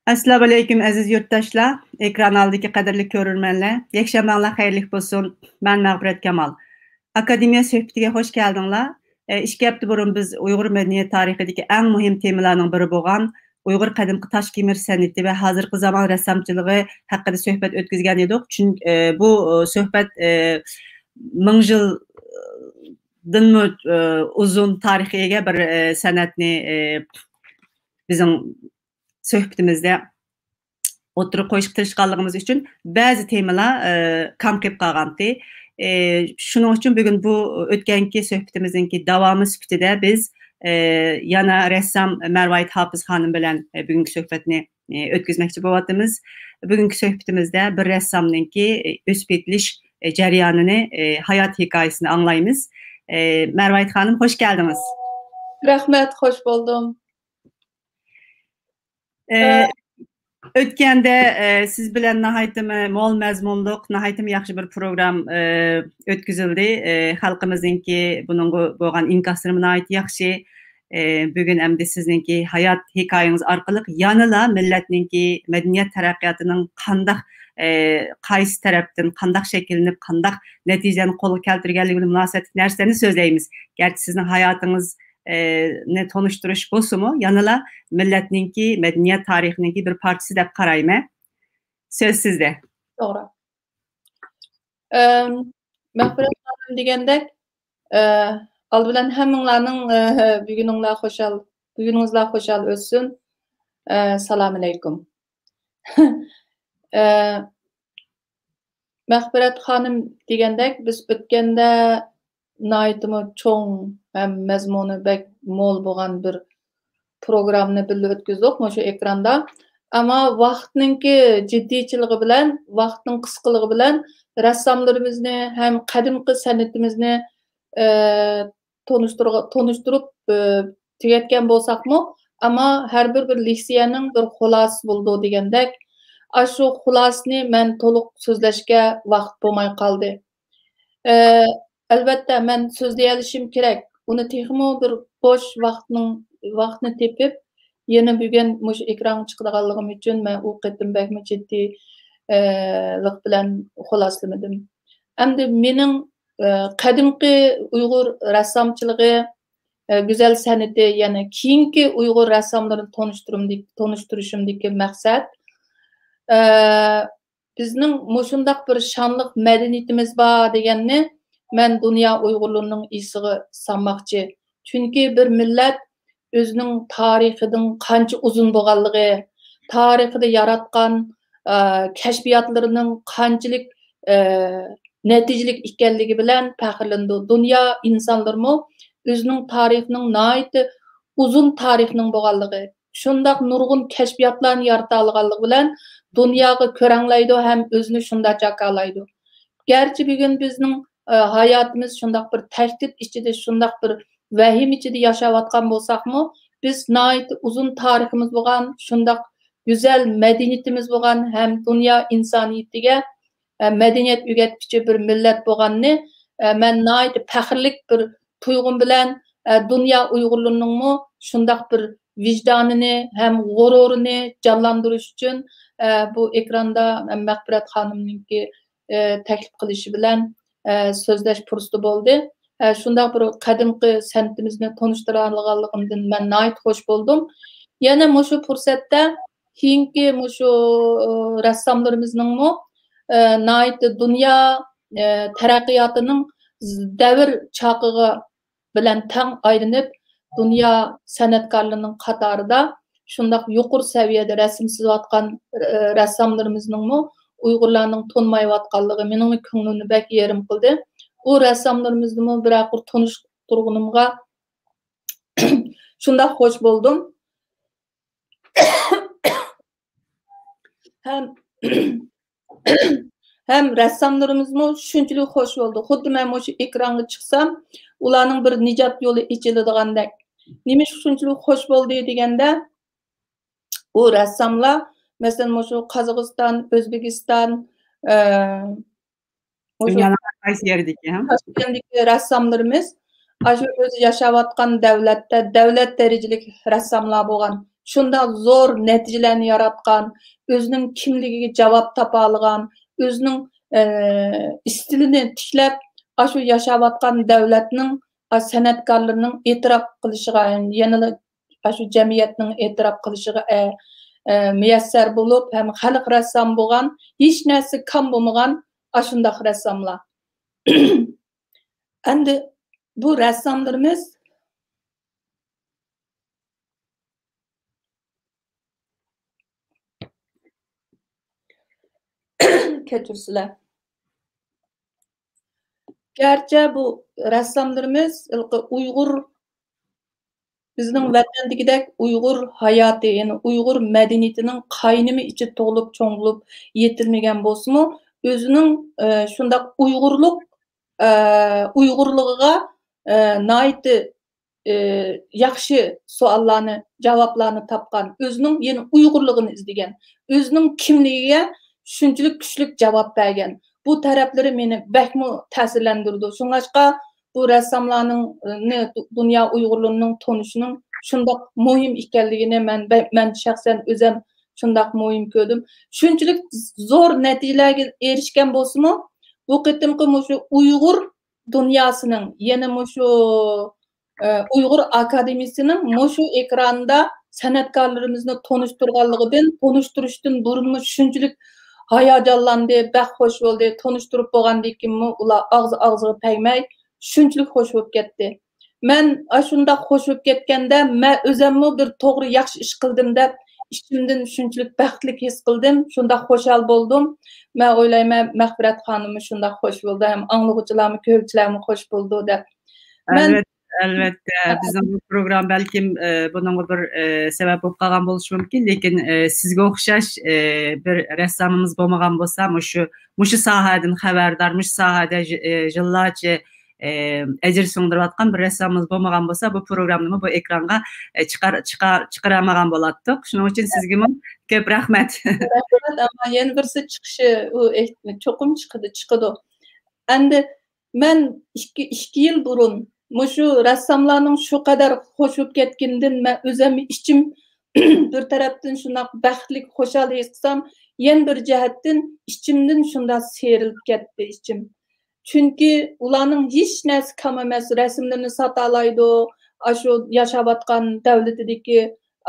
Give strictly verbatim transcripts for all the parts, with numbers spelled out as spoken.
ئەسسالامۇئەلەيكۇم، ئەزىز يۇرتداشلار، ئېكران ئالدىدىكى قەدىرلىك كۆرۈرمەنلەر. يەكشەنبەڭلار خەيرلىك بولسۇن. مەن مەغپىرەت كامال. ئاكادېمىيە سۆھبىتىگە خوش كەلدىڭلار. ئە، ئىككى ھەپتە بۇرۇن بىز ئۇيغۇر مەدەنىيەت تارىخىدىكى ئەڭ مۇھىم تېمىلارنىڭ بىرى بولغان ئۇيغۇر قەدىمكى تاش كېمىر سەنئىتى ۋە ھازىرقى زامان رەسسامچىلىقى ھەققىدە سۆھبەت ئۆتكۈزگەن ئىدۇق. چۈن-، ئە، بۇ، ئە، سۆھبەت، ئە، مىڭ يىلدىنمۇ، ئە، ئۇزۇن تارىخقا ئىگە بىر، ئە، سەنئەتنى، ئە، بىزنىڭ سۆھبىتىمىزدە ئوتتۇرىغا قويۇشقا تىرىشقانلىقىمىز ئۈچۈن بەزى تېمىلار، ئە، كام قېلىپ قالغانتى. ئە، شۇنىڭ ئۈچۈن بۈگۈن بۇ ئۆتكەنكى سۆھبىتىمىزنىڭكى داۋامى سۈپىتىدە بىز، ئە، يەنە رەسسام مەرۋايىت ھاپىز خانىم بىلەن، ئە، بۈگۈنكى سۆھبەتنى، ئە، ئۆتكۈزمەكچى بولۇۋاتىمىز. بۈگۈنكى سۆھبىتىمىزدە بىر رەسسامنىڭكى، ئە، ئۆسۈپ يېتىلىش، ئە، جەريانىنى، ئە، ھايات ھېكايىسىنى ئاڭلايمىز. ئە، مەرۋايىت خانىم، خوش كەلدىڭىز. رەھمەت، خوش بولدۇم. ئە، ئە، ئۆتكەندە، ئە، سىز بىلەن ناھايىتىمۇ مول مەزمۇنلۇق، ناھايىتىمۇ ياخشى بىر پروگرام، ئە، ئۆتكۈزۈلدى. ئە، خەلقىمىزنىڭكى بۇنىڭغا بولغان ئىنكاسلىرىمۇ ناھايىتى ياخشى. ئە، بۈگۈن ئەمدى سىزنىڭكى ھايات ھېكايىڭىز ئارقىلىق يەنىلا مىللەتنىڭكى مەدەنىيەت تەرەققىياتىنىڭ قانداق، ئە، قايسى تەرەپتىن قانداق شەكىللىنىپ، قانداق نەتىجىلەرنى قولغا كەلتۈرگەنلىكى بىلەن مۇناسىۋەتلىك نەرسىلەرنى سۆزلەيمىز. گەرچە سىزنىڭ ھاياتىڭىز، ئە، نى تونۇشتۇرۇش بولسىمۇ، يەنىلا مىللەتنىڭكى مەدەنىيەت تارىخىنىڭكى بىر پارچىسى دەپ قارايمەن. سۆز سىزدە. توغرا. ئەم، مەغپىرەت خانىم دېگەندەك، ئە، ئالدى بىلەن ھەممىڭلارنىڭ، ئە، بۈگۈنۈڭلار خۇشال، بۈگۈنىڭىزلار خۇشال ئۆتسۇن. ئە، سالام ئەلەيكۇم. ئە، مەغپىرەت خانىم دېگەندەك، بىز ئۆتكەندە ناھايىتىمۇ چوڭ ھەم مەزمۇنى بەك مول بولغان بىر پروگراممىنى بىللە ئۆتكۈزدۇق مۇشۇ ئېكراندا. ئەمما ۋاقىتنىڭكى جىددىيچىلىقى بىلەن، ۋاقىتنىڭ قىسقىلىقى بىلەن رەسساملىرىمىزنى ھەم قەدىمكى سەنئىتىمىزنى، ئە، تونۇشتۇرغا-، تونۇشتۇرۇپ، ئە، تۈگەتكەن بولساقمۇ، ئەمما ھەر بىر، بىر لېكسىيەنىڭ بىر خۇلاسىسى بولىدۇ دېگەندەك، ئاشۇ خۇلاسىنى مەن تولۇق سۆزلەشكە ۋاقىت بولماي قالدى. ئە، ئەلۋەتتە، مەن سۆزلىيەلىشىم كېرەك. ئۇنى تېخىمۇ بىر بوش ۋاقىتنىڭ، ۋاقىتنى تېپىپ، يەنە بۈگۈن مۇشۇ ئېكرانغا چىقىدىغانلىقىم ئۈچۈن مەن ئۇ قېتىم بەكمۇ جىددىي، ئە، لىق بىلەن خۇلاسىلىمىدىم. ئەمدى مېنىڭ، ئە، قەدىمكى ئۇيغۇر رەسسامچىلىقى، ئە، گۈزەل سەنئىتى، يەنى كېيىنكى ئۇيغۇر رەسساملىرىنى تونۇشتۇرۇمدىكى، تونۇشتۇرۇشۇمدىكى مەقسەت، ئە، بىزنىڭ مۇشۇنداق بىر شانلىق مەدەنىيىتىمىز بار دېگەننى مەن دۇنيا ئۇيغۇرلىرىنىڭ ئېسىگە سالماقچى. چۈنكى بىر مىللەت ئۆزىنىڭ تارىخىدىن قانچە ئۇزۇن بولغانلىقى، تارىخىدا ياراتقان، ئە، كەشپىياتلىرىنىڭ قانچىلىك، ئە، نەتىجىلىك ئىكەنلىكى بىلەن پەخىرلىنىدۇ. دۇنيا ئىنسانلىرىمۇ ئۆزىنىڭ تارىخىنىڭ ناھايىتى ئۇزۇن تارىخنىڭ بولغانلىقى، شۇنداق نۇرغۇن كەشپىياتلارنى يارىتالىغانلىقى بىلەن دۇنياغا كۆرەڭلەيدۇ ھەم ئۆزىنى شۇنداق جاكارلايدۇ. گەرچە بۈگۈن بىزنىڭ، ئە، ھاياتىمىز شۇنداق بىر تەھدىت ئىچىدە، شۇنداق بىر ۋەھىمە ئىچىدە ياشاۋاتقان بولساقمۇ، بىز ناھايىتى ئۇزۇن تارىخىمىز بولغان شۇنداق گۈزەل مەدەنىيىتىمىز بولغان ھەم دۇنيا ئىنسانىيىتىگە، ئە، مەدەنىيەت ئۆگەتكۈچى بىر مىللەت بولغاننى، ئە، مەن ناھايىتى پەخىرلىك بىر تۇيغۇم بىلەن، ئە، دۇنيا ئۇيغۇرلىرىنىڭمۇ شۇنداق بىر ۋىجدانىنى ھەم غۇرۇرىنى جانلاندۇرۇش ئۈچۈن، ئە، بۇ ئېكراندا مەغپىرەت خانىمنىڭكى، ئە، تەكلىپ قىلىشى بىلەن، ئە، سۆزلەش پۇرسىتى بولدى. ئە، شۇنداق بىر قەدىمكى سەنئىتىمىزنى تونۇشتۇرالىغانلىقىمدىن مەن ناھايىتى خوش بولدۇم. يەنە مۇشۇ پۇرسەتتە كېيىنكى مۇشۇ، ئە، رەسساملىرىمىزنىڭمۇ، ئە، ناھايىتى دۇنيا، ئە، تەرەققىياتىنىڭ دەۋر چاقىغا بىلەن تەڭ ئايلىنىپ، دۇنيا سەنئەتكارلىرىنىڭ قاتارىدا شۇنداق يۇقىرى سەۋىيەدە رەسىم سىزىۋاتقان، ئە، رەسساملىرىمىزنىڭمۇ ئۇيغۇرلارنىڭ تونمايۋاتقانلىقى مېنىڭمۇ كۆڭلۈمنى بەك يېرىم قىلدى. ئۇ رەسساملىرىمىزنىمۇ بىرەر قۇر تونۇشتۇرغىنىمغا شۇنداق خوش بولدۇم. ھەم، ھەم رەسساملىرىمىزمۇ شۇنچىلىك خوش بولدى. خۇددى مەن مۇشۇ ئېكرانغا چىقسام، ئۇلارنىڭ بىر نىجات يولى ئېچىلىدىغاندەك. نېمىشقا شۇنچىلىك خوش بولدى دېگەندە، ئۇ رەسساملار، مەسىلەن، مۇشۇ قازاقىستان، ئۆزبېكىستان، ئە، مۇشۇ دۇنيانىڭ ھەر قايسى يېرىدىكى، ھە؟ تاشكەنتتىكى رەسساملىرىمىز ئاشۇ ئۆزى ياشاۋاتقان دەۋلەتتە دەۋلەت دەرىجىلىك رەسساملار بولغان. شۇنداق زور نەتىجىلەرنى ياراتقان، ئۆزىنىڭ كىملىكىگە جاۋاب تاپالىغان، ئۆزىنىڭ، ئە، ئىستىلىنى تىكلەپ، ئاشۇ ياشاۋاتقان دەۋلەتنىڭ، ئا، سەنئەتكارلىرىنىڭ ئېتىراپ قىلىشىغا، يەنىلا ئاشۇ جەمئىيەتنىڭ ئېتىراپ قىلىشىغا، ئە، ئە، مۇيەسسەر بولۇپ، ھەم خەلق رەسسامى بولغان، ھېچ نەرسە كام بولمىغان ئاشۇنداق رەسساملار. ئەمدى بۇ رەسساملىرىمىز، كەچۈرسىلەر. گەرچە بۇ رەسساملىرىمىز ھېلىقى ئۇيغۇر، بىزنىڭ ۋەتەندىكىدەك ئۇيغۇر ھاياتى، يەنى ئۇيغۇر مەدەنىيىتىنىڭ قاينىمى ئىچىدە تۇغۇلۇپ، چوڭ بولۇپ يېتىلمىگەن بولسىمۇ، ئۆزىنىڭ، ئە، شۇنداق ئۇيغۇرلۇق، ئە، ئۇيغۇرلۇقىغا، ئە، ناھايىتى، ئە، ياخشى سوئاللارنى، جاۋابلارنى تاپقان، ئۆزىنىڭ يەنە ئۇيغۇرلۇقىنى ئىزدىگەن، ئۆزىنىڭ كىملىكىگە شۇنچىلىك كۈچلۈك جاۋاب بەرگەن. بۇ تەرەپلىرى مېنى بەكمۇ تەسىرلەندۈرىدۇ. شۇڭلاشقا بۇ رەسساملارنىڭ، نى، دۇنيا ئۇيغۇرلىرىنىڭ تونۇشىنىڭ شۇنداق مۇھىم ئىكەنلىكىنى مەن، مەن شەخسەن ئۆزەم شۇنداق مۇھىم كۆردۈم. شۇنچىلىك زور نەتىجىلەرگە ئېرىشكەن بولسىمۇ، بۇ قېتىمقى مۇشۇ ئۇيغۇر دۇنياسىنىڭ، يەنە مۇشۇ، ئە، ئۇيغۇر ئاكادېمىيىسىنىڭ مۇشۇ ئېكراندا سەنئەتكارلىرىمىزنى تونۇشتۇرغانلىقىدىن، تونۇشتۇرۇشتىن بۇرۇنمۇ شۇنچىلىك ھاياجانلاندى، بەك خوش بولدى. تونۇشتۇرۇپ بولغاندىن كېيىنمۇ ئۇلار ئاغزى ئاغزىغا تەگمەي، شۇنچىلىك خوش بولۇپ كەتتى. مەن ئاشۇنداق خوش بولۇپ كەتكەندە، مەن ئۆزەممۇ بىر توغرا ياخشى ئىش قىلدىم دەپ، ئىچىمدىن شۇنچىلىك بەختلىك ھېس قىلدىم، شۇنداق خۇشال بولدۇم. مەن ئويلايمەن، مەغپىرەت خانىممۇ شۇنداق خوش بولىدۇ، ھەم ئاڭلىغۇچىلارمۇ، كۆرگۈچىلەرمۇ خوش بولىدۇ دەپ. مەن ئەلۋەتتە، ئەلۋەتتە. بىزنىڭ بۇ پروگرامما بەلكىم، ئە، بۇنىڭغا بىر، ئە، سەۋەب بولۇپ قالغان بولۇشى مۇمكىن، لېكىن، ئە، سىزگە ئوخشاش، ئە، بىر رەسسامىمىز بولمىغان بولسا، مۇشۇ، مۇشۇ ساھەدىن خەۋەردار، مۇشۇ ساھەدە ژ-، ئە، يىللارچە، ئە، ئەجىر سىڭدۈرۈۋاتقان بىر رەسسامىمىز بولمىغان بولسا، بۇ پروگراممىنىمۇ بۇ ئېكرانغا، ئە، چىقار-، چىقار-، چىقىرالمىغان بولاتتۇق. شۇنىڭ ئۈچۈن سىزگىمۇ كۆپ رەھمەت. رەھمەت، ئەمما يەنە بىرسى چىقىشى، ئۇ ئېھ-، چوقۇم چىقىدۇ، چىقىدۇ. ئەمدى مەن ئىككى، ئىككى يىل بۇرۇن مۇشۇ رەسساملارنىڭ شۇ قەدەر خوش بولۇپ كەتكىنىدىن مەن ئۆزۈم ئىچىم بىر تەرەپتىن شۇنداق بەختلىك، خۇشال ھېس قىلسام، يەنە بىر جەھەتتىن ئىچىمدىن شۇنداق سىيرىلىپ كەتتى ئىچىم. چۈنكى ئۇلارنىڭ ھېچ نەرسە كام ئەمەس، رەسىملىرىنى ساتالايدۇ، ئاشۇ ياشاۋاتقان دەۋلىتىدىكى،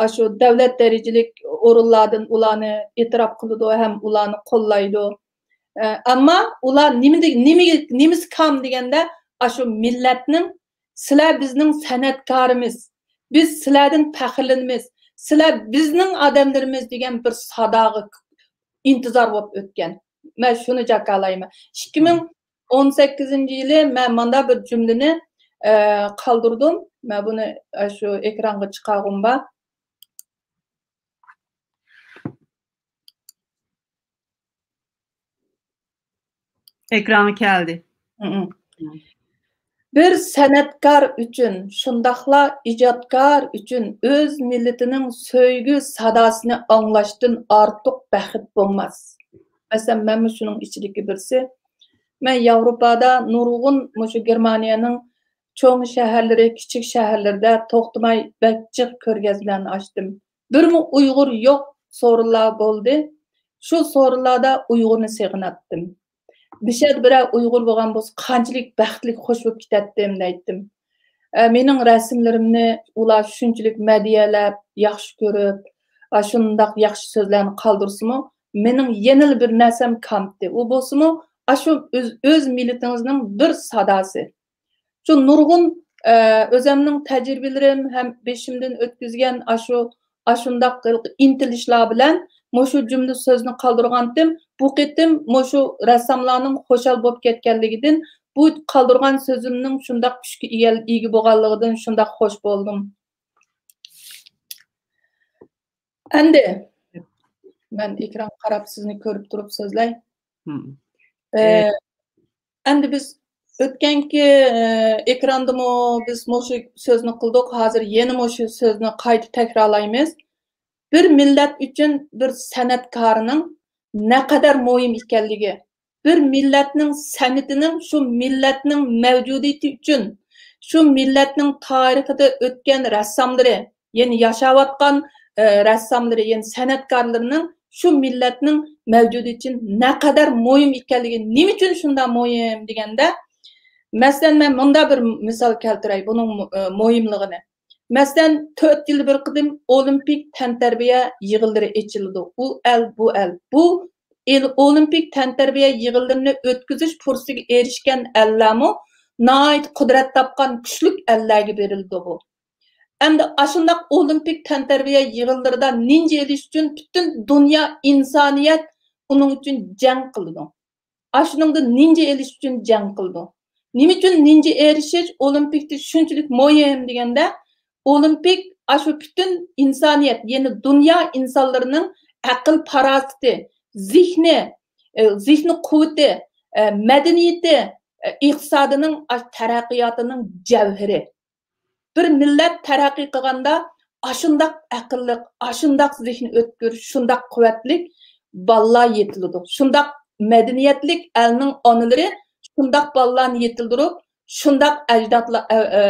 ئاشۇ دەۋلەت دەرىجىلىك ئورۇنلاردىن ئۇلارنى ئېتىراپ قىلىدۇ ھەم ئۇلارنى قوللايدۇ. ئە، ئەمما ئۇلار نېمىدە-، نېمىگە، نېمىسى كام دېگەندە، ئاشۇ مىللەتنىڭ، سىلەر بىزنىڭ سەنئەتكارىمىز، بىز سىلەردىن پەخىرلىنىمىز، سىلەر بىزنىڭ ئادەملىرىمىز دېگەن بىر ساداغا ئىنتىزار بولۇپ ئۆتكەن. مەن شۇنى جاكارلايمەن. ئىككى مىڭ ئون سەككىزىنچى يىلى مەن مانداق بىر جۈملىنى، ئە، قالدۇردۇم. مەن بۇنى، ئە، شۇ ئېكرانغا چىقارغۇم بار. ئېكرانغا كەلدى. مم. بىر سەنئەتكار ئۈچۈن، شۇنداقلا ئىجادكار ئۈچۈن ئۆز مىللىتىنىڭ سۆيگۈ ساداسىنى ئاڭلاشتىن ئارتۇق بەخت بولماس. مەسىلەن، مەنمۇ شۇنىڭ ئىچىدىكى بىرسى. مەن ياۋروپادا نۇرغۇن مۇشۇ گېرمانىيەنىڭ چوڭ شەھەرلىرى، كىچىك شەھەرلىرىدە توختىماي بەك جىق كۆرگەزمىلەرنى ئاچتىم. بىرمۇ ئۇيغۇر يوق سورۇنلار بولدى. شۇ سورۇنلاردا ئۇيغۇرنى سېغىناتتىم. بىشەدە بىرەر ئۇيغۇر بولغان بولسا، قانچىلىك بەختلىك، خوش بولۇپ كېتەتتىم دەيتتىم. ئە، مېنىڭ رەسىملىرىمنى ئۇلار شۇنچىلىك مەدھىيەلەپ، ياخشى كۆرۈپ، ئاشۇنداق ياخشى سۆزلەرنى قالدۇرسىمۇ، مېنىڭ يەنىلا بىر نەرسەم كامتى. ئۇ بولسىمۇ، ئاشۇ ئۆز، ئۆز مىللىتىڭىزنىڭ بىر ساداسى. شۇ نۇرغۇن، ئە، ئۆزەمنىڭ تەجرىبىلىرىم ھەم بېشىمدىن ئۆتكۈزگەن ئاشۇ، ئاشۇنداق ئىنتىلىشلار بىلەن مۇشۇ جۈملە سۆزنى قالدۇرغانتىم. بۇ قېتىم مۇشۇ رەسساملارنىڭ خۇشال بولۇپ كەتكەنلىكىدىن، بۇ قالدۇرغان سۆزۈمنىڭ شۇنداق كۈچكە ئىگە، ئىگە بولغانلىقىدىن شۇنداق خوش بولدۇم. ئەمدى مەن ئېكرانغا قاراپ سىزنى كۆرۈپ تۇرۇپ سۆزلەي. مم. ئە، ئە، ئەمدى بىز ئۆتكەنكى، ئە، ئېكراندىمۇ بىز مۇشۇ سۆزنى قىلدۇق، ھازىر يەنە مۇشۇ سۆزنى قايتا تەكرارلايمىز. بىر مىللەت ئۈچۈن بىر سەنئەتكارنىڭ نەقەدەر مۇھىم ئىكەنلىكى، بىر مىللەتنىڭ سەنئىتىنىڭ شۇ مىللەتنىڭ مەۋجۇدىيىتى ئۈچۈن، شۇ مىللەتنىڭ تارىخىدا ئۆتكەن رەسساملىرى، يەنى ياشاۋاتقان، ئە، رەسساملىرى، يەنى سەنئەتكارلىرىنىڭ شۇ مىللەتنىڭ مەۋجۇدىيىتى ئۈچۈن نەقەدەر مۇھىم ئىكەنلىكى، نېمە ئۈچۈن شۇنداق مۇھىم دېگەندە، مەسىلەن، مەن مۇنداق بىر مىسال كەلتۈرەي بۇنىڭ مۇ-، ئە، مۇھىملىقىنى. مەسىلەن، تۆت يىلدا بىر قېتىم ئولىمپىك تەنتەربىيە يىغىنلىرى ئېچىلىدۇ. ئۇ ئەل، بۇ ئەل. بۇ ئېل-، ئولىمپىك تەنتەربىيە يىغىنلىرىنى ئۆتكۈزۈش پۇرسىتىگە ئېرىشكەن ئەللەرمۇ ناھايىتى قۇدرەت تاپقان كۈچلۈك ئەللەرگە بېرىلىدۇ بۇ. ئەمدى ئاشۇنداق ئولىمپىك تەنتەربىيە يىغىنلىرىدا نىنجا ئېلىش ئۈچۈن پۈتۈن دۇنيا ئىنسانىيەت ئۇنىڭ ئۈچۈن جەڭ قىلىدۇ. ئاشۇنىڭدا نىنجا ئېلىش ئۈچۈن جەڭ قىلىدۇ. نېمە ئۈچۈن نىنجا ئېرىشىش ئولىمپىكتا شۇنچىلىك مۇھىم دېگەندە، ئولىمپىك ئاشۇ پۈتۈن ئىنسانىيەت، يەنى دۇنيا ئىنسانلىرىنىڭ ئەقىل پاراسىتى، زېھنى، ئە، زېھنى قۇۋۋىتى، ئە، مەدەنىيىتى، ئە، ئىقتىسادىنىڭ ئاش-، تەرەققىياتىنىڭ جەۋھىرى. بىر مىللەت تەرەققىي قىلغاندا ئاشۇنداق ئەقىللىق، ئاشۇنداق زېھنى ئۆتكۈر، شۇنداق قۇۋۋەتلىك بالىلار يېتىلىدۇ. شۇنداق مەدەنىيەتلىك ئەلنىڭ ئانىلىرى شۇنداق بالىلارنى يېتىلدۈرۈپ، شۇنداق ئەجدادلار، ئە، ئە،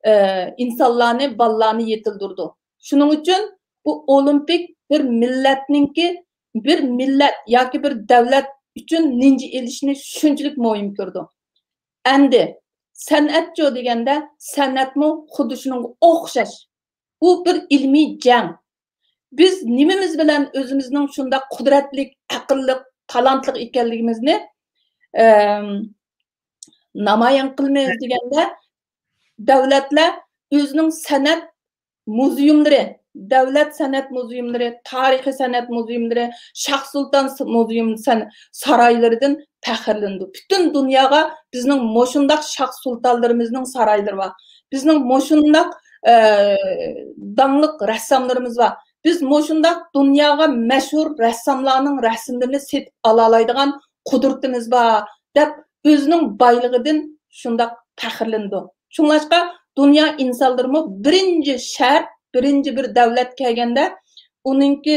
ئە، ئىنسانلارنى، بالىلارنى يېتىلدۈرىدۇ. شۇنىڭ ئۈچۈن بۇ ئولىمپىك بىر مىللەتنىڭكى، بىر مىللەت ياكى بىر دەۋلەت ئۈچۈن نىنجا ئېلىشنى شۇنچىلىك مۇھىم كۆرىدۇ. ئەمدى سەنئەتچۇ دېگەندە، سەنئەتمۇ خۇددى شۇنىڭغا ئوخشاش. بۇ بىر ئىلمىي جەڭ. بىز نېمىمىز بىلەن ئۆزىمىزنىڭ شۇنداق قۇدرەتلىك، ئەقىللىق، تالانتلىق ئىكەنلىكىمىزنى، ئەم، نامايان قىلىمىز دېگەندە، دەۋلەتلەر ئۆزىنىڭ سەنئەت مۇزېيۇملىرى، دەۋلەت سەنئەت مۇزېيۇملىرى، تارىخىي سەنئەت مۇزېيۇملىرى، شاھ سۇلتان س-، مۇزېيۇم سەن-، سارايلىرىدىن پەخىرلىنىدۇ. پۈتۈن دۇنياغا بىزنىڭ مۇشۇنداق شاھ سۇلتانلىرىمىزنىڭ سارايلىرى بار. بىزنىڭ مۇشۇنداق، ئە، داڭلىق رەسساملىرىمىز بار. بىز مۇشۇنداق دۇنياغا مەشھۇر رەسساملارنىڭ رەسىملىرىنى سېتىپ ئالالايدىغان قۇدرىتىمىز بار، دەپ ئۆزىنىڭ بايلىقىدىن شۇنداق پەخىرلىنىدۇ. شۇڭلاشقا دۇنيا ئىنسانلىرىمۇ بىرىنچى شەرت، بىرىنچى بىر دەۋلەت كەلگەندە ئۇنىڭكى،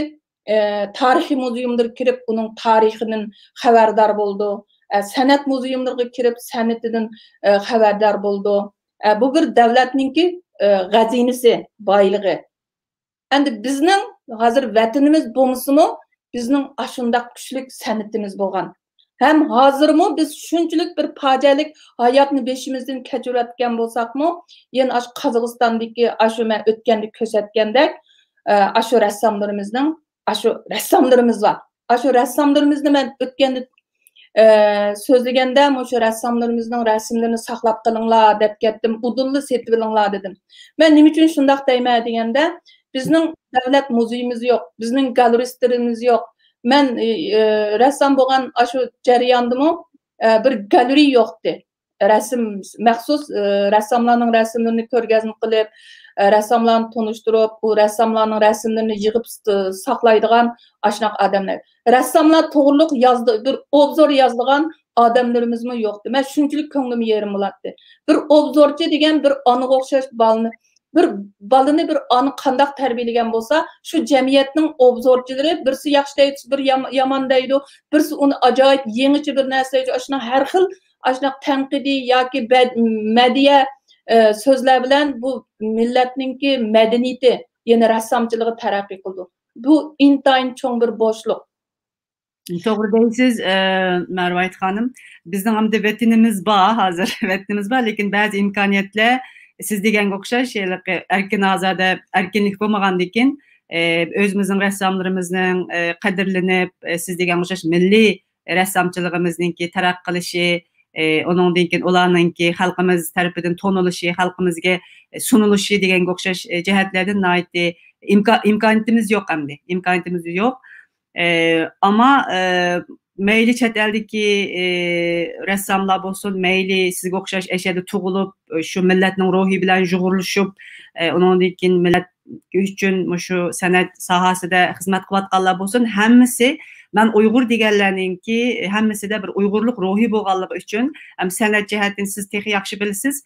ئە، تارىخىي مۇزېيۇملىرىغا كىرىپ، ئۇنىڭ تارىخىدىن خەۋەردار بولىدۇ. ئە، سەنئەت مۇزېيۇملىرىغا كىرىپ، سەنئىتىدىن، ئە، خەۋەردار بولىدۇ. ئە، بۇ بىر دەۋلەتنىڭكى، ئە، خەزىنىسى، بايلىقى. ئەمدى بىزنىڭ ھازىر ۋەتىنىمىز بولمىسىمۇ، بىزنىڭ ئاشۇنداق كۈچلۈك سەنئىتىمىز بولغان. ھەم ھازىرمۇ بىز شۇنچىلىك بىر پاجىئەلىك ھاياتنى بېشىمىزدىن كەچۈرۈۋەتكەن بولساقمۇ، يەنە ئاشۇ قازاقىستاندىكى، ئاشۇ مەن ئۆتكەندە كۆرسەتكەندەك، ئە، ئاشۇ رەسساملىرىمىزنىڭ، ئاشۇ رەسساملىرىمىز بار. ئاشۇ رەسساملىرىمىزنى مەن ئۆتكەندە، ئە، سۆزلىگەندە، مۇشۇ رەسساملىرىمىزنىڭ رەسىملىرىنى ساقلاپ قېلىڭلار دەپ كەتتىم، ئۇدۇللا سېتىۋېلىڭلار دېدىم. مەن نېمە ئۈچۈن شۇنداق دەيمەن دېگەندە، بىزنىڭ دۆلەت مۇزېيىمىز يوق، بىزنىڭ گالېرىستلىرىمىز يوق. مەن، ئى، ئى، رەسسام بولغان ئاشۇ جەرياندىمۇ، ئە، بىر گالېرېيە يوقتى. رەسىم، مەخسۇس، ئى، رەسساملارنىڭ رەسىملىرىنى كۆرگەزمە قىلىپ، ئە، رەسساملارنى تونۇشتۇرۇپ، ئۇ رەسساملارنىڭ رەسىملىرىنى يىغىپ س-، ساقلايدىغان ئاشۇنداق ئادەملەر. رەسساملار توغرۇلۇق يازدى، بىر ئوبزور يازىدىغان ئادەملىرىمىزمۇ يوقتى. مەن شۇنچىلىك كۆڭلۈم يېرىم بولاتتى. بىر ئوبزورچى دېگەن بىر ئانىغا ئوخشاش بالىنى، بىر بالىنى بىر ئانا قانداق تەربىيەلىگەن بولسا، شۇ جەمئىيەتنىڭ ئوبزورچىلىرى بىرسى ياخشى دەيدۇ، بىر يام-، يامان دەيدۇ، بىرسى ئۇنى ئاجايىپ يېڭىچە بىر نەرسە دەيدۇ. ئاشۇنداق ھەر خىل، ئاشۇنداق تەنقىدىي ياكى بەد-، مەدھىيە، ئە، سۆزلەر بىلەن بۇ مىللەتنىڭكى مەدەنىيىتى، يەنى رەسسامچىلىقى تەرەققىي قىلىدۇ. بۇ ئىنتايىن چوڭ بىر بوشلۇق. توغرا دەيسىز، ئە، مەرۋايىت خانىم. بىزنىڭ ئەمدى ۋەتىنىمىز بار، ھازىر ۋەتىنىمىز بار، لېكىن بەزى ئىمكانىيەتلەر سىز دېگەنگە ئوخشاش، ھېلىقى ئەركىن ئازادە، ئەركىنلىك بولمىغاندىكىن، ئە، ئۆزىمىزنىڭ رەسساملىرىمىزنىڭ، ئە، قەدىرلىنىپ، ئە، سىز دېگەنگە ئوخشاش مىللىي رەسسامچىلىقىمىزنىڭكى تەرەققىي قىلىشى، ئى، ئۇنىڭدىن كېيىن ئۇلارنىڭكى خەلقىمىز تەرىپىدىن تونۇلۇشى، خەلقىمىزگە سۇنۇلۇشى دېگەنگە ئوخشاش، ئى، جەھەتلەردىن ناھايىتى ئىمكا-، ئىمكانىيىتىمىز يوق ئەمدى. ئىمكانىيىتىمىز يوق. ئى، ئەمما، ئى، مەيلى چەت ئەلدىكى، ئى، رەسساملار بولسۇن، مەيلى سىزگە ئوخشاش ئەشەدە تۇغۇلۇپ، شۇ مىللەتنىڭ روھى بىلەن يۇغۇرلىشىپ، ئى، ئۇنىڭدىن كېيىن مىللەت ئۈچۈن مۇشۇ سەنئەت ساھەسىدە خىزمەت قىلىۋاتقانلار بولسۇن، ھەممىسى، مەن ئۇيغۇر دېگەنلەرنىڭكى ھەممىسىدە بىر ئۇيغۇرلۇق روھى بولغانلىقى ئۈچۈن، ھەم سەنئەت جەھەتتىن سىز تېخى ياخشى بىلىسىز،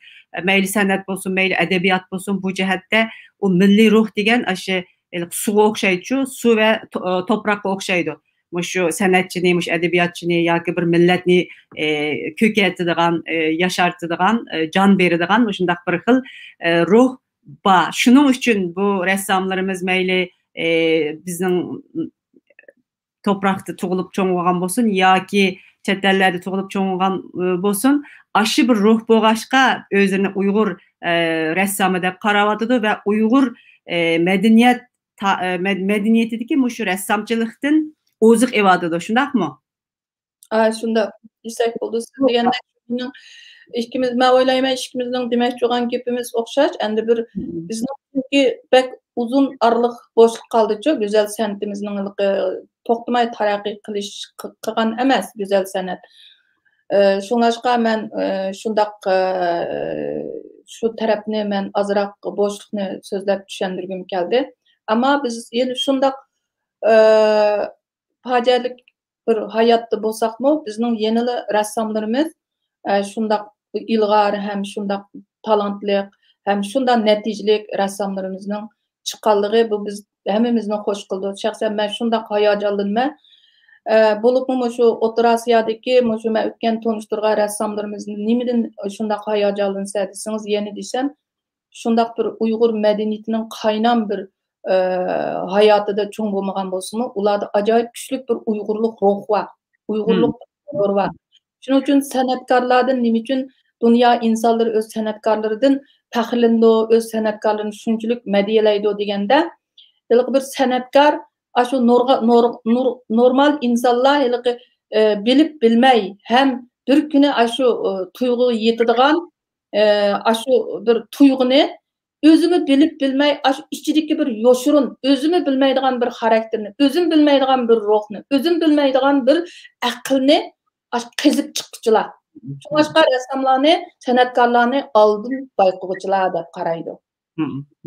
مەيلى سەنئەت بولسۇن، مەيلى ئەدەبىيات بولسۇن، بۇ جەھەتتە ئۇ مىللىي روھ دېگەن ئاشۇ سۇغا ئوخشايدۇ، سۇ ۋە تو-، توپراققا ئوخشايدۇ. مۇشۇ سەنئەتچىنى، مۇشۇ ئەدەبىياتچىنى ياكى بىر مىللەتنى، ئى، كۆكەرتىدىغان، ئى، ياشارتىدىغان، ئى، جان بېرىدىغان مۇشۇنداق بىر خىل، ئى، روھ بار. شۇنىڭ ئۈچۈن بۇ رەسساملىرىمىز مەيلى، ئى، بىزنىڭ توپراقتا تۇغۇلۇپ چوڭ بولغان بولسۇن ياكى چەت ئەللەردە تۇغۇلۇپ چوڭ بولغان، ئى، بولسۇن، ئاشۇ بىر روھ بولغاچقا، ئۆزىنى ئۇيغۇر، ئى، رەسسامى دەپ قاراۋاتىدۇ ۋە ئۇيغۇر، ئى، مەدەنىيەت تا-، ئى، مەد-، مەدەنىيىتىدىكى مۇشۇ رەسسامچىلىقتىن ئوزۇق ئېۋاتىدۇ، شۇنداقمۇ؟ ئا، شۇنداق دېسەك بولىدۇ. سىز دېگەندەك، مېنىڭ ئىككىمىز، مەن ئويلايمەن، ئىككىمىزنىڭ دېمەكچى بولغان گېپىمىز ئوخشاش. ئەمدى بىر بىزنىڭ چۈنكى بەك ئۇزۇن ئارىلىق بوشلۇق قالدىچۇ، گۈزەل سەنئىتىمىزنىڭ ھېلىقى توختىماي تەرەققىي قىلىش، قىلغان ئەمەس گۈزەل سەنئەت. ئى، شۇڭلاشقا مەن، ئى، شۇنداق، ئى، شۇ تەرەپنى مەن ئازراق بوشلۇقنى سۆزلەپ چۈشەندۈرگۈم كەلدى. ئەمما بىز يەنە شۇنداق، ئى، پاجىئەلىك بىر ھاياتتا بولساقمۇ، بىزنىڭ يەنىلا رەسساملىرىمىز، ئە، شۇنداق ئىلغار ھەم شۇنداق تالانتلىق ھەم شۇنداق نەتىجىلىك رەسساملىرىمىزنىڭ چىققانلىقى، بۇ بىز ھەممىمىزنى خوش قىلىدۇ. شەخسەن مەن شۇنداق ھاياجانلىنىمەن. ئە، بولۇپمۇ مۇشۇ ئوتتۇرا ئاسىيادىكى مۇشۇ مەن ئۆتكەن تونۇشتۇرغان رەسساملىرىمىز نېمىدىن شۇنداق ھاياجانلىنىسەن دېسىڭىز، يەنە دېسەم، شۇنداق بىر ئۇيغۇر مەدەنىيىتىنىڭ قاينام بىر، ئە، ھاياتىدا چوڭ بولمىغان بولسىمۇ، ئۇلاردا ئاجايىپ كۈچلۈك بىر ئۇيغۇرلۇق روھ بار، ئۇيغۇرلۇق غۇرۇر بار. شۇنىڭ ئۈچۈن سەنئەتكارلاردىن نېمە ئۈچۈن دۇنيا ئىنسانلىرى ئۆز سەنئەتكارلىرىدىن پەخىرلىنىدۇ، ئۆز سەنئەتكارلىرىنى شۇنچىلىك مەدھىيەلەيدۇ دېگەندە، ھېلىقى بىر سەنئەتكار ئاشۇ نورغا-، نور-، نور-، نورمال ئىنسانلار ھېلىقى، ئە، بىلىپ بىلمەي ھەم بىر كۈنى ئاشۇ، ئە، تۇيغۇغا يېتىدىغان، ئە، ئاشۇ بىر تۇيغۇنى ئۆزىمۇ بىلىپ بىلمەي، ئاشۇ ئىچىدىكى بىر يوشۇرۇن، ئۆزىمۇ بىلمەيدىغان بىر خاراكتېرنى، ئۆزىمۇ بىلمەيدىغان بىر روھنى، ئۆزىمۇ بىلمەيدىغان بىر ئەقىلنى ئاشۇ قېزىپ چىققۇچىلار. شۇڭلاشقا رەسساملارنى، سەنئەتكارلارنى ئالدىن بايقىغۇچىلار دەپ قارايدۇ.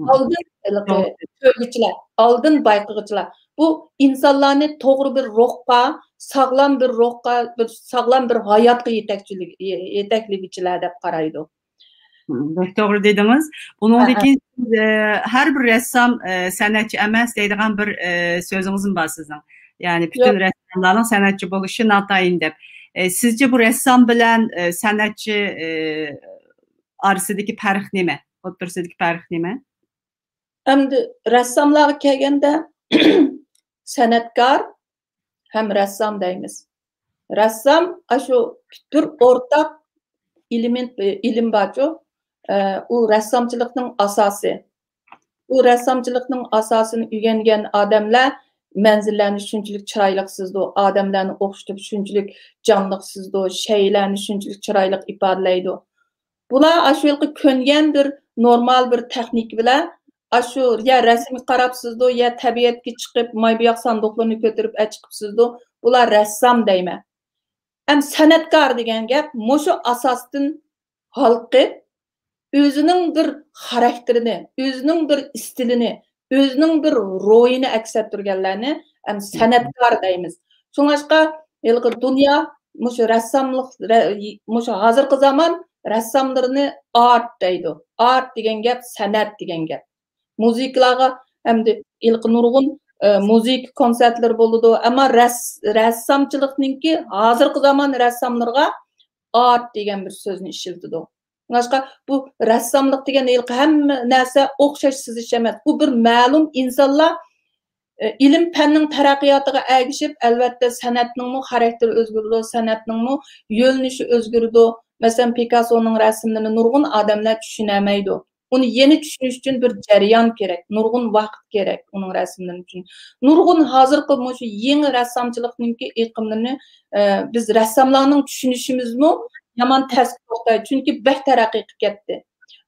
ئالدىن ھېلىقى كۆرگۈچىلەر، ئالدىن بايقىغۇچىلار. بۇ ئىنسانلارنى توغرا بىر روھقا، ساغلام بىر روھقا، بىر ساغلام بىر ھاياتقا يېتەكچىلىك، يېتەكلىگۈچىلەر دەپ قارايدۇ. بەك توغرا دېدىڭىز. بۇنىڭدىن كېيىن سىز، ئە، ھەر بىر رەسسام، ئە، سەنئەتچى ئەمەس دەيدىغان بىر، ئە، سۆزىڭىزمۇ بار سىزنىڭ. يەنى پۈتۈن رەسساملارنىڭ سەنئەتچى بولۇشى ناتايىن دەپ. ئە، سىزچە بۇ رەسسام بىلەن، ئە، سەنئەتچى، ئە، ئارىسىدىكى پەرق نېمە؟ ئوتتۇرىسىدىكى پەرق نېمە؟ ئەمدى رەسساملارغا كەلگەندە، سەنئەتكار ھەم رەسسام دەيمىز. رەسسام ئاشۇ بىر ئورتاق ئېلېمېنت، ئىلىم بارچۇ، ئە، ئۇ رەسسامچىلىقنىڭ ئاساسى. ئۇ رەسسامچىلىقنىڭ ئاساسىنى ئۆگەنگەن ئادەملەر مەنزىرىلەرنى شۇنچىلىك چىرايلىق سىزىدۇ، ئادەملەرنى ئوخشىتىپ شۇنچىلىك جانلىق سىزىدۇ، شەيئىلەرنى شۇنچىلىك چىرايلىق ئىپادىلەيدۇ. بۇلار ئاشۇ ھېلىقى كۆنگەن بىر نورمال بىر تېخنىكا بىلەن ئاشۇ يا رەسىمگە قاراپ سىزىدۇ، يا تەبىئەتكە چىقىپ ماي بوياق ساندۇقلىرىنى كۆتۈرۈپ ئەچىقىپ سىزىدۇ. بۇلار رەسسام دەيمەن. ئەم سەنئەتكار دېگەن گەپ مۇشۇ ئاساستىن ھالقىپ، ئۆزىنىڭ بىر خاراكتېرىنى، ئۆزىنىڭ بىر ئىستىلىنى، ئۆزىنىڭ بىر روھىنى ئەكس ئەتتۈرگەنلەرنى ھەم سەنئەتكار دەيمىز. شۇڭلاشقا ھېلىقى دۇنيا مۇشۇ رەسساملىق، رە-، مۇشۇ ھازىرقى زامان رەسساملىرىنى ئارت دەيدۇ. ئارت دېگەن گەپ سەنئەت دېگەن گەپ. مۇزىكىلارغا ئەمدى ھېلىقى نۇرغۇن، ئە، مۇزىكا كونسېرتلىرى بولىدۇ. ئەمما رەس-، رەسسامچىلىقنىڭكى ھازىرقى زامان رەسساملىرىغا ئارت دېگەن بىر سۆزنى ئىشلىتىدۇ. شۇڭلاشقا بۇ رەسساملىق دېگەن ھېلىقى ھەممە نەرسە ئوخشاش سىزىش ئەمەس. بۇ بىر مەلۇم ئىنسانلار، ئە، ئىلىم پەننىڭ تەرەققىياتىغا ئەگىشىپ، ئەلۋەتتە، سەنئەتنىڭمۇ خاراكتېرى ئۆزگىرىدۇ، سەنئەتنىڭمۇ يۆنىلىشى ئۆزگىرىدۇ. مەسىلەن، پىكاسسونىڭ رەسىملىرىنى نۇرغۇن ئادەملەر چۈشىنەلمەيدۇ. ئۇنى يەنە چۈشىنىش ئۈچۈن بىر جەريان كېرەك، نۇرغۇن ۋاقىت كېرەك ئۇنىڭ رەسىملىرى ئۈچۈن. نۇرغۇن ھازىرقى مۇشۇ يېڭى رەسسامچىلىقنىڭكى ئېقىملىرىنى، ئە، بىز رەسساملارنىڭ چۈشىنىشىمىزمۇ يامان تەسكە توختايدۇ، چۈنكى بەك تەرەققىي قىلىپ كەتتى.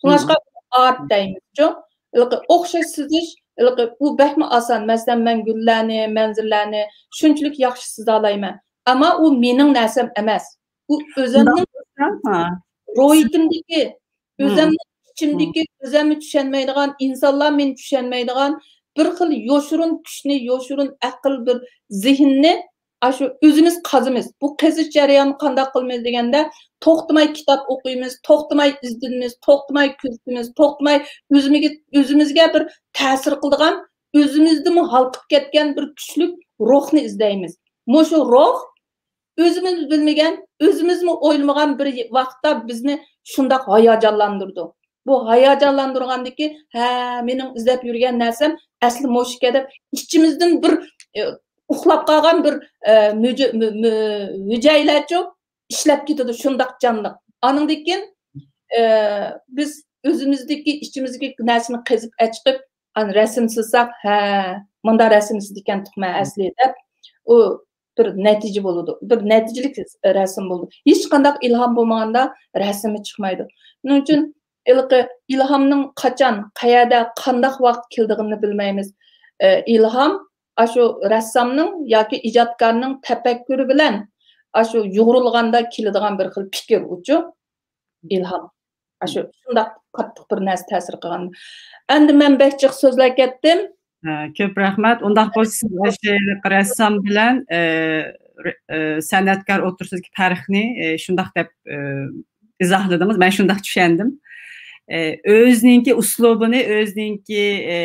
شۇڭلاشقا ئارت دەيمىزچۇ، ھېلىقى ئوخشاش سىزىش، ھېلىقى ئۇ بەكمۇ ئاسان. مەسىلەن، مەن گۈللەرنى، مەنزىرىلەرنى شۇنچىلىك ياخشى سىزالايمەن. ئەمما ئۇ مېنىڭ نەرسەم ئەمەس. ئۇ ئۆزۈمنىڭ روھىيىتىمدىكى، ئۆزۈمنىڭ ئىچىمدىكى، ئۆزۈممۇ چۈشەنمەيدىغان، ئىنسانلار مېنى چۈشەنمەيدىغان بىر خىل يوشۇرۇن كۈچنى، يوشۇرۇن ئەقىل، بىر زېھىننى ئاشۇ ئۆزىمىز قازىمىز. بۇ قېزىش جەريانىنى قانداق قىلىمىز دېگەندە، توختىماي كىتاب ئوقۇيمىز، توختىماي ئىزدىنىمىز، توختىماي كۆزىتىمىز، توختىماي ئۆزىمىزگە، ئۆزىمىزگە بىر تەسىر قىلىدىغان، ئۆزىمىزدىمۇ ھالقىپ كەتكەن بىر كۈچلۈك روھنى ئىزدەيمىز. مۇشۇ روھ ئۆزىمىز بىلمىگەن، ئۆزىمىزمۇ ئويلىمىغان بىر ۋاقىتتا بىزنى شۇنداق ھاياجانلاندۇرىدۇ. بۇ ھاياجانلاندۇرغاندىكى، ھە، مېنىڭ ئىزدەپ يۈرگەن نەرسەم ئەسلى مۇشۇكەن دەپ ئىچىمىزدىن بىر، ئە، ئۇخلاپ قالغان بىر، ئە، مۈجە-، مۈ-، مۈ-، ھۈجەيلەرچۇ ئىشلەپ كېتىدۇ شۇنداق جانلىق. ئانىڭدىن كېيىن، ئە، بىز ئۆزىمىزدىكى، ئىچىمىزدىكى نەرسىنى قېزىپ ئەچىقىپ، ئانا رەسىم سىزساق، ھە، مۇندا رەسىم سىزىدىكەنتۇق مەن ئەسلى دەپ، ئۇ بىر نەتىجە بولىدۇ. بىر نەتىجىلىك رەسىم بولىدۇ. ھېچقانداق ئىلھام بولمىغاندا رەسىمى چىقمايدۇ. شۇنىڭ ئۈچۈن ھېلىقى ئىلھامنىڭ قاچان، قەيەردە، قانداق ۋاقىت كېلىدىغىنىنى بىلمەيمىز. ئە، ئىلھام ئاشۇ رەسسامنىڭ ياكى ئىجادكارنىڭ تەپەككۇرى بىلەن ئاشۇ يۇغۇرۇلغاندا كېلىدىغان بىر خىل پىكىر ئۇچۇ. ئىلھام. ئاشۇ شۇنداق قاتتىق بىر نەرسە تەسىر قىلغان. ئەمدى مەن بەك جىق سۆزلەپ كەتتىم. ھە، كۆپ رەھمەت. ئۇنداق بولسا، سىز ئاشۇ رەسسام بىلەن، ئە، رە-، ئە، سەنئەتكار ئوتتۇرىسىدىكى پەرقنى، ئە، شۇنداق دەپ، ئە، ئىزاھلىدىڭىز. مەن شۇنداق چۈشەندىم. ئە، ئۆزىنىڭكى ئۇسلۇبىنى، ئۆزىنىڭكى، ئە،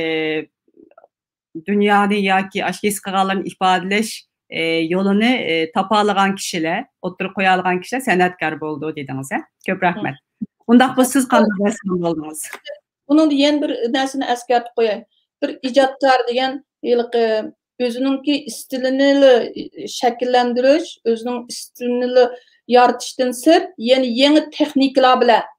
دۇنيانى ياكى ئاشۇ ھېس قىلغانلىرىنى ئىپادىلەش، ئە، يولىنى، ئە، تاپالىغان كىشىلەر، ئوتتۇرىغا قويالىغان كىشىلەر سەنئەتكار بولىدۇ دېدىڭىز، ھە؟ كۆپ رەھمەت. ئۇنداق بولسا، سىز قانداق رەسسام بولدىڭىز؟ بۇنىڭدا يەنە بىر نەرسىنى ئەسكەرتىپ قوياي. بىر ئىجادكار دېگەن ھېلىقى ئۆزىنىڭكى ئىستىلىنىلا شەكىللەندۈرۈش، ئۆزىنىڭ ئىستىلىنىلا يارىتىشتىن سىرت، يەنە يېڭى تېخنىكىلار بىلەن،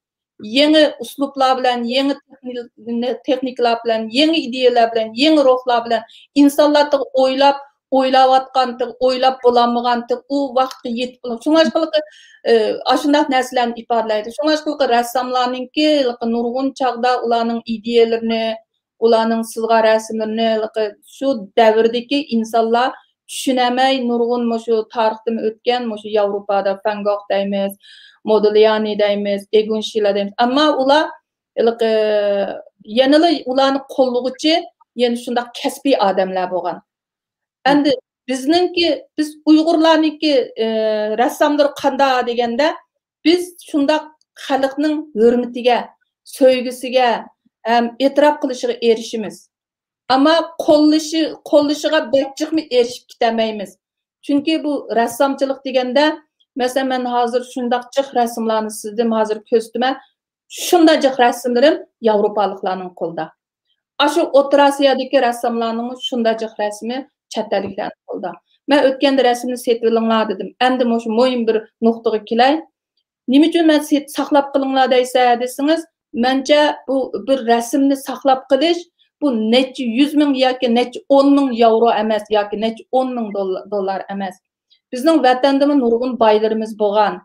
يېڭى ئۇسلۇبلار بىلەن، يېڭى تېخنىك-، تېخنىكىلار بىلەن، يېڭى ئىدىيەلەر بىلەن، يېڭى روھلار بىلەن ئىنسانلار تېخى ئويلاپ، ئويلاۋاتقان تېخى، ئويلاپ بولالمىغان تېخى، ئۇ ۋاقىتقا يېتىپ بولمىغان. شۇڭلاشقىلىقى، ئە، ئاشۇنداق نەرسىلەرنى ئىپادىلەيدۇ. شۇڭلاشقىلىقى رەسساملارنىڭكى نۇرغۇن چاغدا ئۇلارنىڭ ئىدىيەلىرىنى، ئۇلارنىڭ سىزغان رەسىملىرىنى شۇ دەۋردىكى ئىنسانلار چۈشىنەلمەي، نۇرغۇن مۇشۇ تارىختىن ئۆتكەن مۇشۇ ياۋروپادا فەن گوخ دەيمىز، مودېليانى دەيمىز، ئېگۇن شىلا دەيمىز. ئەمما ئۇلار ھېلىقى يەنىلا ئۇلارنى قوللىغۇچى يەنە شۇنداق كەسپىي ئادەملەر بولغان. ئەمدى بىزنىڭكى، بىز ئۇيغۇرلارنىڭكى، ئى، رەسساملىرى قانداق دېگەندە، بىز شۇنداق خەلقنىڭ ھۆرمىتىگە، سۆيگۈسىگە ھەم ئېتىراپ قىلىشىغا ئېرىشىمىز. ئەمما قوللىشى، قوللىشىغا بەك جىقمۇ ئېرىشىپ كېتەلمەيمىز. چۈنكى بۇ رەسسامچىلىق دېگەندە، مەسىلەن، مەن ھازىر شۇنداق جىق رەسىملارنى سىزدىم، ھازىر كۆرسىتىمەن. شۇنداق جىق رەسىملىرىم ياۋروپالىقلارنىڭ قولىدا. ئاشۇ ئوتتۇرا ئاسىيادىكى رەسساملارنىڭمۇ شۇنداق جىق رەسىمى چەت ئەللىكلەرنىڭ قولىدا. مەن ئۆتكەندە رەسىمنى سېتىۋېلىڭلار دېدىم. ئەمدى مۇشۇ مۇھىم بىر نۇقتىغا كېلەي. نېمە ئۈچۈن مەن سېت-، ساقلاپ قېلىڭلار دەيسە دېسىڭىز، مەنچە بۇ بىر رەسىمنى ساقلاپ قېلىش، بۇ نەچچە يۈز مىڭ ياكى نەچچە ئون مىڭ ياۋرو ئەمەس، ياكى نەچچە ئون مىڭ دول-، دوللار ئەمەس. بىزنىڭ ۋەتەندىمۇ نۇرغۇن بايلىرىمىز بولغان.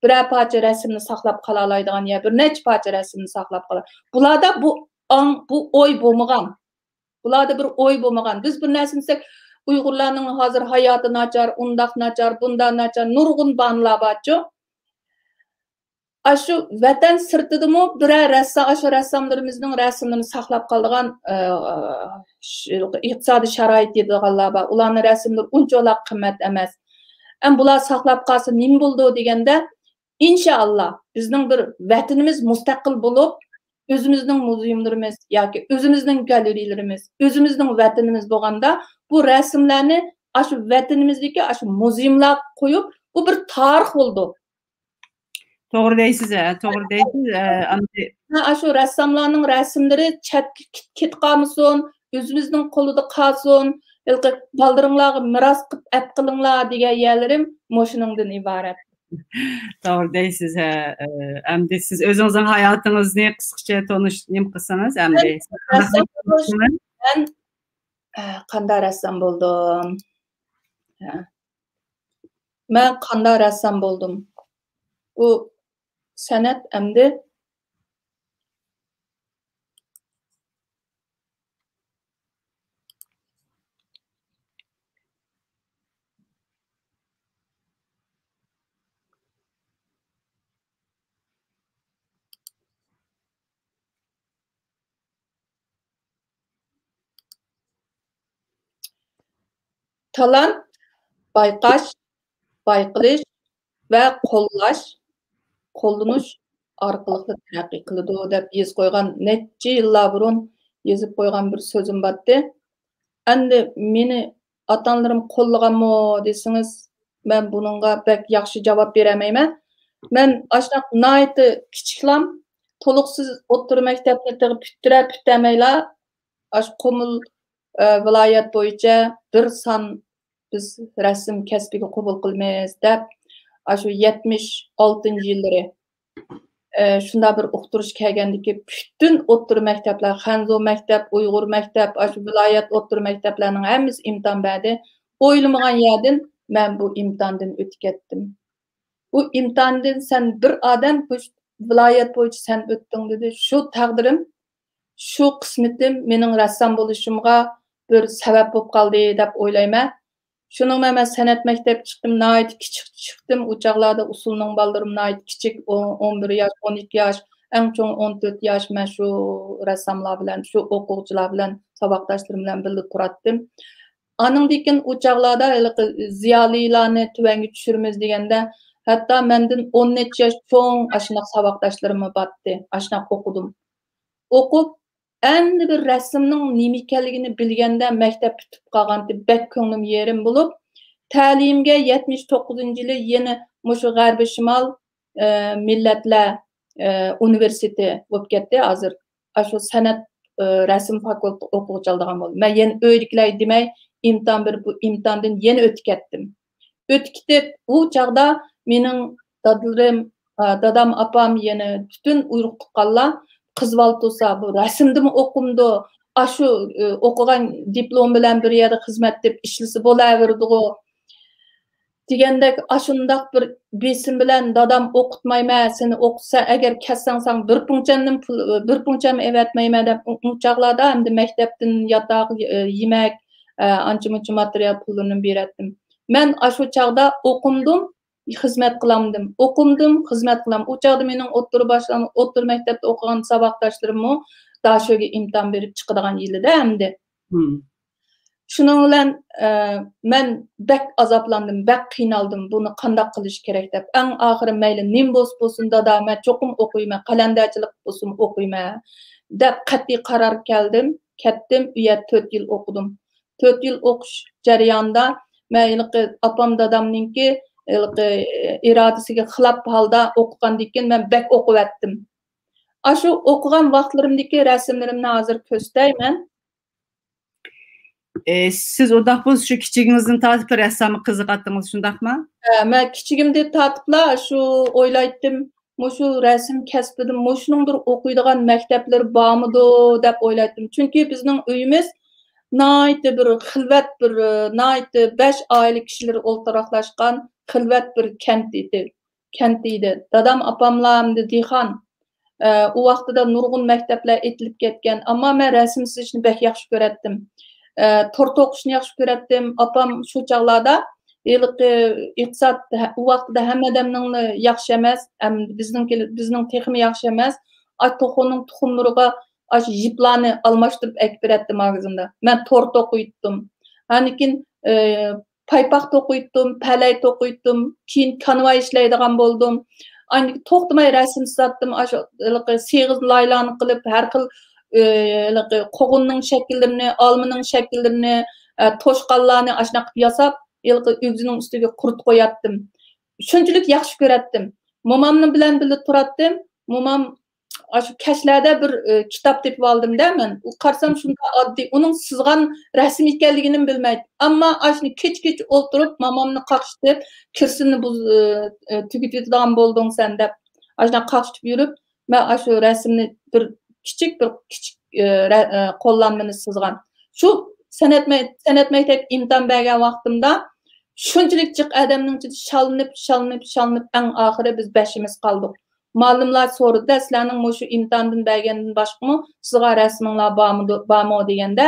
بىرەر پارچە رەسىمنى ساقلاپ قالالايدىغان يا بىر نەچچە پارچە رەسىمنى ساقلاپ قالا-، بۇلاردا بۇ ئاڭ، بۇ ئوي بولمىغان. بۇلاردا بىر ئوي بولمىغان. بىز بىر نەرسىنى دېسەك، ئۇيغۇرلارنىڭ ھازىر ھاياتى ناچار، ئۇنداق ناچار، بۇنداق ناچار، نۇرغۇن باھانىلەر بارچۇ. ئاشۇ ۋەتەن سىرتىدىمۇ بىرەر رەسسام، ئاشۇ رەسساملىرىمىزنىڭ رەسىملىرىنى ساقلاپ قالىدىغان، ئى، ش-، ئىقتىسادىي شارائىت يېتىدىغانلار بار. ئۇلارنىڭ رەسىملىرى ئۇنچىۋالا قىممەت ئەمەس. ئەم، بۇلار ساقلاپ قالسا نېمە بولىدۇ دېگەندە، ئىنشائاللا، بىزنىڭ بىر ۋەتىنىمىز مۇستەقىل بولۇپ، ئۆزىمىزنىڭ مۇزېيۇملىرىمىز ياكى ئۆزىمىزنىڭ گالېرېيلىرىمىز، ئۆزىمىزنىڭ ۋەتىنىمىز بولغاندا، بۇ رەسىملەرنى ئاشۇ ۋەتىنىمىزدىكى ئاشۇ مۇزېيۇملارغا قويۇپ، بۇ بىر تارىخ بولىدۇ. توغرا دەيسىز، ھە، توغرا دەيسىز، ھە، ئەمدى. ھە، ئاشۇ رەسساملارنىڭ رەسىملىرى چەتكە كېت-، كېتىپ قالمىسۇن، ئۆزىمىزنىڭ قولىدا قالسۇن، ھېلىقى بالدۇرۇڭلارغا مىراس قىلىپ ئەپ قىلىڭلار دېگەن يەرلىرىم مۇشۇنىڭدىن ئىبارەت. توغرا دەيسىز، ھە. ئە، ئەمدى سىز ئۆزىڭىزنىڭ ھاياتىڭىزنى قىسقىچە تونۇش، نېمە قىلسىڭىز، ئەمدى. مەن، مەن، ئە، قانداق رەسسام بولدۇم؟ ھە. مەن قانداق رەسسام بولدۇم؟ بۇ سەنئەت ئەمدى. تالانت بايقاش، بايقىلىش ۋە قوللاش، قوللىنىش ئارقىلىقلا تەرەققىي قىلىدۇ، دەپ يېزىپ قويغان، نەچچە يىللار بۇرۇن يېزىپ قويغان بىر سۆزۈم بارتتى. ئەمدى مېنى ئاتا-ئانىلىرىم قوللىغانمۇ دېسىڭىز، مەن بۇنىڭغا بەك ياخشى جاۋاب بېرەلمەيمەن. مەن ئاشۇنداق ناھايىتى كىچىكلام، تولۇقسىز ئوتتۇرا مەكتەپنى تېخى پۈتتۈرە-، پۈتتۈرەلمەيلا، ئاشۇ قۇمۇل ئە، ۋىلايەت بويىچە بىر سان بىز رەسىم كەسپىگە قوبۇل قىلىمىز دەپ، ئاشۇ يەتمىش ئالتىنچى يىللىرى، ئە، شۇنداق بىر ئۇقتۇرۇش كەلگەندىكى، پۈتۈن ئوتتۇرا مەكتەپلەر، خەنزۇ مەكتەپ، ئۇيغۇر مەكتەپ، ئاشۇ ۋىلايەت ئوتتۇرا مەكتەپلەرنىڭ ھەممىسى ئىمتىھان بەردى. ئويلىمىغان يەردىن مەن بۇ ئىمتىھاندىن ئۆتۈپ كەتتىم. بۇ ئىمتىھاندىن سەن بىر ئادەم بۇ ۋىلايەت بويىچە سەن ئۆتتۈڭ دېدى. شۇ تەقدىرىم، شۇ قىسمىتىم مېنىڭ رەسسام بولۇشۇمغا بىر سەۋەب بولۇپ قالدى دەپ ئويلايمەن. شۇنىڭ بىلەن مەن سەنئەت مەكتەپ چىقتىم، ناھايىتى كىچىك چىقتىم. ئۇ چاغلاردا ئۇسسۇلنىڭ بالىلىرىمۇ ناھايىتى كىچىك، ئون، ئون بىر ياش، ئون ئىككى ياش، ئەڭ چوڭى ئون تۆت ياش. مەن شۇ رەسساملار بىلەن، شۇ ئوقۇغۇچىلار بىلەن، ساۋاقداشلىرىم بىلەن بىللە تۇراتتىم. ئانىڭدىن كېيىن ئۇ چاغلاردا ھېلىقى زىيالىيلارنى تۆۋەنگە چۈشۈرىمىز دېگەندە، ھەتتا مەندىن ئون نەچچە ياش چوڭ ئاشۇنداق ساۋاقداشلىرىممۇ بارتتى. ئاشۇنداق ئوقۇدۇم. ئوقۇپ، ئەمدى بىر رەسىمنىڭ نېمە ئىكەنلىكىنى بىلگەندە مەكتەپ پۈتۈپ قالغانتى، بەك كۆڭلۈم يېرىم بولۇپ، تەلىيىمگە يەتمىش توققۇزىنچى يىلى يەنە مۇشۇ غەربىي شىمال، ئە، مىللەتلەر، ئە، ئۇنىۋېرسىتېتى بولۇپ كەتتى ھازىر. ئاشۇ سەنئەت، ئە، رەسىم فاكۇلتېتى ئوقۇغۇچى ئالىدىغان بولدۇم. مەن يەنە ئۆيدىكىلەرگە دېمەي، ئىمتىھان بېرىپ، بۇ ئىمتىھاندىن يەنە ئۆتۈپ كەتتىم. ئۆتۈپ كېتىپ، ئۇ چاغدا مېنىڭ دادىلىرىم، ئا، دادام، ئاپام، يەنە پۈتۈن ئۇيرۇق تۇغقانلار، «قىز بالا تۇرسا، بۇ رەسىمدىمۇ ئوقۇمدۇ؟ ئاشۇ، ئى، ئوقۇغان دىپلوم بىلەن بىر يەردە خىزمەت تېپىپ ئىشلىسا بولاۋېرىدىغۇ» دېگەندەك، ئاشۇنداق بىر بېسىم بىلەن، «دادام، ئوقۇتمايمەن، سېنى ئوقۇتسا، ئەگەر كەتسەڭ، ساڭا بىر پۇڭچەمدىن پۇل، بىر پۇڭچەم ئەۋەتمەيمەن» دەپ، ئۇ، ئۇ چاغلاردا ئەمدى مەكتەپتىن ياتاق، ئى، يېمەك، ئە، ئانچە-مۇنچە ماتېرىيال پۇللىرىنى بېرەتتىم. مەن ئاشۇ چاغدا ئوقۇمدۇم، خىزمەت قىلامدىم. ئوقۇمدۇم، خىزمەت قىلام. ئۇ چاغدا مېنىڭ ئوتتۇرا باشلان-، ئوتتۇرا مەكتەپتە ئوقۇغان ساۋاقداشلىرىممۇ داشۆگە ئىمتىھان بېرىپ چىقىدىغان يىلىدا ئەمدى. مم. شۇنىڭ بىلەن، ئە، مەن بەك ئازابلاندىم، بەك قىينالدىم، بۇنى قانداق قىلىش كېرەك دەپ. ئەڭ ئاخىرى، «مەيلى، نېمە بولسا بولسۇن، دادا، مەن چوقۇم ئوقۇيمەن، قەلەندەرچىلىك بولسىمۇ ئوقۇيمەن» دەپ قەتئىي قارار كەلدىم، كەتتىم، ئۇ يەردە تۆت يىل ئوقۇدۇم. تۆت يىل ئوقۇش جەريانىدا مەن ھېلىقى ئاپام دادامنىڭكى ھېلىقى ئىرادىسىگە خىلاپ ھالدا ئوقۇغاندىن كېيىن مەن بەك ئوقۇۋەتتىم. ئاشۇ ئوقۇغان ۋاقىتلىرىمدىكى رەسىملىرىمنى ھازىر كۆرسىتەي مەن. ئى، سىز ئۇنداق بولسا شۇ كىچىكىڭىزدىن تارتىپ رەسسامغا قىزىقاتتىڭىز، شۇنداقمۇ؟ ھە، مەن كىچىكىمدىن تارتىپلا شۇ ئويلايتتىم، مۇشۇ رەسىم كەسپىدە مۇشۇنىڭ بىر ئوقۇيدىغان مەكتەپلىرى بارمىدۇ دەپ ئويلايتتىم. چۈنكى بىزنىڭ ئۆيىمىز ناھايىتى بىر خىلۋەت، بىر، ناھايىتى بەش ئائىلە كىشىلىرى ئولتۇراقلاشقان خىلۋەت بىر كەنت ئىدى. كەنت ئىدى. دادام، ئاپاملار ئەمدى دېھقان. ئە، ئۇ ۋاقتىدا نۇرغۇن مەكتەپلەر ئېتىلىپ كەتكەن. ئەمما مەن رەسىم سىزىشنى بەك ياخشى كۆرەتتىم. ئە، تور توقۇشنى ياخشى كۆرەتتىم. ئاپام شۇ چاغلاردا ھېلىقى ئىقتىساد، ئۇ ۋاقتىدا ھەممە ئادەمنىڭ ياخشى ئەمەس، ئەم، بىزنىڭكى، بىزنىڭ تېخىمۇ ياخشى ئەمەس. ئاچ توخۇنىڭ تۇخۇملىرىغا ئاشۇ يىپلارنى ئالماشتۇرۇپ ئەكىپ بېرەتتى ماگىزىندا. مەن تور توقۇيتتۇم. ئاندىن كېيىن، ئە، پايپاق توقۇيتتۇم، پەلەي توقۇيتتۇم، كېيىن كانۋا ئىشلەيدىغان بولدۇم. ئاندىن توختىماي رەسىم سىزاتتىم، ئاشۇ ھېلىقى سېغىز لايلارنى قىلىپ، ھەر خىل، ئى، ھېلىقى قوغۇننىڭ شەكىللىرىنى، ئالمىنىڭ شەكىللىرىنى، ئە، توشقانلارنى ئاشۇنداق قىلىپ ياساپ، ھېلىقى ئۆگزىنىڭ ئۈستىگە قۇرۇتۇپ قوياتتىم. شۇنچىلىك ياخشى كۆرەتتىم. مومامنىڭ بىلەن بىللە تۇراتتىم. مومام ئاشۇ كەچلەردە بىر، ئى، كىتاب تېپىۋالدىم-دە مەن. ئۇ قارىسام شۇنداق ئاددىي، ئۇنىڭ سىزغان رەسىم ئىكەنلىكىنىمۇ بىلمەيتتىم. ئەمما ئاشۇنى كېچە-كېچە ئولتۇرۇپ، مومامنى قاقشىتىپ، «كىرسىننى بۇز-، ئى، ئى، تۈگىتىۋېتىدىغان بولدۇڭ سەن» دەپ، ئاشۇنداق قاقشىتىپ يۈرۈپ، مەن ئاشۇ رەسىمنى بىر كىچىك، بىر كىچىك، ئى، رە-، ئى، قوللانمىنى سىزغان. شۇ سەنئەت مە-، سەنئەت مەكتەپ ئىمتىھان بەرگەن ۋاقتىمدا شۇنچىلىك جىق ئادەمنىڭ ئىچىدە شاللىنىپ، شاللىنىپ، شاللىنىپ، ئەڭ ئاخىرى بىز بەشىمىز قالدۇق. مۇئەللىملار سورىدى-دە، «سىلەرنىڭ مۇشۇ ئىمتىھاندىن بەرگەندىن باشقىمۇ سىزغان رەسىمىڭلار بارمىدۇ-، بارمۇ؟» دېگەندە،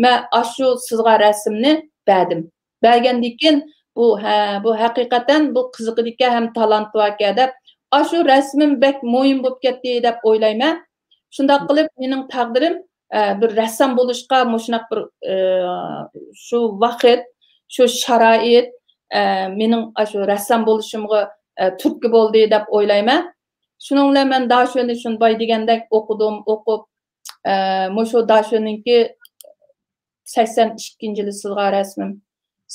مەن ئاشۇ سىزغان رەسىمنى بەردىم. بەرگەندىن كېيىن، بۇ، ھە، بۇ ھەقىقەتەن بۇ قىزىقىدىكەن ھەم تالانتى باركەن دەپ، ئاشۇ رەسىمىم بەك مۇھىم بولۇپ كەتتى دەپ ئويلايمەن. شۇنداق قىلىپ، مېنىڭ تەقدىرىم، ئە، بىر رەسسام بولۇشقا مۇشۇنداق بىر، ئە، شۇ ۋاقىت، شۇ شارائىت، ئە، مېنىڭ ئاشۇ رەسسام بولۇشۇمغا، ئە، تۈرتكە بولدى دەپ ئويلايمەن. شۇنىڭ بىلەن مەن داشۆنى شۇنى باي دېگەندەك ئوقۇدۇم، ئوقۇپ، ئە، مۇشۇ داشۆنىڭكى سەكسەن ئىككىنچى يىلى سىزغان رەسىمىم.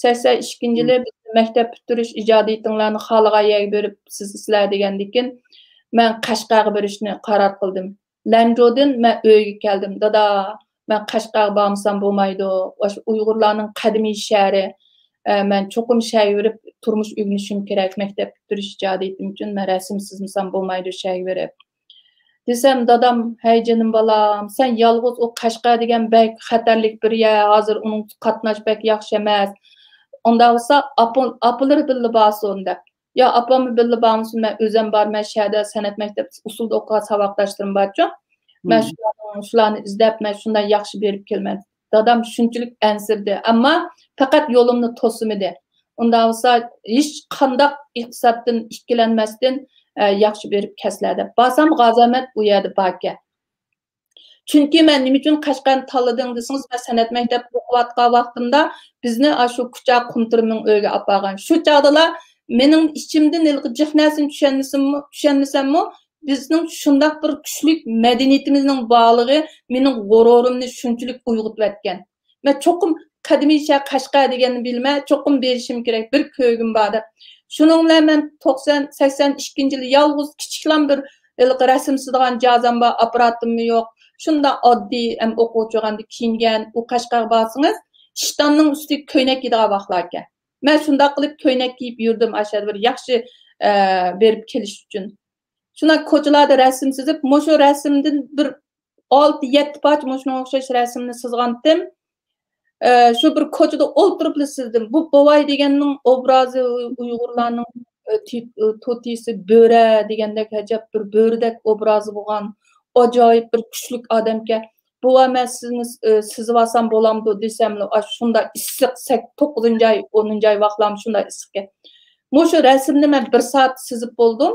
سەكسەن ئىككىنچى يىلى بىزنى مەكتەپ پۈتتۈرۈش ئىجادىيىتىڭلارنى خالىغان يەرگە بېرىپ سىزىسىلەر دېگەندىكىن، مەن قەشقەرگە بېرىشنى قارار قىلدىم. لەنجۇدىن مەن ئۆيگە كەلدىم. دادا، مەن قەشقەرگە بارمىسام بولمايدۇ. ئاشۇ ئۇيغۇرلارنىڭ قەدىمىي شەھىرى. ئە، مەن چوقۇم شەھەرگە بېرىپ تۇرمۇش ئۆگىنىشىم كېرەك. مەكتەپ پۈتتۈرۈش ئىجادىيىتىم ئۈچۈن مەن رەسىم سىزمىسام بولمايدۇ شەھەرگە بېرىپ. دېسەم، دادام، ھەي جېنىم بالام، سەن يالغۇز ئۇ قەشقەر دېگەن بەك خەتەرلىك بىر يەر، ھازىر ئۇنىڭ قاتناش بەك ياخشى ئەمەس. ئۇنداق بولسا ئاپا-، ئاپىلىرى بىللە بارسۇن دەپ. يا ئاپاممۇ بىللە بارمىسۇن، مەن ئۆزەم بارمەن، شەھەردە سەنئەت مەكتەپ ئۇسسۇلدا ئوقۇغان ساۋاقداشلىرىم بارچۇ. مەن شۇلارنى، شۇلارنى ئىزدەپ، مەن شۇنداق ياخشى بېرىپ كېلىمەن. دادام شۇنچىلىك ئەنسىرىدى، ئەمما پەقەت يولۇمنى توسىمىدى. ئۇنداق بولسا ھېچ قانداق ئىقتىسادتىن ئىككىلەنمەستىن، ئە، ياخشى بېرىپ كەلسىلە دەپ. بارسام غازى ئەمەت ئۇ يەردە باركەن. چۈنكى مەن نېمە ئۈچۈن قەشقەرنى تاللىدىڭ دېسىڭىز، مەن سەنئەت مەكتەپتە ئوقۇۋاتقان ۋاقتىمدا بىزنى ئاشۇ كۇچا قۇمتۇرمىڭ ئۆيىگە ئاپارغان. شۇ چاغدىلا مېنىڭ ئىچىمدىن ھېلىقى جىق نەرسىنى چۈشەنمىسەممۇ، چۈشەنمىسەممۇ، بىزنىڭ شۇنداق بىر كۈچلۈك مەدەنىيىتىمىزنىڭ بارلىقى مېنىڭ غۇرۇرۇمنى شۇنچىلىك ئويغىتىۋەتكەن. مەن چوقۇم قەدىمىي شەھەر قەشقەر دېگەننى بىلىمەن، چوقۇم بېرىشىم كېرەك، بىر كۆرگۈم بار دەپ. شۇنىڭ بىلەن مەن توقسان، سەكسەن ئىككىنچى يىلى يالغۇز كىچىكلام بىر ھېلىقى رەسىم سىزىدىغان جازام بار، ئاپپاراتىممۇ يوق. شۇنداق ئاددىي، ھەم ئوقۇغۇچى بولغاندا كىيىنگەن، ئۇ قەشقەرگە بارسىڭىز، ئىشتاننىڭ ئۈستىگە كۆينەك كىيىدىغان ۋاقىتلاركەن. مەن شۇنداق قىلىپ كۆينەك كىيىپ يۈردۈم، ئاشۇ يەردە بىر ياخشى، ئە، بېرىپ كېلىش ئۈچۈن. شۇنداق كوچىلاردا رەسىم سىزىپ، مۇشۇ رەسىمدىن بىر ئالتە، يەتتە پارچە مۇشۇنىڭغا ئوخشاش رەسىمنى سىزغانتىم. ئە، شۇ بىر كوچىدا ئولتۇرۇپلا سىزدىم. بۇ بوۋاي دېگەننىڭ ئوبرازى ئۇيغۇرلارنىڭ، ئە، تى-، ئە، توتىسى بۆرە دېگەندەك، ئەجەب بىر بۆرىدەك ئوبرازى بولغان، ئاجايىپ بىر كۈچلۈك ئادەمكەن. بوۋا، مەن سىزنى، ئە، سىزىۋالسام بولامدۇ دېسەملا، ئاشۇ شۇنداق ئىسسىق، سەك-، توققۇزىنچى ئاي، ئونىنچى ئاي ۋاقىتلارمۇ شۇنداق ئىسسىقكەن. مۇشۇ رەسىمنى مەن بىر سائەت سىزىپ بولدۇم.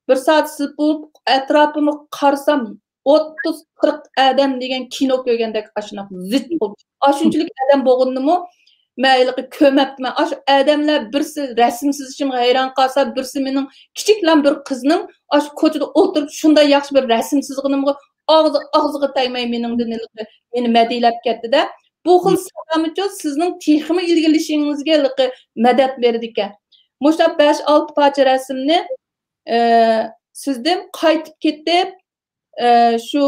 بىر سائەت سىزىپ بولۇپ، ئەتراپىمغا قارىسام، ئوتتۇز، قىرىق ئادەم دېگەن كىنو كۆرگەندەك ئاشۇنداق زىچ بولدى. ئاشۇنچىلىك ئادەم بولغىنىمۇ مەن ھېلىقى كۆرمەپتىمەن. ئاشۇ ئادەملەر بىرسى رەسىم سىزىشىمغا ھەيران قالسا، بىرسى مېنىڭ كىچىكلام بىر قىزنىڭ ئاشۇ كوچىدا ئولتۇرۇپ شۇنداق ياخشى بىر رەسىم سىزغىنىمغا ئاغزى، ئاغزىغا تەگمەي مېنىڭدىن ھېلىقى مېنى مەدھىيلەپ كەتتى-دە. بۇ خىل سالامىچۇ سىزنىڭ تېخىمۇ ئىلگىرىلىشىڭىزگە ھېلىقى مەدەت بېرىدىكەن. مۇشۇنداق بەش، ئالتە پارچە رەسىمنى، ئە، سىزدىن قايتىپ كېتىپ، ئە، شۇ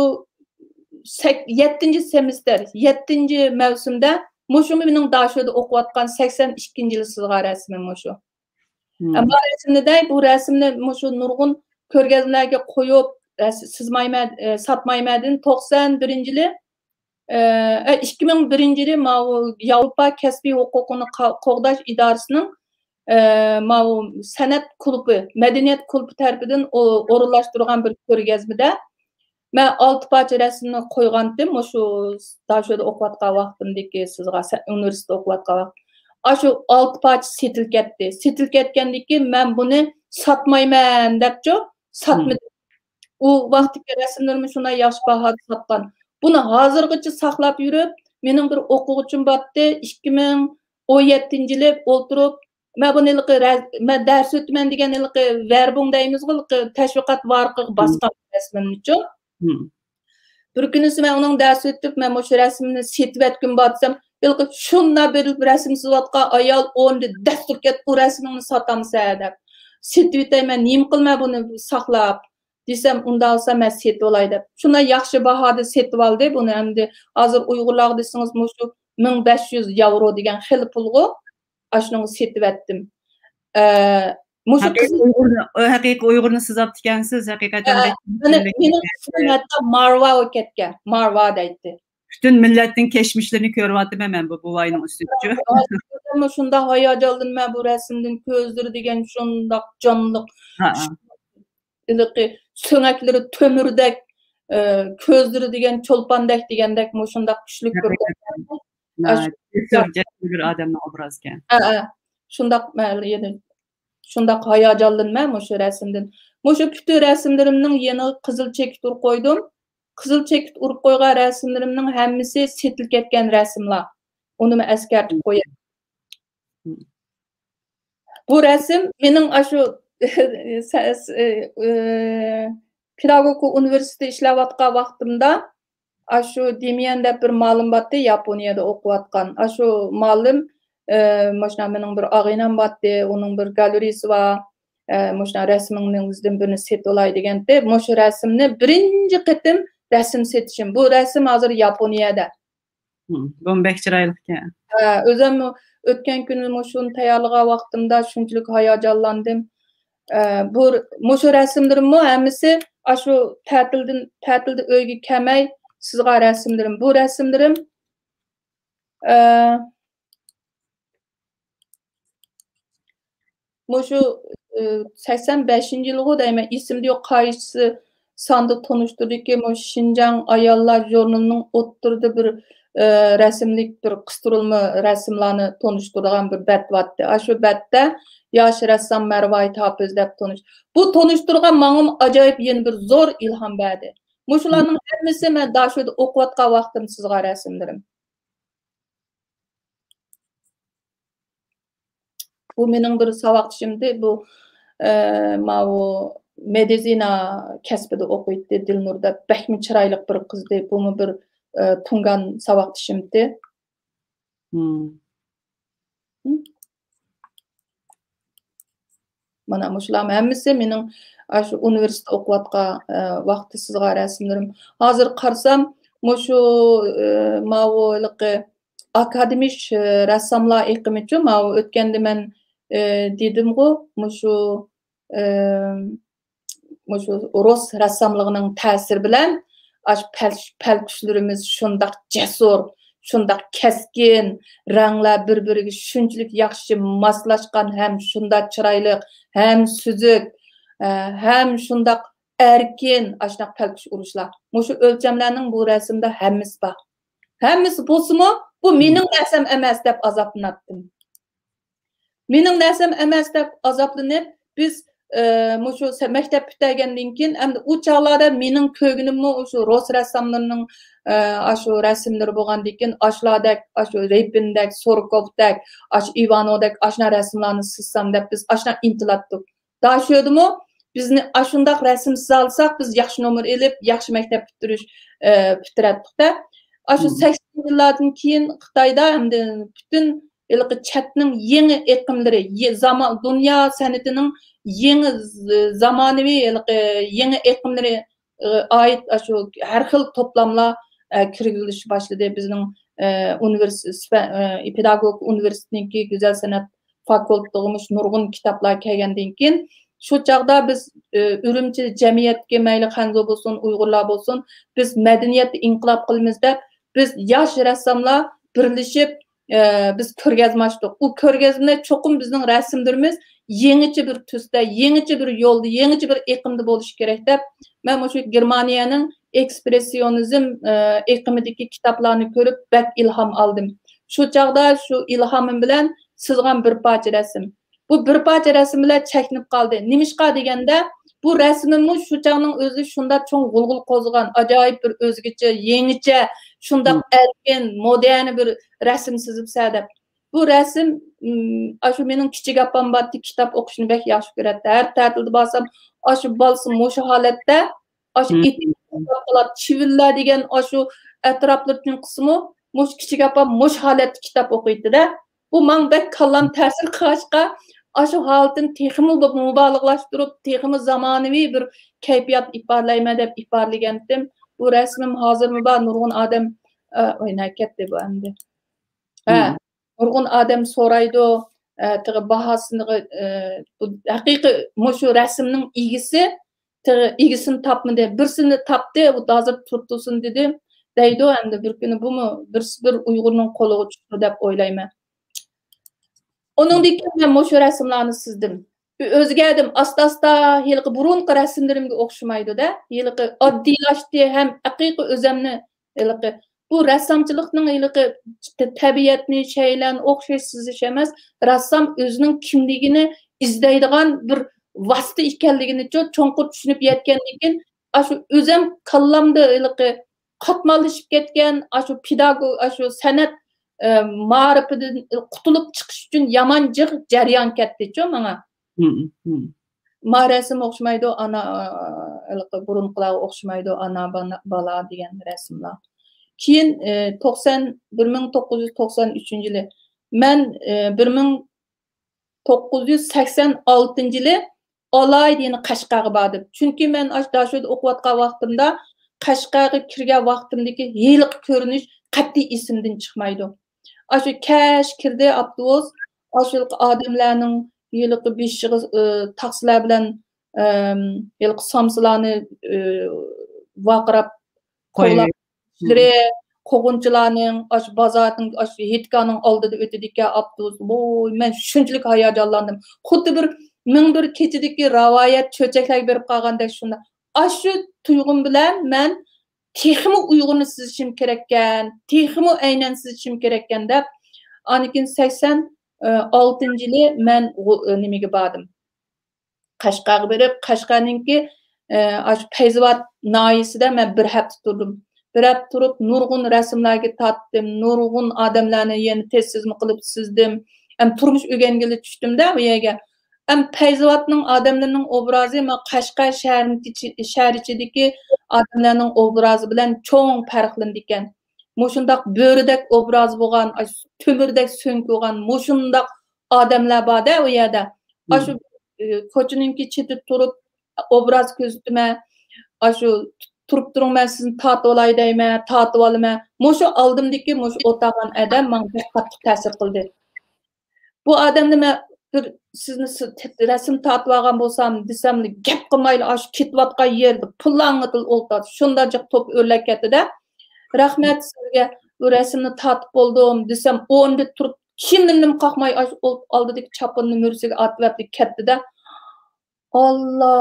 سەك-، يەتتىنچى سېمىستىر، يەتتىنچى مەۋسۇمدا مۇشۇ مېنىڭ داشۆدە ئوقۇۋاتقان سەكسەن ئىككىنچى يىلى سىزغان رەسىمىم مۇشۇ. ئەمما رەسىمنى دەي، بۇ رەسىمنى مۇشۇ نۇرغۇن كۆرگەزمىلەرگە قويۇپ، رەس-، سىزمايمەن، ئە، ساتمايمەندىن توقسان بىرىنچى يىلى، ئە، ئىككى مىڭ بىرىنچى يىلى ماۋۇ ياۋروپا كەسپىي ھوقۇقىنى قا-، قوغداش ئىدارىسىنىڭ، ئە، ماۋۇ سەنئەت كۇلۇبى، مەدەنىيەت كۇلۇبى تەرىپىدىن ئو-، ئورۇنلاشتۇرغان بىر كۆرگەزمىدە مەن ئالتە پارچە رەسىمنى قويغانتىم، مۇشۇ داشۆدە ئوقۇۋاتقان ۋاقتىمدىكى سىزغا، سە-، ئۇنىۋېرسىتېتتا ئوقۇۋاتقان ۋاقىت. ئاشۇ ئالتە پارچە سېتىلىپ كەتتى. سېتىلىپ كەتكەندىن كېيىن مەن بۇنى ساتمايمەن دەپچۇ، ساتمىدىم. ئۇ ۋاقىتتىكى رەسىملىرىمنى شۇنداق ياخشى باھادا ساتقان. بۇنى ھازىرغىچە ساقلاپ يۈرۈپ، مېنىڭ بىر ئوقۇغۇچىم بارتتى، ئىككى مىڭ ئون يەتتىنچى يىلى ئولتۇرۇپ، مەن بۇنى ھېلىقى رە-، مەن دەرس ئۆتىمەن دېگەن ھېلىقى ۋەربۇڭ دەيمىزغۇ، ھېلىقى تەشۋىقات ۋارىقىغا باسقان رەسىمىمنىچۇ. بىر كۈنىسى مەن ئۇنىڭ دەرس ئۆتۈپ، مەن مۇشۇ رەسىمنى سېتىۋەتكۈم بار دېسەم، ھېلىقى شۇنداق بېرىلىپ رەسىم سىزىۋاتقان ئايال ئورنىدىن دەس تۇرۇپ كەتتى، ئۇ رەسىمىڭنى ساتامسەن دەپ. سېتىۋېتەي، مەن نېمە قىلىمەن بۇنى ساقلاپ؟ دېسەم، ئۇنداق بولسا مەن سېتىۋالاي دەپ. شۇنداق ياخشى باھادا سېتىۋالدى بۇنى. ئەمدى ھازىر ئۇيغۇرلارغا دېسىڭىز، مۇشۇ مىڭ بەش يۈز ياۋرو دېگەن خېلى پۇلغۇ. ئاشۇنىڭغا سېتىۋەتتىم. ئە، مۇشۇ ھەقىقىي قىزىل ئۇيغۇرنى، ھەقىقىي ئۇيغۇرنى سىزاپتىكەنسىز، ھەقىقەتەن ھە، بەك مېنىڭ ئىسمىم ھەتتا مارۋا بولۇپ كەتكەن. مارۋا دەيتتى. پۈتۈن مىللەتنىڭ كەچمىشلىرىنى كۆرۈۋاتىمەن مەن بۇ بوۋاينىڭ ئۈستىدىچۇ. ھازىرمۇ شۇنداق ھاياجانلىنىمەن بۇ رەسىمدىن، كۆزلىرى دېگەن شۇنداق جانلىق. ھە، ھە. ھېلىقى سۆڭەكلىرى تۆمۈردەك، ئە، كۆزلىرى دېگەن چولپاندەك دېگەندەك مۇشۇنداق كۈچلۈك بىر ھەقىقەتەن. ئاشۇ ناھايىتى جەسۇر، جەسۇر بىر ئادەمنىڭ ئوبرازىكەن. ھە، ھە. شۇنداق، مەن يەنە شۇنداق ھاياجانلىنىمەن مۇشۇ رەسىمدىن. مۇشۇ پۈتۈن رەسىملىرىمنىڭ يېنىغا قىزىل چېكىت ئۇرۇپ قويدۇم. قىزىل چېكىت ئۇرۇپ قويغان رەسىملىرىمنىڭ ھەممىسى سېتىلىپ كەتكەن رەسىملار. ئۇنىمۇ ئەسكەرتىپ قوياي. بۇ رەسىم مېنىڭ ئاشۇ سە-، سە-، ئى، پېداگوگىكا ئۇنىۋېرسىتېتىدا ئىشلەۋاتقان ۋاقتىمدا، ئاشۇ دېميەن دەپ بىر مالىم بارتتى، ياپونىيەدە ئوقۇۋاتقان. ئاشۇ مالىم، ئى، مۇشۇنداق مېنىڭ بىر ئاغىنەم بارتتى، ئۇنىڭ بىر گالېرېيىسى بار. ئى، مۇشۇنداق رەسىمىڭنىڭ ئىزىدىن بىرنى سېتىۋالاي دېگەنتى. مۇشۇ رەسىمنى بىرىنچى قېتىم رەسىم سېتىشىم. بۇ رەسىم ھازىر ياپونىيەدە. بۇمۇ بەك چىرايلىقكەن. ھە، ئۆزۈم ئۆتكەن كۈنى مۇشۇنى تەييارلىغان ۋاقتىمدا شۇنچىلىك ھاياجانلاندىم. ئە، بۇ، مۇشۇ رەسىملىرىممۇ ھەممىسى ئاشۇ تەتىلدىن، تەتىلدە ئۆيگە كەلمەي سىزغان رەسىملىرىم. بۇ رەسىملىرىم، ئە، مۇشۇ، ئە، سەكسەن بەشىنچى يىلغۇ دەيمەن، ئېسىمدە يوق، قايسى ساندا تونۇشتۇردىكى، مۇشۇ شىنجاڭ ئاياللار ژۇرنىلىنىڭ ئوتتۇرىدا بىر، ئە، رەسىملىك بىر قىستۇرۇلما رەسىملارنى تونۇشتۇرىدىغان بىر بەت بارتتى. ئاشۇ بەتتە ياش رەسسام مەرۋايىت ھاپىز دەپ تونۇش-، بۇ تونۇشتۇرغان ماڭىمۇ ئاجايىپ يەنە بىر زور ئىلھام بەردى. مۇشۇلارنىڭ ھەممىسى مەن داشۆدە ئوقۇۋاتقان ۋاقتىم سىزغان رەسىملىرىم. بۇ مېنىڭ بىر ساۋاقدىشىمدى. بۇ، ئە، ماۋۇ مېدىزىنا كەسپىدە ئوقۇيتتى دىلنۇر دەپ. بەكمۇ چىرايلىق بىر قىزدى. بۇمۇ بىر، ئە، تۇڭگان ساۋاقدىشىمدى. مم. مانا مۇشۇلارمۇ ھەممىسى مېنىڭ ئاشۇ ئۇنىۋېرسىتېتتا ئوقۇۋاتقان، ئە، ۋاقتى سىزغان رەسىملىرىم. ھازىر قارىسام، مۇشۇ، ئە، ماۋۇ ھېلىقى ئاكادېمىك، ئە، رەسساملار ئېقىمىچۇ، ماۋۇ ئۆتكەندە مەن، ئە، دېدىمغۇ، مۇشۇ، ئە، مۇشۇ رۇس رەسساملىقىنىڭ تەسىرى بىلەن ئاشۇ پەل-، پەلكۈشلىرىمىز شۇنداق جەسۇر، شۇنداق كەسكىن، رەڭلەر بىر-بىرىگە شۇنچىلىك ياخشى ماسلاشقان، ھەم شۇنداق چىرايلىق، ھەم سۈزۈك، ئە، ھەم شۇنداق ئەركىن، ئاشۇنداق پەلكۈش ئۇرۇشلار. مۇشۇ ئۆلچەملەرنىڭ بۇ رەسىمدە ھەممىسى بار. ھەممىسى بولسىمۇ، بۇ مېنىڭ نەرسەم ئەمەس دەپ ئازابلىناتتىم. مېنىڭ نەرسەم ئەمەس دەپ ئازابلىنىپ، بىز، ئە، مۇشۇ سە-، مەكتەپ پۈتتۈرگەندىن كېيىن، ئەمدى ئۇ چاغلاردا مېنىڭ كۆرگىنىممۇ شۇ رۇس رەسساملىرىنىڭ، ئە، ئاشۇ رەسىملىرى بولغاندىن كېيىن، ئاشۇلاردەك، ئاشۇ رېپىندەك، سۇرۇكوفدەك، ئاشۇ ئىۋانودەك، ئاشۇنداق رەسىملەرنى سىزسام دەپ، بىز ئاشۇنداق ئىنتىلاتتۇق. داشۆدىمۇ بىزنى ئاشۇنداق رەسىم سىزالىساق، بىز ياخشى نومۇر ئېلىپ، ياخشى مەكتەپ پۈتتۈرۈش، ئە، پۈتتۈرەتتۇق-دە. ئاشۇ سەكسەن يىللاردىن كېيىن خىتايدا ھەمدە پۈتۈن ھېلىقى چەتنىڭ يېڭى ئېقىملىرى، يې-، زاما-، دۇنيا سەنئىتىنىڭ يېڭى ز-، زامانىۋى ھېلىقى يېڭى ئېقىملىرى، ئە، ئائىت ئاشۇ ھەر خىل توپلاملار، ئە، كىرگۈزۈلۈشكە باشلىدى. بىزنىڭ، ئە، ئۇنىۋېرس-، سۈپە-، ئە، پېداگوگىكا ئۇنىۋېرسىتېتىنىڭكى گۈزەل سەنئەت فاكۇلتېتىغىمۇ نۇرغۇن كىتابلار كەلگەندىن كېيىن، شۇ چاغدا بىز، ئە، ئۈرۈمچى جەمئىيەتتىكى مەيلى خەنزۇ بولسۇن، ئۇيغۇرلار بولسۇن، بىز مەدەنىيەتتە ئىنقىلاب قىلىمىز دەپ، بىز ياش رەسساملار بىرلىشىپ، ئە، بىز كۆرگەزمە ئاچتۇق. ئۇ كۆرگەزمىدە چوقۇم بىزنىڭ رەسىملىرىمىز يېڭىچە بىر تۈستە، يېڭىچە بىر يولدا، يېڭىچە بىر ئېقىمدا بولۇشى كېرەك دەپ، مەن مۇشۇ گېرمانىيەنىڭ ئېكسپرېسسىيونىزم، ئە، ئېقىمىدىكى كىتابلارنى كۆرۈپ بەك ئىلھام ئالدىم. شۇ چاغدا شۇ ئىلھامىم بىلەن سىزغان بىر پارچە رەسىم. بۇ بىر پارچە رەسىم بىلەن چەكلىنىپ قالدى. نېمىشقا دېگەندە، بۇ رەسىمىممۇ شۇ چاغنىڭ ئۆزىدە شۇنداق چوڭ غۇلغۇلا قوزغىغان، ئاجايىپ بىر ئۆزگىچە، يېڭىچە، شۇنداق ئەركىن، مودېرن بىر رەسىم سىزىپسەن دەپ. بۇ رەسىم، ئىم، ئاشۇ مېنىڭ كىچىك ئاپام بارتتى، كىتاب ئوقۇشنى بەك ياخشى كۆرەتتى. ھەر تەتىلدە بارسام، ئاشۇ بالىسى مۇشۇ ھالەتتە، ئاشۇ ئېتىز چىۋىنلەر دېگەن ئاشۇ ئەتراپلىرىدىن قىسمۇ، مۇشۇ كىچىك ئاپام مۇشۇ ھالەتتە كىتاب ئوقۇيتتى-دە. بۇ ماڭا بەك كاللام تەسىر قىلغاچقا، ئاشۇ ھالىتىنى تېخىمۇ بىر مۇبالىغىلەشتۈرۈپ، تېخىمۇ زامانىۋى بىر كەيپىيات ئىپادىلەيمەن دەپ ئىپادىلىگەنتىم. بۇ رەسىمىم ھازىرمۇ بار، نۇرغۇن ئادەم، ئە، ۋاي، نەگە كەتتى بۇ ئەمدى؟ ھە، نۇرغۇن ئادەم سورايدۇ، ئە، تېخى باھاسىنى، ئە، بۇ ھەقىقىي مۇشۇ رەسىمنىڭ ئىگىسى، تېخى ئىگىسىنى تاپمىدى. بىرسىنى تاپتى، ئۇ ھازىر تۇرۇپ تۇرسۇن دېدى، دەيدۇ. ئەمدى بىر كۈنى بۇمۇ بىرسى بىر ئۇيغۇرنىڭ قولىغا چۈشىدۇ دەپ ئويلايمەن. ئۇنىڭدىن كېيىن مەن مۇشۇ رەسىملەرنى سىزدىم. ئۆزگەردىم، ئاستا-ئاستا ھېلىقى بۇرۇنقى رەسىملىرىمگە ئوخشىمايدۇ-دە. ھېلىقى ئاددىيلاشتى ھەم ھەقىقىي ئۆزەمنى ھېلىقى، بۇ رەسسامچىلىقنىڭ ھېلىقى ت-، تەبىئەتنى، شەيئىلەرنى ئوخشاش سىزىش ئەمەس، رەسسام ئۆزىنىڭ كىملىكىنى ئىزدەيدىغان بىر ۋاسىتە ئىكەنلىكىنىچۇ چوڭقۇر چۈشىنىپ يەتكەندىن كېيىن، ئاشۇ ئۆزەم كاللامدا ھېلىقى قاتماللىشىپ كەتكەن، ئاشۇ پېداگو-، ئاشۇ سەنئەت، ئە، مائارىپىدىن قۇتۇلۇپ چىقىش ئۈچۈن يامان جىق جەريان كەتتىچۇ ماڭا. مم، مم. ما رەسىم ئوخشىمايدۇ، ئانا، ھېلىقى بۇرۇنقىلارغا ئوخشىمايدۇ، ئانا، بانا-، بالا دېگەن رەسىملەر. كېيىن، ئى، توقسان، بىر مىڭ توققۇز يۈز توقسان ئۈچىنچى يىلى مەن، ئى، بىر مىڭ توققۇز يۈز سەكسەن ئالتىنچى يىلى ئالاھىدە يەنە قەشقەرگە باردىم. چۈنكى مەن ئاشۇ داشۆدە ئوقۇۋاتقان ۋاقتىمدا، قەشقەرگە كىرگەن ۋاقتىمدىكى ھېلىقى كۆرۈنۈش قەتئىي ئېسىمدىن چىقمايدۇ. ئاشۇ كەچ كىردى ئاپتوبۇس، ئاشۇ ئادەملەرنىڭ ھېلىقى بېشىغا، ئى، تاخسىلار بىلەن، ئەم، ھېلىقى سامسىلارنى، ئى، ۋارقىراپ قويۇۋېتىپ. قوغلىرى، قوغۇنچىلارنىڭ، ئاشۇ بازارنىڭ، ئاشۇ ھېيتگاھنىڭ ئالدىدا ئۆتىدىكەن ئاپتوبۇس. ۋوي، مەن شۇنچىلىك ھاياجانلاندىم. خۇددى بىر مىڭ بىر كېچىدىكى رىۋايەت چۆچەكلەرگە بېرىپ قالغاندەك شۇنداق. ئاشۇ تۇيغۇم بىلەن مەن تېخىمۇ ئۇيغۇرنى سېزىشىم كېرەككەن، تېخىمۇ ئەينەن سېزىشىم كېرەككەن دەپ، ئاندىن كېيىن سەكسەن ئالتىنچى يىلى مەن غۇ-، نېمىگە باردىم. قەشقەرگە بېرىپ، قەشقەرنىڭكى، ئە، ئاشۇ پەيزىۋات ناھىيەسىدە مەن بىر ھەپتە تۇردۇم. بىر ھەپتە تۇرۇپ، نۇرغۇن رەسىملەرگە تارتتىم، نۇرغۇن ئادەملەرنى يەنە تېز سىزما قىلىپ سىزدىم. ھەم تۇرمۇش ئۆگەنگىلى چۈشتۈم-دە ئۇ يەرگە. ھەم پەيزىۋاتنىڭ ئادەملىرىنىڭ ئوبرازى مانا قەشقەر شەھەرنىڭ ئىچى-، شەھەر ئىچىدىكى ئادەملەرنىڭ ئوبرازى بىلەن چوڭ پەرقلىنىدىكەن. مۇشۇنداق بۆرىدەك ئوبرازى بولغان، ئاشۇ تۆمۈردەك سۆڭىكى بولغان مۇشۇنداق ئادەملەر بار-دە ئۇ يەردە. ئاشۇ، ئى، كوچىنىڭكى چېتىدە تۇرۇپ ئوبراز كۆزىتىمەن. ئاشۇ تۇرۇپ تۇرۇڭ، مەن سىزنى تارتىۋالاي دەيمەن، تارتىۋالىمەن. مۇشۇ ئالدىمدىكى مۇشۇ ئولتۇرغان ئادەم ماڭا بەك قاتتىق تەسىر قىلدى. بۇ ئادەمنى مەن بىر سىزنى سى-، تىت-، رەسىم تارتىۋالغان بولسام دېسەملا، گەپ قىلمايلا، ئاشۇ كېتىۋاتقان يېرىدە پۇلاڭ ئېتىپ ئولتۇراتتى. شۇنداق جىق توپ ئۆرلەپ كەتتى-دە. رەھمەت سىزگە، بۇ رەسىمنى تارتىپ بولدۇم دېسەم، ئورنىدىن تۇرۇپ، كىيىملىرىنىمۇ قاقماي، ئاشۇ ئول-، ئالدىدىكى چاپىنىنى مۈرىسىگە ئارتىۋەتتى، كەتتى-دە. ئاللا،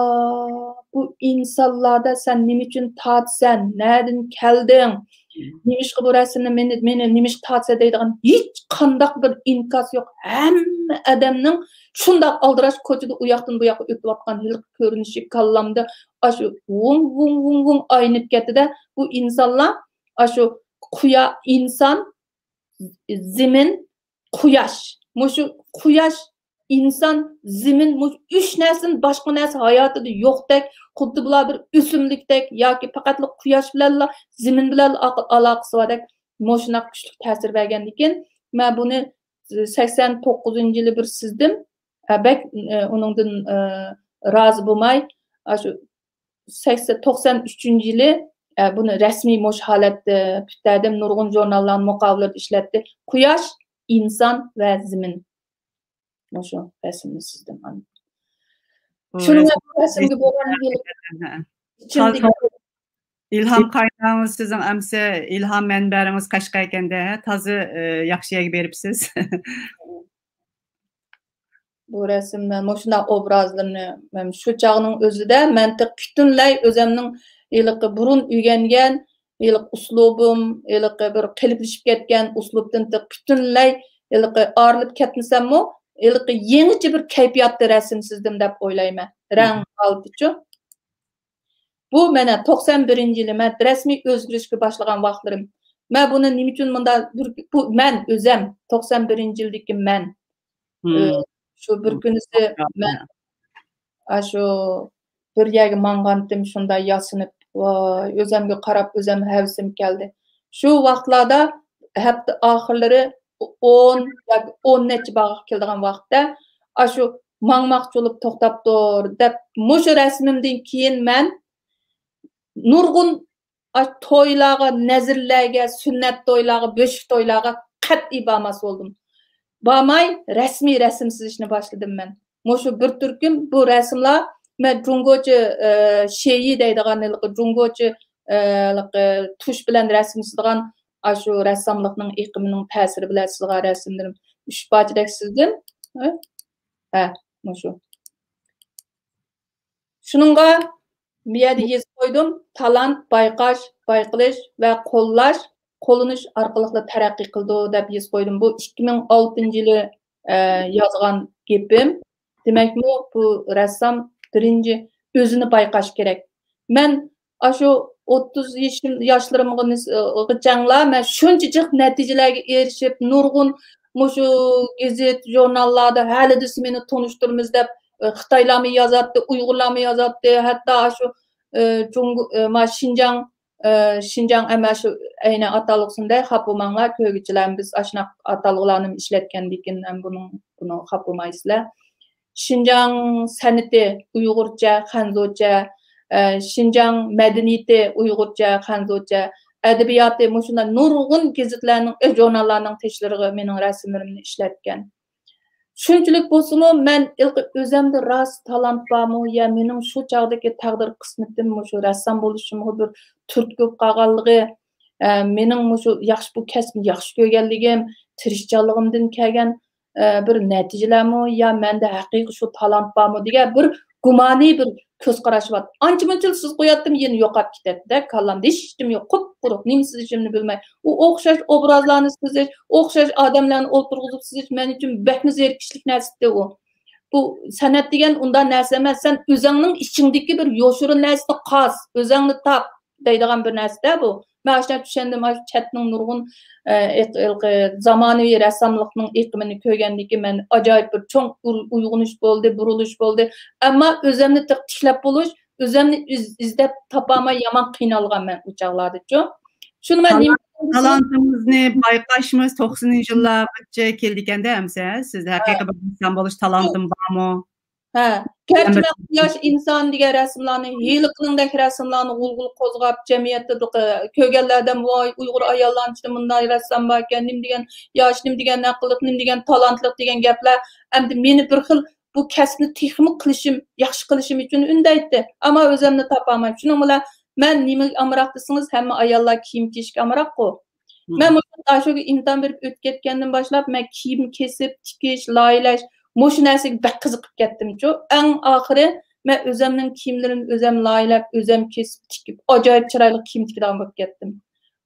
بۇ ئىنسانلاردا سەن نېمە ئۈچۈن تارتىسەن؟ نەدىن كەلدىڭ؟ نېمىشقا بۇ رەسىمنى مېنى، مېنى نېمىشقا تارتىسەن دەيدىغان ھېچقانداق بىر ئىنكاس يوق. ھەممە ئادەمنىڭ شۇنداق ئالدىراش كوچىدا ئۇ ياقتىن بۇ ياققا ئۆتۈۋاتقان ھېلىقى كۆرۈنۈشى كاللامدا ئاشۇ ۋۇڭ، ۋۇڭ، ۋۇڭ، ۋۇڭ ئايلىنىپ كەتتى-دە. بۇ ئىنسانلار ئاشۇ قۇيا-، ئىنسان، زېمىن، قۇياش. مۇشۇ قۇياش، ئىنسان، زېمىن، مۇشۇ ئۈچ نەرسىدىن باشقا نەرسە ھاياتىدا يوقتەك، خۇددى بۇلار بىر ئۆسۈملۈكتەك ياكى پەقەتلا قۇياش بىلەنلا، زېمىن بىلەنلا ئاق-، ئالاقىسى باردەك، مۇشۇنداق كۈچلۈك تەسىر بەرگەندىكىن، مەن بۇنى سەكسەن توققۇزىنچى يىلى بىر سىزدىم. ئە، بەك، ئە، ئۇنىڭدىن، ئە، رازى بولماي، ئاشۇ سەكسەن، توقسان ئۈچىنچى يىلى، ئە، بۇنى رەسمىي مۇشۇ ھالەتتە پۈتتۈردۈم. نۇرغۇن ژۇرناللارنىڭ مۇقاۋىلىرىدە ئىشلەتتى. قۇياش، ئىنسان ۋە زېمىن. مۇشۇ رەسىمنى سىزدىم. بۇ شۇنىڭ رەسىم بىلەن بۇ رەسىمگە بولغان ھېلىقى ئىچىمدىكى تازا ئىلھام قاينىڭىز سىزنىڭ ئەمسە، ئىلھام مەنبەرىڭىز قەشقەر ئىكەندە، تازا، ئە، ياخشى يەرگە بېرىپسىز. بۇ رەسىمنى، مۇشۇنداق ئوبرازلىرىنى مەن شۇ چاغنىڭ ئۆزىدە مەن تېخى پۈتۈنلەي ئۆزەمنىڭ ھېلىقى بۇرۇن ئۆگەنگەن ھېلىقى ئۇسلۇبۇم، ھېلىقى بىر قېلىپلىشىپ كەتكەن ئۇسلۇبتىن تېخى پۈتۈنلەي ھېلىقى ئايرىلىپ كەتمىسەممۇ، ھېلىقى يېڭىچە بىر كەيپىياتتا رەسىم سىزدىم دەپ ئويلايمەن. رەڭ ھالىتىچۇ. بۇ مانا توقسان بىرىنچى يىلى مەن رەسمىي ئۆزگىرىشكە باشلىغان ۋاقىتلىرىم. مەن بۇنى نېمە ئۈچۈن مۇنداق بىر، بۇ مەن ئۆزەم، توقسان بىرىنچى يىلدىكى مەن. ئى، شۇ بىر كۈنىسى مەن ئاشۇ بىر يەرگە ماڭغانتىم، شۇنداق ياسىنىپ، ۋاي، ئۆزەمگە قاراپ ئۆزەم ھەۋىسىم كەلدى. شۇ ۋاقىتلاردا ھەپتە ئاخىرلىرى ئون ياكى ئون نەچچە باغقا كېلىدىغان ۋاقىتتا، ئاشۇ ماڭماقچى بولۇپ توختاپ تۇر دەپ، مۇشۇ رەسىمىمدىن كېيىن مەن نۇرغۇن ئاش تويلارغا، نەزىرلەرگە، سۈننەت تويلارغا، بۆشۈك تويلارغا قەتئىي بارماس بولدۇم. بارماي، رەسمىي رەسىم سىزىشنى باشلىدىم مەن. مۇشۇ بىر تۈركۈم بۇ رەسىملەر، مەن جۇڭگوچە، ئە، شېيى دەيدىغان ھېلىقى جۇڭگوچە، ئە، ھېلىقى تۇش بىلەن رەسىم سىزىدىغان ئاشۇ رەسساملىقنىڭ ئېقىمىنىڭ تەسىرى بىلەن سىزغان رەسىملىرىم ئۈچ پارچىدەك سىزدىم. ھە؟ ھە، مۇشۇ. شۇنىڭغا بۇ يەردە يېزىپ قويدۇم، تالانت بايقاش، بايقىلىش ۋە قوللاش، قوللىنىش ئارقىلىقلا تەرەققىي قىلىدۇ دەپ يېزىپ قويدۇم. بۇ ئىككى مىڭ ئالتىنچى يىلى، ئە، يازغان گېپىم. دېمەكمۇ، بۇ رەسسام بىرىنچى ئۆزىنى بايقاش كېرەك. مەن ئاشۇ ئوتتۇز يېشىم، ياشلىرىمغا نىس-، غىچەڭلا مەن شۇنچە جىق نەتىجىلەرگە ئېرىشىپ، نۇرغۇن مۇشۇ گېزىت، ژۇرناللاردا ھەلى دېسە مېنى تونۇشتۇرىمىز دەپ، ئى، خىتايلارمۇ يازاتتى، ئۇيغۇرلارمۇ يازاتتى، ھەتتا ئاشۇ، ئى، جۇڭگو، ئى، ما شىنجاڭ، ئى، شىنجاڭ ئەمەس، شۇ ئەينى ئاتالغۇسىنى دەي، خاپا بولماڭلار، كۆرگۈچىلەرمۇ بىز ئاشۇنداق ئاتالغۇلارنى ئىشلەتكەندىكىن ھەم بۇنىڭ، بۇنىڭغا خاپا بولمايسىلەر. شىنجاڭ سەنئىتى ئۇيغۇرچە، خەنزۇچە، ئە، شىنجاڭ مەدەنىيىتى ئۇيغۇرچە، خەنزۇچە، ئەدەبىياتى، مۇشۇنداق نۇرغۇن گېزىتلەرنىڭ، ئە، ژۇرناللارنىڭ تېشلىرىغا مېنىڭ رەسىملىرىمنى ئىشلەتكەن. شۇنچىلىك بولسىمۇ، مەن ھېلىقى ئۆزەمدە راست تالانت بارمۇ، يا مېنىڭ شۇ چاغدىكى تەقدىر قىسمىتىم مۇشۇ رەسسام بولۇشۇمغا بىر تۈرتكە بولۇپ قالغانلىقى، ئە، مېنىڭ مۇشۇ ياخشى، بۇ كەسىپنى ياخشى كۆرگەنلىكىم، تىرىشچانلىقىمدىن كەلگەن، ئە، بىر نەتىجىلەرمۇ، يا مەندە ھەقىقىي شۇ تالانت بارمۇ دېگەن بىر گۇمانىي بىر كۆز قاراش بار. ئانچە-مۇنچىلا سىزىپ قوياتتىم، يەنە يوقاپ كېتەتتى-دە كاللامدا. ھېچ ئىشتىم يوق، قۇپقۇرۇق، نېمە سىزىشىمنى بىلمەي. ئۇ ئوخشاش ئوبرازلارنى سىزىش، ئوخشاش ئادەملەرنى ئولتۇرغۇزۇپ سىزىش مەن ئۈچۈن بەكمۇ زېرىكىشلىك نەرسە ئىدى ئۇ. بۇ سەنئەت دېگەن ئۇنداق نەرسە ئەمەس. سەن ئۆزۈڭنىڭ ئىچىڭدىكى بىر يوشۇرۇن نەرسىنى قاز، ئۆزۈڭنى تاپ دەيدىغان بىر نەرسە-دە بۇ. مەن ئاشۇنداق چۈشەندىم، ئاشۇ چەتنىڭ نۇرغۇن، ئە، ئېق-، ئېلقى زامانىۋى رەسساملىقنىڭ ئېقىمىنى كۆرگەندىن كېيىن مەن ئاجايىپ بىر چوڭ ئۇل-، ئويغىنىش بولدى، بۇرۇلۇش بولدى. ئەمما ئۆزۈمنى تىق-، تىكلەپ بولۇش، ئۆزۈمنى ئىز-، ئىزدەپ تاپالماي يامان قىينالغان مەن ئۇ چاغلاردىچۇ. شۇنى مەن نېمە تالانتىڭىزنى بايقاشمۇ توقسىنىنچى يىللارغىچە كېلىدىكەندە ئەمسە، سىزدە ھەقىقىي بىر رەسسام بولۇش تالانتىم بارمۇ؟ ھە، گەرچە مەن قۇياش ئىنسان دېگەن رەسىملەرنى، ھېلىقىنىڭدەك رەسىملەرنى غۇلغۇلا قوزغاپ، جەمئىيەتتە كۆرگەنلەردىن، ۋاي، ئۇيغۇر ئاياللارنىڭ ئىچىدە مۇنداق رەسسام باركەن، نېمە دېگەن ياش، نېمە دېگەن ئەقىللىق، نېمە دېگەن تالانتلىق دېگەن گەپلەر ئەمدى مېنى بىر خىل بۇ كەسىپنى تېخىمۇ قىلىشىم، ياخشى قىلىشىم ئۈچۈن ئۈندەيتتى. ئەمما ئۆزۈمنى تاپالماي. شۇنىڭ بىلەن مەن نېمىگە ئامراق دېسىڭىز، ھەممە ئاياللار كىيىم كىيىشكە ئامراققۇ. مەن مۇشۇ داشۆگە ئىمتىھان بېرىپ ئۆتۈپ كەتكەندىن باشلاپ، مەن كىيىم كېسىپ، تىكىش، لايىھەلەش، مۇشۇ نەرسىگە بەك قىزىقىپ كەتتىمچۇ. ئەڭ ئاخىرى مەن ئۆزۈمنىڭ كىيىملىرىنى ئۆزۈم لايىھەلەپ، ئۆزۈم كېسىپ، تىكىپ، ئاجايىپ چىرايلىق كىيىم تىكىدىغان بولۇپ كەتتىم.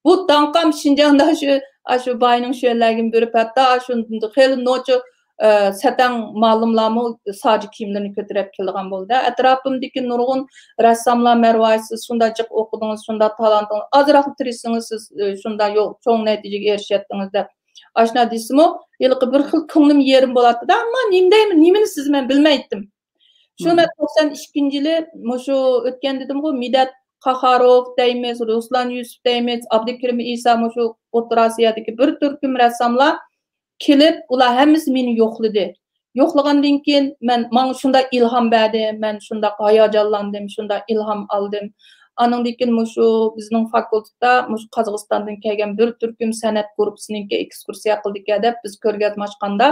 بۇ داڭقام شىنجاڭدا شۇ، ئاشۇ باينىڭ شۆلەرگىمۇ بېرىپ، ھەتتا ئاشۇ خېلى نوچى، ئە، سەتەڭ مالىملارمۇ ساجا كىيىملىرىنى كۆتۈرۈپ كېلىدىغان بولدى. ئەتراپىمدىكى نۇرغۇن رەسساملار، مەرۋايىت، سىز شۇنداق جىق ئوقۇدىڭىز، شۇنداق تالانتىڭىز، ئازراقلا تىرىشسىڭىز، سىز، ئە، شۇنداق يو-، چوڭ نەتىجىگە ئېرىشەتتىڭىز دەپ. ئاشۇنداق دېسىمۇ، ھېلىقى بىر خىل كۆڭلۈم يېرىم بولاتتى-دە، ئەمما نېمە دەيمەن، نېمىنى سىزىمەن بىلمەيتتىم. شۇ مەن توقسان ئىككىنچى يىلى مۇشۇ ئۆتكەن دېدىمغۇ، مىدەت قاھاروف دەيمىز، رۇسلان يۈسۈپ دەيمىز، ئابدۇكېرىم ئىسا، مۇشۇ ئوتتۇرا ئاسىيادىكى بىر تۈركۈم رەسساملار كېلىپ، ئۇلار ھەممىسى مېنى يوقلىدى. يوقلىغاندىن كېيىن مەن، ماڭا شۇنداق ئىلھام بەردى، مەن شۇنداق ھاياجانلاندىم، شۇنداق ئىلھام ئالدىم. ئانىڭدىن كېيىن مۇشۇ بىزنىڭ فاكۇلتېتتا مۇشۇ قازاقىستاندىن كەلگەن بىر تۈركۈم سەنئەت گۇرۇپپىسىنىڭكى ئېكسكۇرسىيە قىلىدىكەن دەپ بىز كۆرگەزمە ئاچقاندا،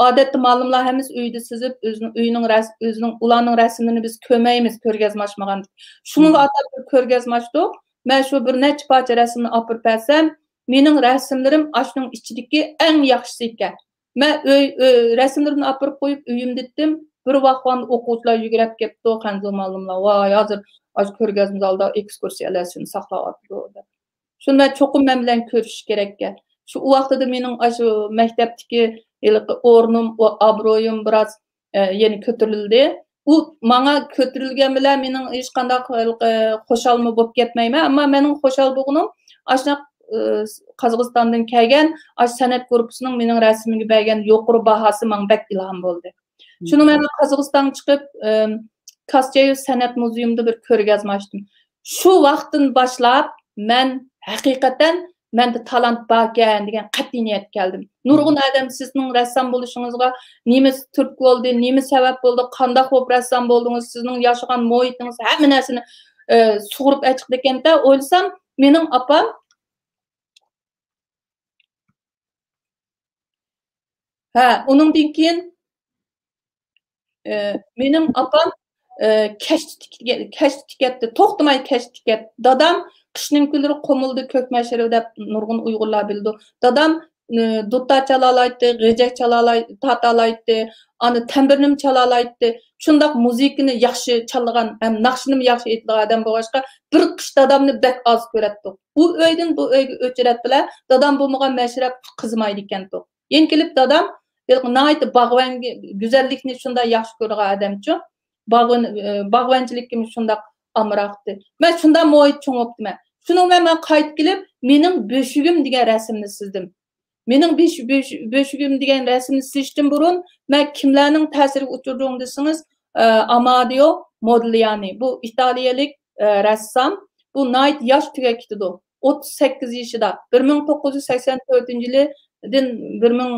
ئادەتتە مالىملار ھەممىسى ئۆيدە سىزىپ، ئۆزىنىڭ ئۆيىنىڭ رەس-، ئۆزىنىڭ، ئۇلارنىڭ رەسىملىرىنى بىز كۆرمەيمىز، كۆرگەزمە ئاچمىغاندىكىن. شۇنىڭغا ئاتاپ بىر كۆرگەزمە ئاچتۇق. مەن شۇ بىر نەچچە پارچە رەسىمنى ئاپىرىپ بەرسەم، مېنىڭ رەسىملىرىم ئاشۇنىڭ ئىچىدىكى ئەڭ ياخشىسى ئىكەن. مەن ئۆي، ئۆي، رەسىملىرىمنى ئاپىرىپ قويۇپ، ئۆيۈمدە ئىتتىم. بىر ۋاقىت ئوقۇغۇچىلار يۈگۈرۈپ كەپتۇ، خەنزۇ مالىملار، ۋاي، ھازىر ئاشۇ كۆرگەزمە زالدا ئېكسكۇرسىيە رەسىمنى ساقلاۋاتىدۇ، دەپ. شۇنى مەن چوقۇم مەن بىلەن كۆرۈشۈش كېرەككەن. شۇ، ئۇ ۋاقتىدا مېنىڭ ئاشۇ مەكتەپتىكى ھېلىقى ئورنۇم، ئابرۇيۇم بىراز، ئە، يەنە كۆتۈرۈلدى. ئۇ ماڭا كۆتۈرۈلگەن بىلەن مېنىڭ ھېچقانداق ھېلىقى خۇشالمۇ بولۇپ كەتمەيمەن. ئەمما مېنىڭ خۇشال بولغىنىم ئاشۇنداق، ئە، قازاقىستاندىن كەلگەن ئاشۇ سەنئەت گۇرۇپپىسىنىڭ مېنىڭ رەسىمىمگە بەرگەن يۇقىرى باھاسى ماڭا بەك ئىلھام بولدى. شۇنىڭ بىلەن مەن قازاقىستانغا چىقىپ، ئەم، كاسچايېۋ سەنئەت مۇزېيىمىدا بىر كۆرگەزمە ئاچتىم. شۇ ۋاقىتتىن باشلاپ مەن ھەقىقەتەن مەندە تالانت باركەن دېگەن قەتئىي نىيەتكە كەلدىم. نۇرغۇن ئادەم سىزنىڭ رەسسام بولۇشىڭىزغا نېمە تۈرتكە بولدى، نېمە سەۋەب بولدى، قانداق بولۇپ رەسسام بولدىڭىز، سىزنىڭ ياشىغان مۇھىتىڭىز، ھەممە نەرسىنى، ئە، سۇغۇرۇپ ئېچىقىدىكەن-دە، ئويلىسام، مېنىڭ ئاپام ھە، ئۇنىڭدىن كېيىن، ئى، مېنىڭ ئاپام، ئى، كەچتە تىك-، كەچتە تىكەتتى، توختىماي كەچتە تىكەتتى. دادام قىشنىڭ كۈنلىرى قۇمۇلدا كۆك مەشرىۋى دەپ نۇرغۇن ئۇيغۇرلار بىلىدۇ. دادام، ئى، دۇتار چالالايتتى، غېجەك چالالاي-، تارتالايتتى، ئانا تەمبىرنىمۇ چالالايتتى. شۇنداق مۇزىكىنى ياخشى چالىدىغان ھەم ناخشىنىمۇ ياخشى ئېيتىدىغان ئادەم بولغاچقا، بىر قىش دادامنى بەك ئاز كۆرەتتۇق. ئۇ ئۆيدىن بۇ ئۆيگە ئۆچ ئۆرەتتىلە، دادام بولمىغان مەشرەپ قىزىمايدىكەنتۇق. يەنە كېلىپ دادام ھېلىقى ناھايىتى باغۋەن، گۈزەللىكنى شۇنداق ياخشى كۆرىدىغان ئادەمچۇ. باغۋەن-، ئى، باغۋەنچىلىككىمۇ شۇنداق ئامراقتى. مەن شۇنداق مۇھىت چوڭ بوپتىمەن. شۇنىڭ بىلەن مەن قايتىپ كېلىپ، مېنىڭ بۆشۈگۈم دېگەن رەسىمنى سىزدىم. مېنىڭ بۆش-، بۆش-، بۆشۈگۈم دېگەن رەسىمنى سىزىشتىن بۇرۇن، مەن كىملەرنىڭ تەسىرىگە ئۇچرىدىم دېسىڭىز، ئە، ئامادىيو مودىليانى. بۇ ئىتالىيەلىك، ئە، رەسسام. بۇ ناھايىتى ياش تۈگەپ كېتىدۇ. ئوتتۇز سەككىز يېشىدا، بىر مىڭ توققۇز يۈز سەكسەن تۆتىنچى يىلىدىن بىر مىڭ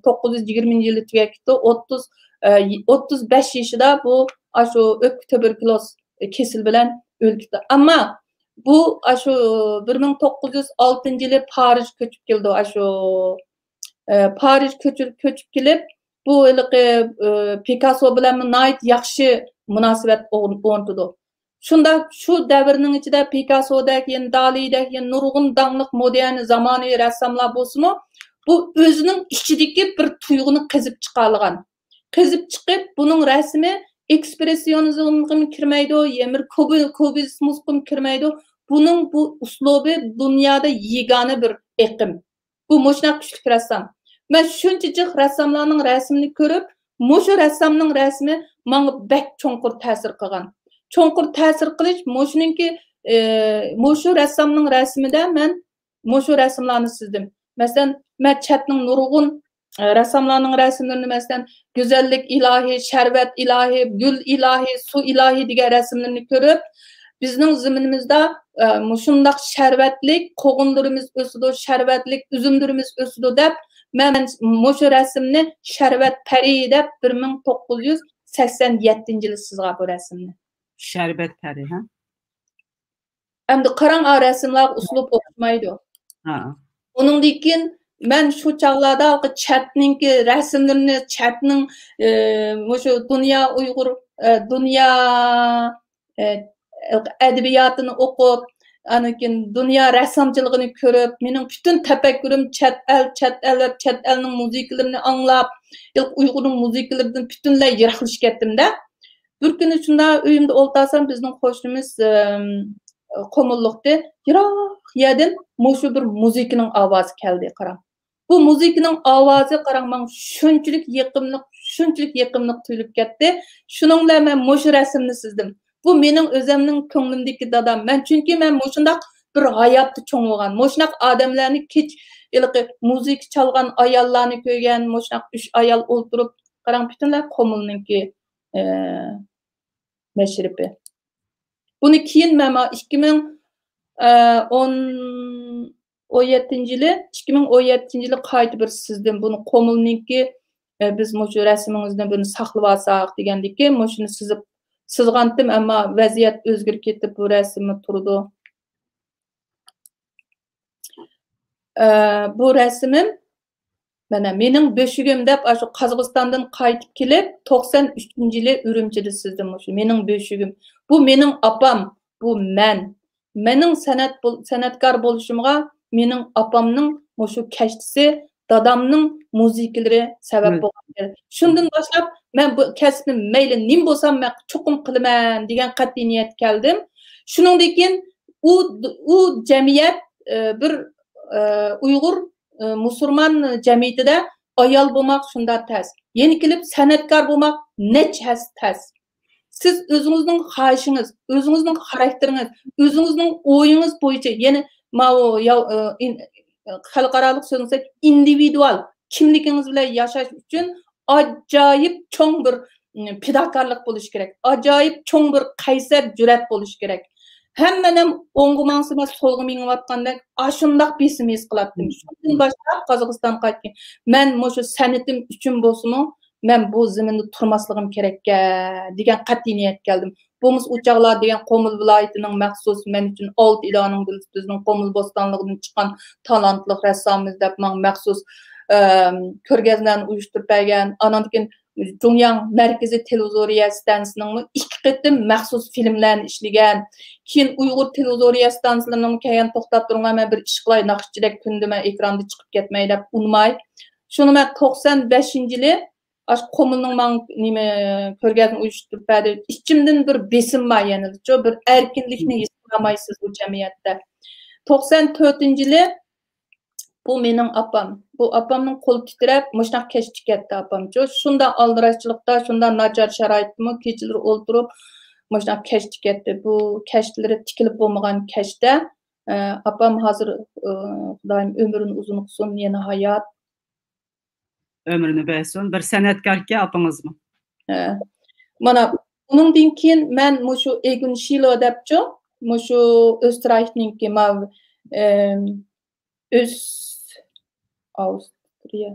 توققۇز يۈز يىگىرمىنچى يىلى تۈگەپ كېتىدۇ. ئوتتۇز، ئە، ئوتتۇز بەش يېشىدا بۇ ئاشۇ ئۆپكە تۇبېركۇلوز كېسىلى بىلەن ئۆلۈپ كېتىدۇ. ئەمما بۇ ئاشۇ بىر مىڭ توققۇز يۈز ئالتىنچى يىلى پارىژ كۆچۈپ كېلىدۇ. ئاشۇ، ئە، پارىژ كۆچۈپ، كۆچۈپ كېلىپ، بۇ ھېلىقى، ئە، پىكاسسو بىلەنمۇ ناھايىتى ياخشى مۇناسىۋەت ئورن-، ئورنىتىدۇ. شۇنداق شۇ دەۋرنىڭ ئىچىدە پىكاسسودەك، يەنە دالىدەك، يەنە نۇرغۇن داڭلىق مودېرن زامانىۋى رەسساملار بولسىمۇ، بۇ ئۆزىنىڭ ئىچىدىكى بىر تۇيغۇنى قېزىپ چىقالىغان. قېزىپ چىقىپ، بۇنىڭ رەسىمى ئېكسپرېسسىيونىزمغىمۇ كىرمەيدۇ، يەنە بىر كۇبى-، كۇبىزمغىمۇ كىرمەيدۇ. بۇنىڭ بۇ ئۇسلۇبى دۇنيادا يېگانە بىر ئېقىم. بۇ مۇشۇنداق كۈچلۈك رەسسام. مەن شۇنچە جىق رەسساملارنىڭ رەسىمىنى كۆرۈپ، مۇشۇ رەسسامنىڭ رەسىمى ماڭا بەك چوڭقۇر تەسىر قىلغان. چوڭقۇر تەسىر قىلىش مۇشۇنىڭكى، ئى، مۇشۇ رەسسامنىڭ رەسىمىدە مەن مۇشۇ رەسىملارنى سىزدىم. مەسىلەن، مەن چەتنىڭ نۇرغۇن، ئى، رەسساملارنىڭ رەسىملىرىنى، مەسىلەن، گۈزەللىك ئىلاھى، شەربەت ئىلاھى، گۈل ئىلاھى، سۇ ئىلاھى دېگەن رەسىملىرىنى كۆرۈپ، بىزنىڭ زېمىنىمىزدا، ئە، مۇشۇنداق شەربەتلىك قوغۇنلىرىمىز ئۆسىدۇ، شەربەتلىك ئۈزۈملىرىمىز ئۆسىدۇ دەپ، مەن مۇشۇ رەسىمنى شەربەت پەرى دەپ بىر مىڭ توققۇز يۈز سەكسەن يەتتىنچى يىلى سىزغان بۇ رەسىمنى. شەربەت پەرى، ھە؟ ئەمدى قاراڭ، ئا، رەسىملەرگە ئۇسلۇب ئوخشىمايدۇ. ھە. ئۇنىڭدىن كېيىن مەن شۇ چاغلاردا چەتنىڭكى رەسىملىرىنى، چەتنىڭ، ئى، مۇشۇ دۇنيا ئۇيغۇر، ئى، دۇنيا، ئى، ئەدەبىياتىنى ئوقۇپ، ئاندىن كېيىن دۇنيا رەسسامچىلىقىنى كۆرۈپ، مېنىڭ پۈتۈن تەپەككۇرۇم چەت ئەل، چەت ئەل ۋە چەت ئەلنىڭ مۇزىكىلىرىنى ئاڭلاپ، ئۇيغۇرنىڭ مۇزىكىلىرىدىن پۈتۈنلەي يىراقلىشىپ كەتتىم-دە. بىر كۈنى شۇنداق ئۆيۈمدە ئولتۇرسام، بىزنىڭ قوشنىمىز، ئىم، قومۇللۇقتى. يىراق يەردىن مۇشۇ بىر مۇزىكىنىڭ ئاۋازى كەلدى، قاراڭ. بۇ مۇزىكىنىڭ ئاۋازى، قاراڭ، ماڭا شۇنچىلىك يېقىملىق، شۇنچىلىك يېقىملىق تۇيۇلۇپ كەتتى. شۇنىڭ بىلەن مەن مۇشۇ رەسىمنى سىزدىم. بۇ مېنىڭ ئۆزەمنىڭ كۆڭلۈمدىكى دادام. مەن، چۈنكى مەن مۇشۇنداق بىر ھاياتتا چوڭ بولغان. مۇشۇنداق ئادەملەرنى كېچ، ھېلىقى مۇزىكا چالغان ئاياللارنى كۆرگەن، مۇشۇنداق ئۈچ ئايال ئولتۇرۇپ، قاراڭ، پۈتۈنلەي قومۇلنىڭكى، ئە، مەشرىپى. بۇنى كېيىن مەن مانا ئىككى مىڭ، ئە، ئون، ئون يەتتىنچى يىلى، ئىككى مىڭ ئون يەتتىنچى يىلى قايتا بىر سىزدىم. بۇنى قومۇلنىڭكى، ئە، بىز مۇشۇ رەسىمىڭىزنى بىرنى ساقلىۋالساق دېگەندىكىن، مۇشۇنى سىزىپ، سىزغانتىم، ئەمما ۋەزىيەت ئۆزگىرىپ كېتىپ، بۇ رەسىممۇ تۇرىدۇ. ئە، بۇ رەسىمىم، مانا، مېنىڭ بۆشۈكۈم دەپ، ئاشۇ قازاقىستاندىن قايتىپ كېلىپ، توقسان ئۈچىنچى يىلى ئۈرۈمچىدە سىزدىم مۇشۇ مېنىڭ بۆشۈكۈم. بۇ مېنىڭ ئاپام، بۇ مەن. مېنىڭ سەنئەت بول-، سەنئەتكار بولۇشۇمغا مېنىڭ ئاپامنىڭ مۇشۇ كەشتىسى، دادامنىڭ مۇزىكىلىرى سەۋەب بولغان. شۇندىن باشلاپ، مەن بۇ كەسىپنى مەيلى نېمە بولسام، مەن چوقۇم قىلىمەن دېگەن قەتئىي نىيەتكە كەلدىم. شۇنىڭدىن كېيىن ئۇ، ئۇ جەمئىيەت، ئە، بىر، ئە، ئۇيغۇر، ئە، مۇسۇلمان جەمئىيىتىدە ئايال بولماق شۇنداق تەس. يەنە كېلىپ سەنئەتكار بولماق نەچچە ھەسسە تەس. سىز ئۆزىڭىزنىڭ خاھىشىڭىز، ئۆزىڭىزنىڭ خاراكتېرىڭىز، ئۆزىڭىزنىڭ ئويىڭىز بويىچە، يەنى ماۋۇ ياۋ-، ئە، ئىن-، خەلقئارالىق سۆزنى قىلساق، ئىندىۋىدۇئال كىملىكىڭىز بىلەن ياشاش ئۈچۈن ئاجايىپ چوڭ بىر، م، پىداكارلىق بولۇشى كېرەك. ئاجايىپ چوڭ بىر قەيسەر جۈرئەت بولۇشى كېرەك. ھەممەنىڭ ئوڭغا ماڭسا، مەن سولغا مېڭىۋاتقاندەك ئاشۇنداق بېسىم ھېس قىلاتتىم. شۇندىن باشلاپ قازاقىستانغا قايتتىم. مەن مۇشۇ سەنئىتىم ئۈچۈن بولسىمۇ، مەن بۇ زېمىندا تۇرماسلىقىم كېرەككەن دېگەن قەتئىي نىيەتكە كەلدىم. بولمىسا ئۇ چاغلار دېگەن قۇمۇل ۋىلايىتىنىڭ مەخسۇس مەن ئۈچۈن ئالتە ئىدارىنىڭ بىرسى بىزنىڭ قۇمۇل بوستانلىقىدىن چىققان تالانتلىق رەسسامىمىز دەپ ماڭا مەخسۇس، ئەم، كۆرگەزمىلەرنى ئۇيۇشتۇرۇپ بەرگەن. ئانان كېيىن جۇڭياڭ مەركىزىي تېلېۋىزورىيە ئىستانسىسىنىڭمۇ ئىككى قېتىم مەخسۇس فىلىملەرنى ئىشلىگەن. كېيىن ئۇيغۇر تېلېۋىزورىيە ئىستانسىلىرىنىڭ كەلگەن توختاپ تۇرۇڭلار، مەن بىر ئىش قىلاي، ناخشىچىدەك كۈندە مەن ئېكراندا چىقىپ كەتمەي دەپ ئۇنىماي. شۇنى مەن توقسان بەشىنچى يىلى ئاشۇ قۇمۇلنىڭ ماڭا نېمە كۆرگەزمە ئۇيۇشتۇرۇپ بەردى. ئىچىمدىن بىر بېسىم بار يەنىچۇ، بىر ئەركىنلىكنى ھېس قىلالمايسىز بۇ جەمئىيەتتە. توقسان تۆتىنچى يىلى بۇ مېنىڭ ئاپام. بۇ ئاپامنىڭ قولى تىترەپ، مۇشۇنداق كەچتە كەتتى ئاپامچۇ. شۇنداق ئالدىراشچىلىقتا، شۇنداق ناچار شارائىتتىمۇ كېچىلىرى ئولتۇرۇپ، مۇشۇنداق كەچتە كەتتى. بۇ كەشتىلىرى تىكىلىپ بولمىغان كەشتە. ئە، ئاپام ھازىر، ئە، خۇدايىم ئۆمرىنى ئۇزۇن قىلسۇن، يەنە ھايات. ئۆمرىنى بەرسۇن. بىر سەنئەتكاركەن ئاپىڭىزمۇ؟ ھە. مانا، ئۇنىڭدىن كېيىن مەن مۇشۇ ئېگۇن شىلو دەپچۇ، مۇشۇ ئۆسترايخنىڭكى ماۋ-، ئەم، ئۆس-، ئاۋسترىيە،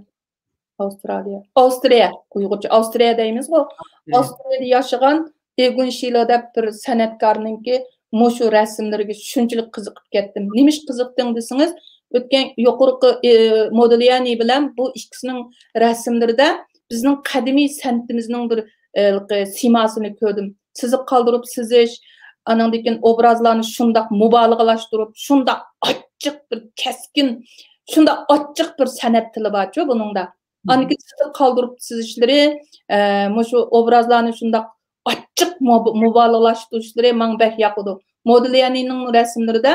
ئاۋسترالىيە، ئاۋسترىيە، ئۇيغۇرچە ئاۋسترىيە دەيمىزغۇ. ئاۋسترىيە. ئاۋسترىيەدە ياشىغان ئېگۇن شىلو دەپ بىر سەنئەتكارنىڭكى مۇشۇ رەسىملىرىگە شۇنچىلىك قىزىقىپ كەتتىم. نېمىش قىزىقتىڭ دېسىڭىز، ئۆتكەن يۇقىرىقى، ئى، مودېليانى بىلەن بۇ ئىككىسىنىڭ رەسىملىرىدە بىزنىڭ قەدىمىي سەنئىتىمىزنىڭ بىر، ئى، سىيماسىنى كۆردۈم. سىزىق قالدۇرۇپ سىزىش، ئانىڭدىن كېيىن ئوبرازلارنى شۇنداق مۇبالىغىلاشتۇرۇپ، شۇنداق ئاچچىق بىر كەسكىن، شۇنداق ئاچچىق بىر سەنئەت تىلى بارچۇ بۇنىڭدا. ئاندىن كېيىن سىزىق قالدۇرۇپ سىزىشلىرى، ئە، مۇشۇ ئوبرازلارنى شۇنداق ئاچچىق مۇب-، مۇبالىغىلاشتۇرۇشلىرى ماڭا بەك ياقىدۇ. مودېليانىنىڭ رەسىملىرىدە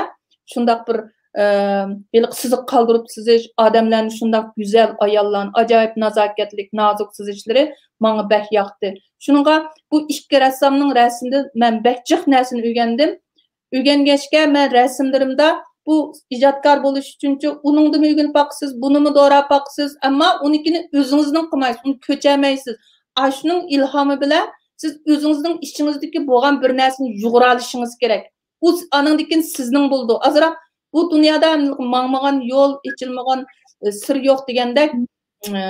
شۇنداق بىر، ئە، ھېلىقى سىزىق قالدۇرۇپ سىزىش، ئادەملەرنى شۇنداق گۈزەل، ئاياللارنى ئاجايىپ نازاكەتلىك، نازۇك سىزىشلىرى ماڭا بەك ياقتى. شۇنىڭغا بۇ ئىككى رەسسامنىڭ رەسىمىدىن مەن بەك جىق نەرسىنى ئۆگەندىم. ئۆگەنگەچكە مەن رەسىملىرىمدا بۇ ئىجادكار بولۇش ئۈچۈنچۇ ئۇنىڭدىمۇ ئۆگىنىپ باقىسىز، بۇنىمۇ دوراپ باقىسىز، ئەمما ئۇنىڭكىنى ئۆزىڭىزنىڭ قىلمايسىز، ئۇنى كۆچەلمەيسىز. ئاشۇنىڭ ئىلھامى بىلەن سىز ئۆزىڭىزنىڭ ئىچىڭىزدىكى بولغان بىر نەرسىنى يۇغۇرالىشىڭىز كېرەك. ئۇ س-، ئانىڭدىن كېيىن سىزنىڭ بولىدۇ. ئازراق بۇ دۇنيادا ماڭمىغان يول، ئېچىلمىغان، ئە، سىر يوق دېگەندەك، ئە،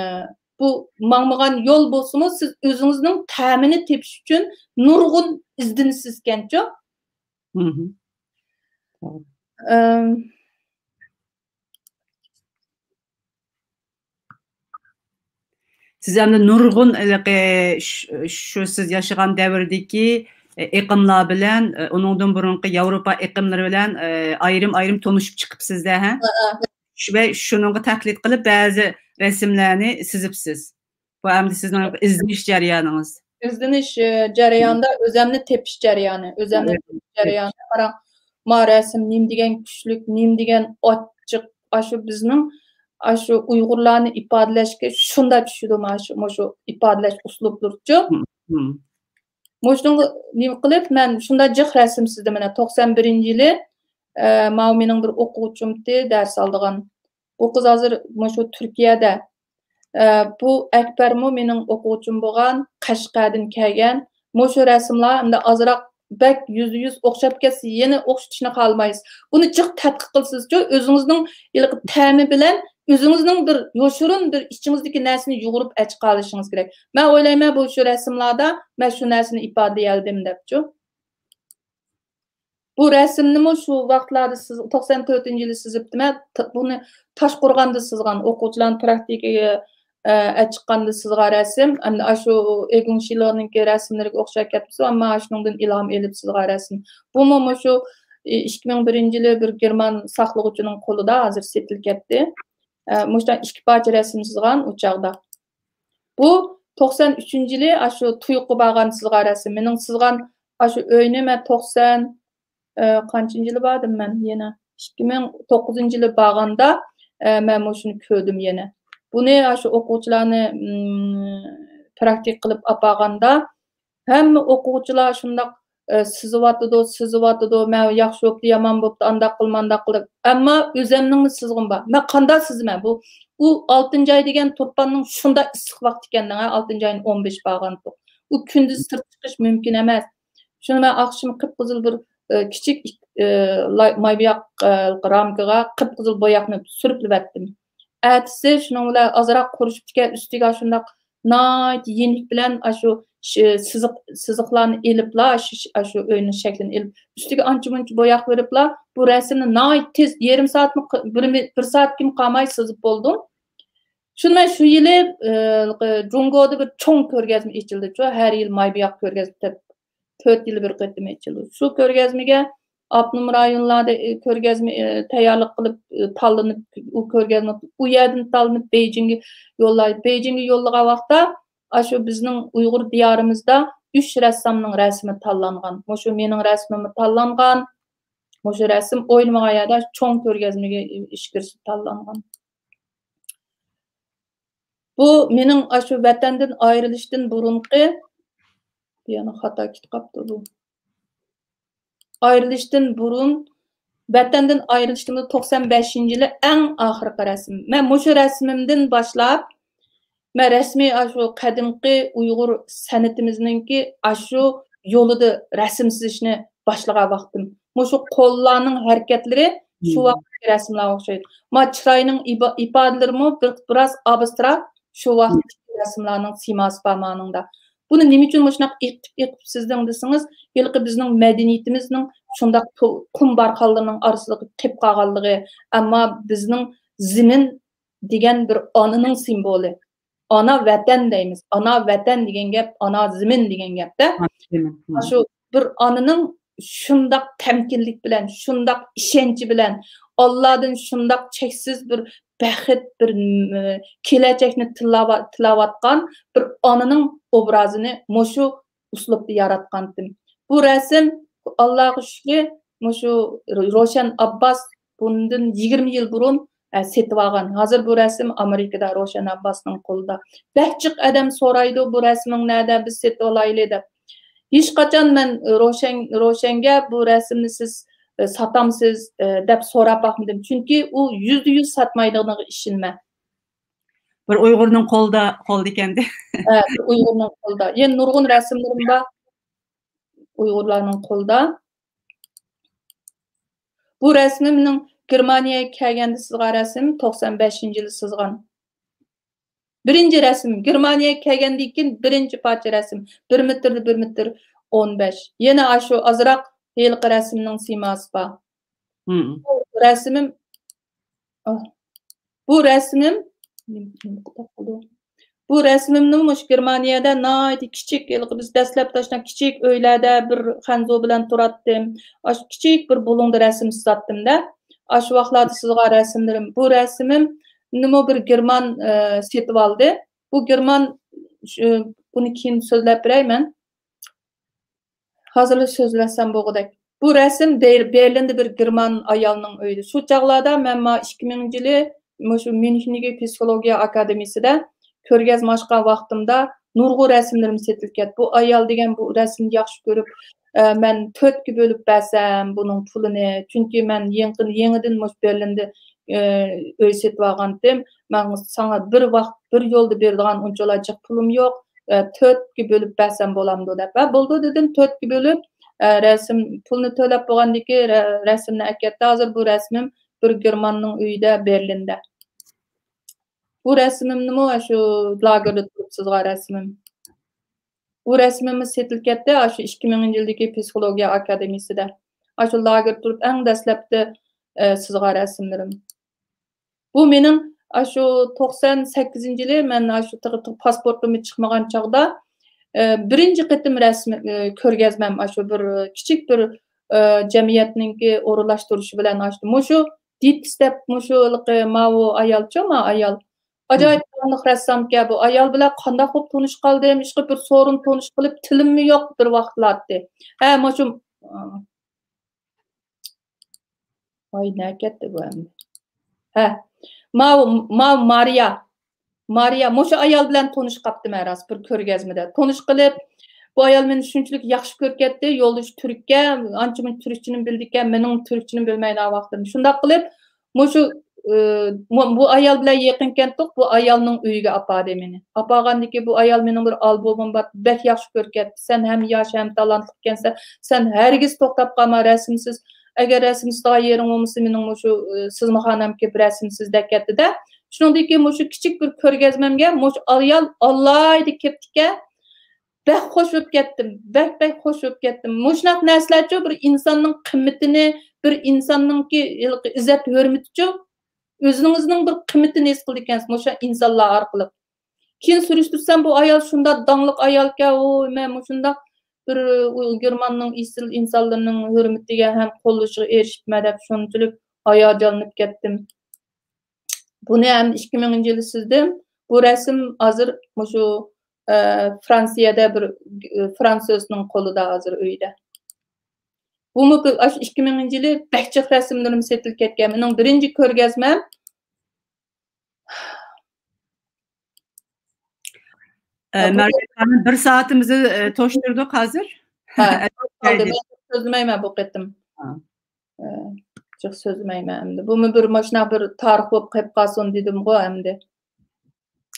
بۇ ماڭمىغان يول بولسىمۇ، سىز ئۆزىڭىزنىڭ تەمىنى تېپىش ئۈچۈن نۇرغۇن ئىزدىنىسىزكەنچۇ؟ مھم. توغرا. ئەم. سىز ئەمدى نۇرغۇن ھېلىقى ش-، شۇ سىز ياشىغان دەۋردىكى، ئېقىملار بىلەن، ئۇنىڭدىن بۇرۇنقى ياۋروپا ئېقىملىرى بىلەن، ئايرىم-ئايرىم تونۇشۇپ چىقىپسىز-دە، ھە؟ ھە، ھە. شۇ، ۋە شۇنىڭغا تەقلىد قىلىپ بەزى رەسىملەرنى سىزىپسىز. بۇ ئەمدى سىزنىڭ ئىزدىنىش جەريانىڭىز. ئىزدىنىش، ئە، جەريانىدا ئۆزەمنى تېپىش جەريانى، ئۆزەمنى تېپىش جەريانى. قاراڭ، ما رەسىم نېمىدېگەن كۈچلۈك، نېمىدېگەن ئاچچىق، ئاشۇ بىزنىڭ، ئاشۇ ئۇيغۇرلارنى ئىپادىلەشكە شۇنداق چۈشىدۇ، مانا شۇ، مۇشۇ ئىپادىلەش ئۇسلۇبلىرىچۇ. مم، مم. مۇشۇنىڭغا نېمە قىلىپ، مەن شۇنداق جىق رەسىم سىزدىم. مانا توقسان بىرىنچى يىلى، ئە، ماۋۇ مېنىڭ بىر ئوقۇغۇچىمتى، دەرس ئالىدىغان. بۇ قىز ھازىر مۇشۇ تۈركىيەدە. ئە، بۇ ئەكبەرمۇ مېنىڭ ئوقۇغۇچىم بولغان، قەشقەردىن كەلگەن. مۇشۇ رەسىملەر ئەمدى ئازراق بەك يۈزدە يۈز ئوخشاپ كەتسە، يەنە ئوخشىتىشنى خالىمايسىز. بۇنى جىق تەتقىق قىلىسىزچۇ، ئۆزىڭىزنىڭ ھېلىقى تەمى بىلەن ئۆزىڭىزنىڭ بىر يوشۇرۇن بىر ئىچىڭىزدىكى نەرسىنى يۇغۇرۇپ ئەچىقالىشىڭىز كېرەك. مەن ئويلايمەن، بۇ شۇ رەسىملاردا مەن شۇ نەرسىنى ئىپادىلىيەلىدىم دەپچۇ. بۇ رەسىمنىمۇ شۇ ۋاقىتلاردا سىز، توقسان تۆتىنچى يىلى سىزىپتىمەن. ت-، بۇنى تاشقورغاندا سىزغان، ئوقۇغۇچىلارنى پراكتىكىگە، ئە، ئەچىققاندا سىزغان رەسىم. ئەمدى ئاشۇ ئېگۇڭ شىلېنىڭكى رەسىملىرىگە ئوخشاپ كەتمىسۇن، ئەمما ئاشۇنىڭدىن ئىلھام ئېلىپ سىزغان رەسىم. بۇمۇ مۇشۇ، ئى، ئىككى مىڭ بىرىنچى يىلى بىر گېرمان ساقلىغۇچىنىڭ قولىدا ھازىر سېتىلىپ كەتتى. ئە، مۇشۇنداق ئىككى پارچە رەسىم سىزغان ئۇ چاغدا. بۇ توقسان ئۈچىنچى يىلى ئاشۇ تۇيۇققا بارغان سىزغان رەسىم. مېنىڭ سىزغان ئاشۇ ئۆينى مەن توقسان، ئە، قانچىنچى يىلى باردىم مەن يەنە؟ ئىككى مىڭ توققۇزىنچى يىلى بارغاندا، ئە، مەن مۇشۇنى كۆردۈم يەنە. بۇنى ئاشۇ ئوقۇغۇچىلارنى، ئىم، پراكتىكا قىلىپ ئاپارغاندا، ھەممە ئوقۇغۇچىلار شۇنداق، ئە، سىزىۋاتىدۇ، سىزىۋاتىدۇ، مەن ياخشى بوپتۇ، يامان بوپتۇ، ئانداق قىل، مانداق قىل دەپ. ئەمما ئۆزەمنىڭمۇ سىزغۇم بار. مەن قانداق سىزىمەن؟ بۇ، ئۇ ئالتىنچى ئاي دېگەن تۇرپاننىڭ شۇنداق ئىسسىق ۋاقتى ئىكەن، ھە، ئالتىنچى ئاينىڭ ئون بەش بارغانتۇق. ئۇ كۈندۈز سىرتقا چىقىش مۇمكىن ئەمەس. شۇنى مەن ئاخشىمى قىپقىزىل بىر، ئە، كىچىك، ئە، لاي-، مايبىياق، ئە، رامكىغا قىپقىزىل بوياقنى سۈرۈپلىۋەتتىم. ئەتىسى شۇنىڭ بىلەن ئازراق قۇرۇشۇپتىكەن، ئۈستىگە شۇنداق ناھايىتى يېنىك بىلەن ئاشۇ ش-، سىزىق، سىزىقلارنى ئېلىپلا، ئاشۇ، ئاشۇ ئۆينىڭ شەكلىنى ئېلىپ، ئۈستىگە ئانچە مۇنچە بوياق بېرىپلا، بۇ رەسىمنى ناھايىتى تېز، يېرىم سائەتمۇ ق-، بىر مى-، بىر سائەتكىمۇ قالماي سىزىپ بولدۇم. شۇنى مەن شۇ يىلى، ئى، جۇڭگودا بىر چوڭ كۆرگەزمە ئېچىلدىچۇ، ھەر يىل مايبىياق كۆرگەزمە دەپ. تۆت يىلدا بىر قېتىم ئېچىلىدۇ. شۇ كۆرگەزمىگە ئاپتونوم رايونلاردا، ئى، كۆرگەزمە، ئى، تەييارلىق قىلىپ، ئى، تاللىنىپ، ئۇ كۆرگەزمە، ئۇ يەردىن تاللىنىپ بېيجىڭگە يوللايدۇ. بېيجىڭگە يوللىغان ۋاقىتتا، ئاشۇ بىزنىڭ ئۇيغۇر دىيارىمىزدا ئۈچ رەسسامنىڭ رەسىمى تاللانغان. مۇشۇ مېنىڭ رەسىمىممۇ تاللانغان. مۇشۇ رەسىم ئوينىمىغان يەردە چوڭ كۆرگەزمىگە ئىچكىرىسى تاللانغان. بۇ مېنىڭ ئاشۇ ۋەتەندىن ئايرىلىشتىن بۇرۇنقى، بۇ يەنە خاتا كېتىپ قاپتۇ بۇ. ئايرىلىشتىن بۇرۇن، ۋەتەندىن ئايرىلىشتىن بۇرۇن توقسان بەشىنچى يىلى ئەڭ ئاخىرقى رەسىم. مەن مۇشۇ رەسىمىمدىن باشلاپ، مەن رەسمىي ئاشۇ قەدىمكى ئۇيغۇر سەنئىتىمىزنىڭكى ئاشۇ يولىدا رەسىم سىزىشنى باشلىغان ۋاقتىم. مۇشۇ قوللارنىڭ ھەرىكەتلىرى شۇ ۋاقىتتىكى رەسىملەرگە ئوخشايدۇ. ما چىراينىڭ ئىبا-، ئىپادىلىرىمۇ بىر، بىراز ئابستراكت، شۇ ۋاقىتتىكى رەسىملەرنىڭ سىيماسى بار مانىڭدا. بۇنى نېمە ئۈچۈن مۇشۇنداق ئېقىتىپ، ئېقىتىپ سىزدىڭ دېسىڭىز، ھېلىقى بىزنىڭ مەدەنىيىتىمىزنىڭ شۇنداق تو-، قۇم بارخانلىرىنىڭ ئارىسىدا قېلىپ قالغانلىقى، ئەمما بىزنىڭ زېمىن دېگەن بىر ئانىنىڭ سىمۋولى. ئانا ۋەتەن دەيمىز. ئانا ۋەتەن دېگەن گەپ، ئانا زېمىن دېگەن گەپتە. ئانا زېمىن. مم. شۇ بىر ئانىنىڭ شۇنداق تەمكىنلىك بىلەن، شۇنداق ئىشەنچى بىلەن، ئاللادىن شۇنداق چەكسىز بىر بەخت، بىر، م-، كېلەچەكنى تىللاۋا-، تىلەۋاتقان بىر ئانىنىڭ ئوبرازىنى مۇشۇ ئۇسلۇبتا ياراتقانتىم. بۇ رەسىم، ئاللاغا شۈكرى، مۇشۇ روشەن ئابباس بۇندىن يىگىرمە يىل بۇرۇن، ئە، سېتىۋالغان. ھازىر بۇ رەسىم ئامېرىكىدا روشەن ئابباسنىڭ قولىدا. بەك جىق ئادەم سورايدۇ، «بۇ رەسىمىڭ نەدە؟ بىز سېتىۋالايلى» دەپ. ھېچقاچان مەن روشەن، روشەنگە «بۇ رەسىمنى سىز، ئە، ساتامسىز؟» ئە، دەپ سوراپ باقمىدىم. چۈنكى ئۇ يۈزدە يۈز ساتمايدىغىنىغا ئىشىنىمەن. بىر ئۇيغۇرنىڭ قولىدا، قولىدا ئىكەندى. ھە، بىر ئۇيغۇرنىڭ قولىدا. يەنە نۇرغۇن رەسىملىرىم بار. ئۇيغۇرلارنىڭ قولىدا. بۇ رەسىمىم مېنىڭ گېرمانىيەگە كەلگەندە سىزغان رەسىم، توقسان بەشىنچى يىلى سىزغان. بىرىنچى رەسىم، گېرمانىيەگە كەلگەندىن كېيىن بىرىنچى پارچە رەسىم، بىر مېتىردە بىر مېتىر ئون بەش. يەنە ئاشۇ ئازراق ھېلىقى رەسىمنىڭ سىيماسى بار. مم. بۇ رەسىمىم، ئاھ، بۇ رەسىمىم، بۇ رەسىمىمنى مۇشۇ گېرمانىيەدە ناھايىتى كىچىك، ھېلىقى بىز دەسلەپتە ئاشۇنداق كىچىك ئۆيلەردە بىر خەنزۇ بىلەن تۇراتتىم. ئاشۇ كىچىك بىر بۇلۇڭدا رەسىم سىزاتتىم-دە. ئاشۇ ۋاقىتلاردا سىزغان رەسىملىرىم. بۇ رەسىمىمنىمۇ بىر گېرمان، ئە، سېتىۋالدى. بۇ گېرمان، شۇ، بۇنى كېيىن سۆزلەپ بېرەي مەن. ھازىرلا سۆزلەسەم بولغۇدەك. بۇ رەسىم بېر-، بېرلىندا بىر گېرمان ئايالنىڭ ئۆيىدە. شۇ چاغلاردا مەن ما ئىككى مىڭىنچى يىلى مۇشۇ ميۇنخېندىكى پسىخولوگىيە ئاكادېمىيىسىدە كۆرگەزمە ئاچقان ۋاقتىمدا نۇرغۇن رەسىملىرىم سېتىلىپ كەتتى. بۇ ئايال دېگەن بۇ رەسىمنى ياخشى كۆرۈپ، ئە، مەن تۆتكە بۆلۈپ بەرسەم بۇنىڭ پۇلىنى، چۈنكى مەن يېڭى-، يېڭىدىن مۇشۇ بېرلىندا، ئە، ئۆي سېتىۋالغانتىم. مەن ساڭا بىر ۋاقىت، بىر يولدا بېرىدىغان ئۇنچىۋالا جىق پۇلۇم يوق. ئە، تۆتكە بۆلۈپ بەرسەم بولامدۇ دەپ. ھە، بولىدۇ دېدىم، تۆتكە بۆلۈپ، ئە، رەسىم، پۇلنى تۆلەپ بولغاندىن كېيىن رە-، رەسىمنى ئەكەتتى. ھازىر بۇ رەسىمىم بىر گېرماننىڭ ئۆيىدە، بېرلىندا. بۇ رەسىمىمنىمۇ شۇ لاگېردا تۇرۇپ سىزغان رەسىمىم. بۇ رەسىمىممۇ سېتىلىپ كەتتى، ئاشۇ ئىككى مىڭىنچى يىلدىكى پسىخولوگىيە ئاكادېمىيىسىدە. ئاشۇ لاگېردا تۇرۇپ ئەڭ دەسلەپتە، ئە، سىزغان رەسىملىرىم. بۇ مېنىڭ ئاشۇ توقسان سەككىزىنچى يىلى مەن ئاشۇ تېخى پاسپورتۇممۇ چىقمىغان چاغدا، ئە، بىرىنچى قېتىم رەسمىي، ئە، كۆرگەزمەم ئاشۇ بىر كىچىك بىر، ئە، جەمئىيەتنىڭكى ئورۇنلاشتۇرۇشى بىلەن ئاچتىم. مۇشۇ دىتس دەپ مۇشۇ ھېلىقى ماۋۇ ئايالچۇ، ما ئايال. ئاجايىپ داڭلىق رەسسامكەن بۇ. ئايال بىلەن قانداق بولۇپ تونۇش قالدىم؟ ئىشقىلىپ بىر سورۇن تونۇش قىلىپ تىلىممۇ يوق بىر ۋاقىتلارتى. ھە، مۇشۇ، ۋاي، نەكەتتى بۇ ئەمدى؟ ھە، ماۋۇ، ماۋۇ مارىيا. مارىيا، مۇشۇ ئايال بىلەن تونۇشۇپ قاپتىمەن راست بىر كۆرگەزمىدە. تونۇش قىلىپ، بۇ ئايال مېنى شۇنچىلىك ياخشى كۆرۈپ كەتتى، يولدىشى تۈرككەن، ئانچە مۇنچە تۈركچىنى بىلىدىكەن، مېنىڭ تۈركچىنى بىلمەيدىغان ۋاقتىم. شۇنداق قىلىپ، مۇشۇ، ئى، مۇ-، بۇ ئايال بىلەن يېقىن كەتتۇق، بۇ ئايالنىڭ ئۆيىگە ئاپاردى مېنى. ئاپارغاندىكىن بۇ ئايال مېنىڭ بىر ئالبومۇم بار، بەك ياخشى كۆرۈپ كەتتى. سەن ھەم ياش، ھەم تالانتلىق ئىكەنسەن، سەن ھەرگىز توختاپ قالما، رەسىمسىز. ئەگەر رەسىم سىزىدىغان يېرىڭ بولمىسا، مېنىڭ مۇشۇ، ئى، سىزمىخانام كېلىپ رەسىم سىز دەپ كەتتى-دە. شۇنىڭدىن كېيىن مۇشۇ كىچىك بىر كۆرگەزمەمگە مۇشۇ ئايال ئالاھىدە كەپتىكەن. بەك خوش بولۇپ كەتتىم. بەك، بەك خوش بولۇپ كەتتىم. مۇشۇنداق نەرسىلەرچۇ بىر ئىنساننىڭ قىممىتىنى، بىر ئىنساننىڭكى ھېلىقى ئىززەت ھۆرمىتىچۇ، ئۆزىڭىزنىڭ بىر قىممىتىنى ھېس قىلىدىكەنسىز مۇشۇ ئىنسانلار ئارقىلىق. كېيىن سۈرۈشتۈرسەم، بۇ ئايال شۇنداق داڭلىق ئايالكەن، ۋوي، مەن مۇشۇنداق بىر، ئۇ، گېرماننىڭ ئېسىل ئىنسانلىرىنىڭ ھۆرمىتىگە ھەم قوللىشىغا ئېرىشىپمەن دەپ شۇنچىلىك ھاياجانلىنىپ كەتتىم. بۇنى ھەم ئىككى مىڭىنچى يىلى سىزدىم. بۇ رەسىم ھازىر مۇشۇ، ئە، فرانسىيەدە بىر، ئە، فرانسۇزنىڭ قولىدا ھازىر ئۆيدە. بۇمۇ بىر، ئاشۇ ئىككى مىڭىنچى يىلى بەك جىق رەسىملىرىم سېتىلىپ كەتكەن. مېنىڭ بىرىنچى كۆرگەزمەم. ئە، ھە، بۇ مەركەز خانىم، بىر سائىتىمىزنى، ئە، توشتۇردۇق ھازىر. ھە، قالدى. مەن سۆزلىمەيمەن بۇ قېتىم. ھە. ئە، جىق سۆزلىمەيمەن ئەمدى. بۇمۇ بىر ماشۇنداق بىر تارىخ بولۇپ قېلىپ قالسۇن دېدىمغۇ ئەمدى.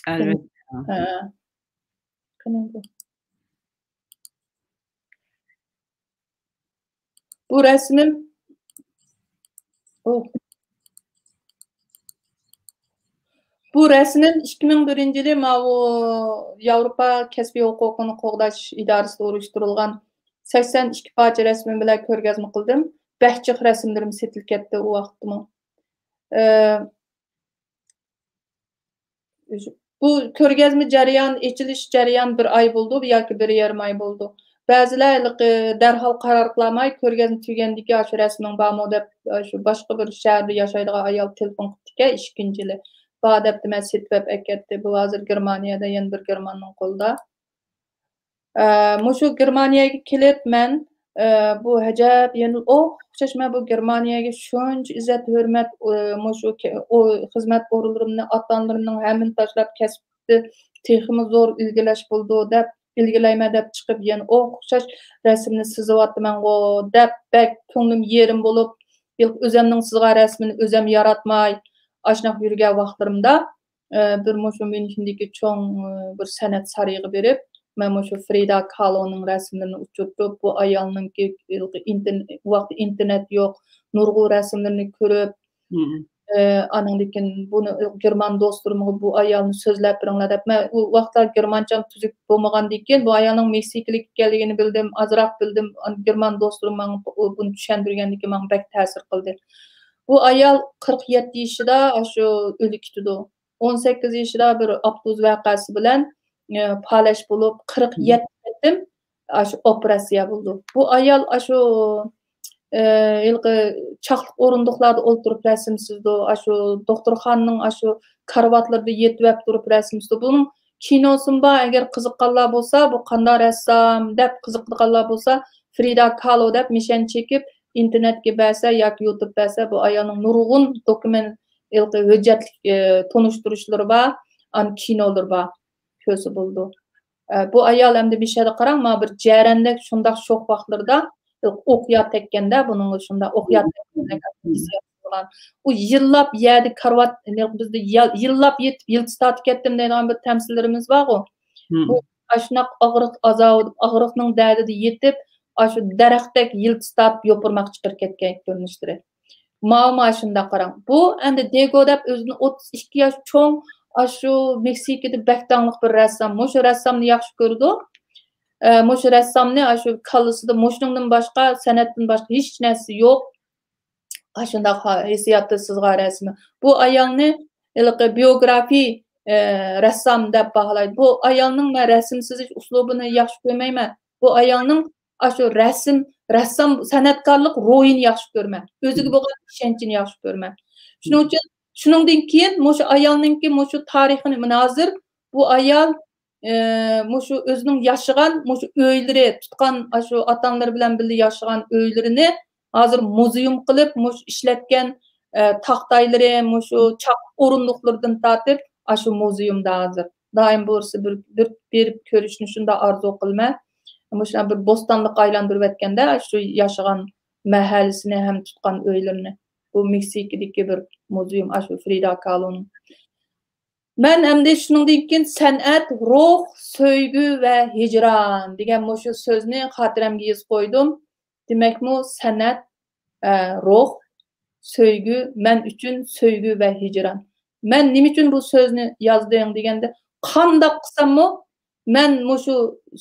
ئەلۋەتتە. ھە. قېنى بۇ؟ بۇ رەسىمىم، ئۇ، بۇ رەسىمىم ئىككى مىڭ بىرىنچى يىلى ماۋۇ ياۋروپا كەسپىي ھوقۇقىنى قوغداش ئىدارىسىدە ئۇيۇشتۇرۇلغان سەكسەن ئىككى پارچە رەسىمىم بىلەن كۆرگەزمە قىلدىم. بەك جىق رەسىملىرىم سېتىلىپ كەتتى ئۇ ۋاقىتتىمۇ. ئە، بۇ كۆرگەزمە جەريان، ئېچىلىش جەريان بىر ئاي بولدى ياكى بىر يېرىم ئاي بولدى. بەزىلەر ھېلىقى دەرھال قارار قىلالماي، كۆرگەزمە تۈگىگەندىكىن ئاشۇ رەسىمىڭ بارمۇ دەپ، شۇ باشقا بىر شەھەردە ياشايدىغان ئايال تېلېفون قىپتىكەن، ئىككىنچى يىلى. بار دەپتىمەن، سېتىۋەپ ئەكەتتى. بۇ ھازىر گېرمانىيەدە، يەنە بىر گېرماننىڭ قولىدا. ئە، مۇشۇ گېرمانىيەگە كېلىپ مەن، ئە، بۇ ئەجەب يەنە ئوخشاش، مەن بۇ گېرمانىيەگە شۇنچە ئىززەت، ھۆرمەت، ئە، مۇشۇ كە-، ئۇ خىزمەت ئورۇنلىرىمنى، ئاتا-ئانىلىرىمنىڭ ھەممىنى تاشلاپ، كەسىپتە تېخىمۇ زور ئىلگىرىلەش بولىدۇ دەپ، ئىلگىرىلەيمەن دەپ چىقىپ، يەنە ئوخشاش رەسىمنى سىزىۋاتىمەنغۇ دەپ، بەك كۆڭلۈم يېرىم بولۇپ، ئۆزۈمنىڭ سىزغان رەسىمىنى ئۆزۈم ياراتماي، ئاشۇنداق يۈرگەن ۋاقىتلىرىمدا، ئە، بىر مۇشۇ ميۇنخېندىكى چوڭ، ئە، بىر سەنئەت سارىيىغا بېرىپ، مەن مۇشۇ فرىدا كالونىڭ رەسىملىرىنى ئۇچرىتىپ، بۇ ئايالنىڭكى ئىنتېر-، ۋاقتى ئىنتېرنېت يوق، نۇرغۇن رەسىملىرىنى كۆرۈپ، ئە، ئانىڭدىن كېيىن بۇنى گېرمان دوستلىرىمغا بۇ ئايالنى سۆزلەپ بېرىڭلار دەپ، مەن ئۇ ۋاقىتلار گېرمانچام تۈزۈك بولمىغاندىن كېيىن، بۇ ئايالنىڭ مېكسىكىلىك ئىكەنلىكىنى بىلدىم، ئازراق بىلدىم. ئان-، گېرمان دوستلىرىم ماڭا بۇ-، بۇنى چۈشەندۈرگەندىن كېيىن ماڭا بەك تەسىر قىلدى. بۇ ئايال قىرىق يەتتە يېشىدا ئاشۇ ئۆلۈپ كېتىدۇ. ئون سەككىز يېشىدا بىر ئاپتوبۇس ۋەقەسى بىلەن، ئە، پالەچ بولۇپ، قىرىق يەتتە قېتىم ئاشۇ ئوپېراتسىيە بولىدۇ. بۇ ئايال ئاشۇ، ئە، ھېلىقى چاقلىق ئورۇندۇقلاردا ئولتۇرۇپ رەسىم سىزىدۇ. ئاشۇ دوختۇرخانىنىڭ ئاشۇ كارىۋاتلىرىدا يېتىۋەپ تۇرۇپ رەسىم سىزىدۇ. بۇنىڭ كىنوسىمۇ بار، ئەگەر قىزىققانلار بولسا، بۇ قانداق رەسسام دەپ قىزىقىدىغانلار بولسا، فرىدا كالو دەپ مىشەن چېكىپ، ئىنتېرنېتكە بەرسە ياكى يۇتۇب بەرسە، بۇ ئايالنىڭ نۇرغۇن دوكۇمېنت، ھېلىقى ھۆججەتلىك، ئە، تونۇشتۇرۇشلىرى بار، ئان كىنولىرى بار. كۆرسە بولىدۇ. ئە، بۇ ئايال ئەمدى مىشەدە قاراڭ، مانا بىر جەرەندەك شۇنداق شوخ ۋاقىتلىرىدا ئوقيا تەگكەندە، بۇنىڭغا شۇنداق ئوقيا تەگكەندەك ھېسسىيات قىلغان. ئۇ يىللاپ يەردە كارىۋات، يەنى بىزدە يال-، يىللاپ يېتىپ يىلتىز تارتىپ كەتتىم دەيدىغان بىر تەمسىللىرىمىز بارغۇ. بۇ ئاشۇنداق ئاغرىق ئازابىدا، ئاغرىقنىڭ دەردىدە يېتىپ، ئاشۇ دەرەختەك يىلتىز تارتىپ يوپۇرماق چىقىرىپ كەتكەن كۆرۈنۈشلىرى. ماۋۇ مانا شۇنداق قاراڭ. بۇ ئەمدى دېگو دەپ ئۆزىدىن ئوتتۇز ئىككى ياش چوڭ، ئاشۇ مېكسىكىدا بەك داڭلىق بىر رەسسام. مۇشۇ رەسسامنى ياخشى كۆرىدۇ. ئە، مۇشۇ رەسسامنى ئاشۇ كاللىسىدا مۇشۇنىڭدىن باشقا، سەنئەتتىن باشقا ھېچ نەرسە يوق. ئاشۇنداق ھا-، ھېسسىياتتا سىزغان رەسىمى. بۇ ئايالنى ھېلىقى بىيوگرافىي، ئە، رەسسام دەپ باھالايدۇ. بۇ ئايالنىڭ مەن رەسىم سىزىش ئۇسلۇبىنى ياخشى كۆرمەيمەن. بۇ ئايالنىڭ ئاشۇ رەسىم، رەسسام، سەنئەتكارلىق روھىنى ياخشى كۆرىمەن. ئۆزىگە بولغان ئىشەنچىنى ياخشى كۆرىمەن. شۇنىڭ ئۈچۈن، شۇنىڭدىن كېيىن مۇشۇ ئايالنىڭكى مۇشۇ تارىخىنى، مانا ھازىر بۇ ئايال، ئى، مۇشۇ ئۆزىنىڭ ياشىغان مۇشۇ ئۆيلىرى، تۇتقان ئاشۇ ئاتا-ئانىلىرى بىلەن بىللە ياشىغان ئۆيلىرىنى ھازىر مۇزېيۇم قىلىپ، مۇشۇ ئىشلەتكەن، ئى، تاختايلىرى، مۇشۇ چاق ئورۇندۇقلىرىدىن تارتىپ، ئاشۇ مۇزېيۇمدا ھازىر. دائىم بولسا بىر، بىر بېرىپ كۆرۈشنى شۇنداق ئارزۇ قىلىمەن. مۇشۇ بىر بوستانلىققا ئايلاندۇرۇۋەتكەندە، شۇ ياشىغان مەھەللىسىنى ھەم تۇتقان ئۆيلىرىنى. بۇ مېكسىكىدىكى بىر مۇزېيۇم، ئاشۇ فرىدا كالونىڭ. مەن ئەمدى شۇنىڭدىن كېيىن سەنئەت، روھ، سۆيگۈ ۋە ھىجران دېگەن مۇشۇ سۆزنى خاتىرەمگە يېزىپ قويدۇم. دېمەكمۇ سەنئەت، ئە، روھ، سۆيگۈ، مەن ئۈچۈن سۆيگۈ ۋە ھىجران. مەن نېمە ئۈچۈن بۇ سۆزنى يازدىڭ دېگەندە، قانداق قىلساممۇ مەن مۇشۇ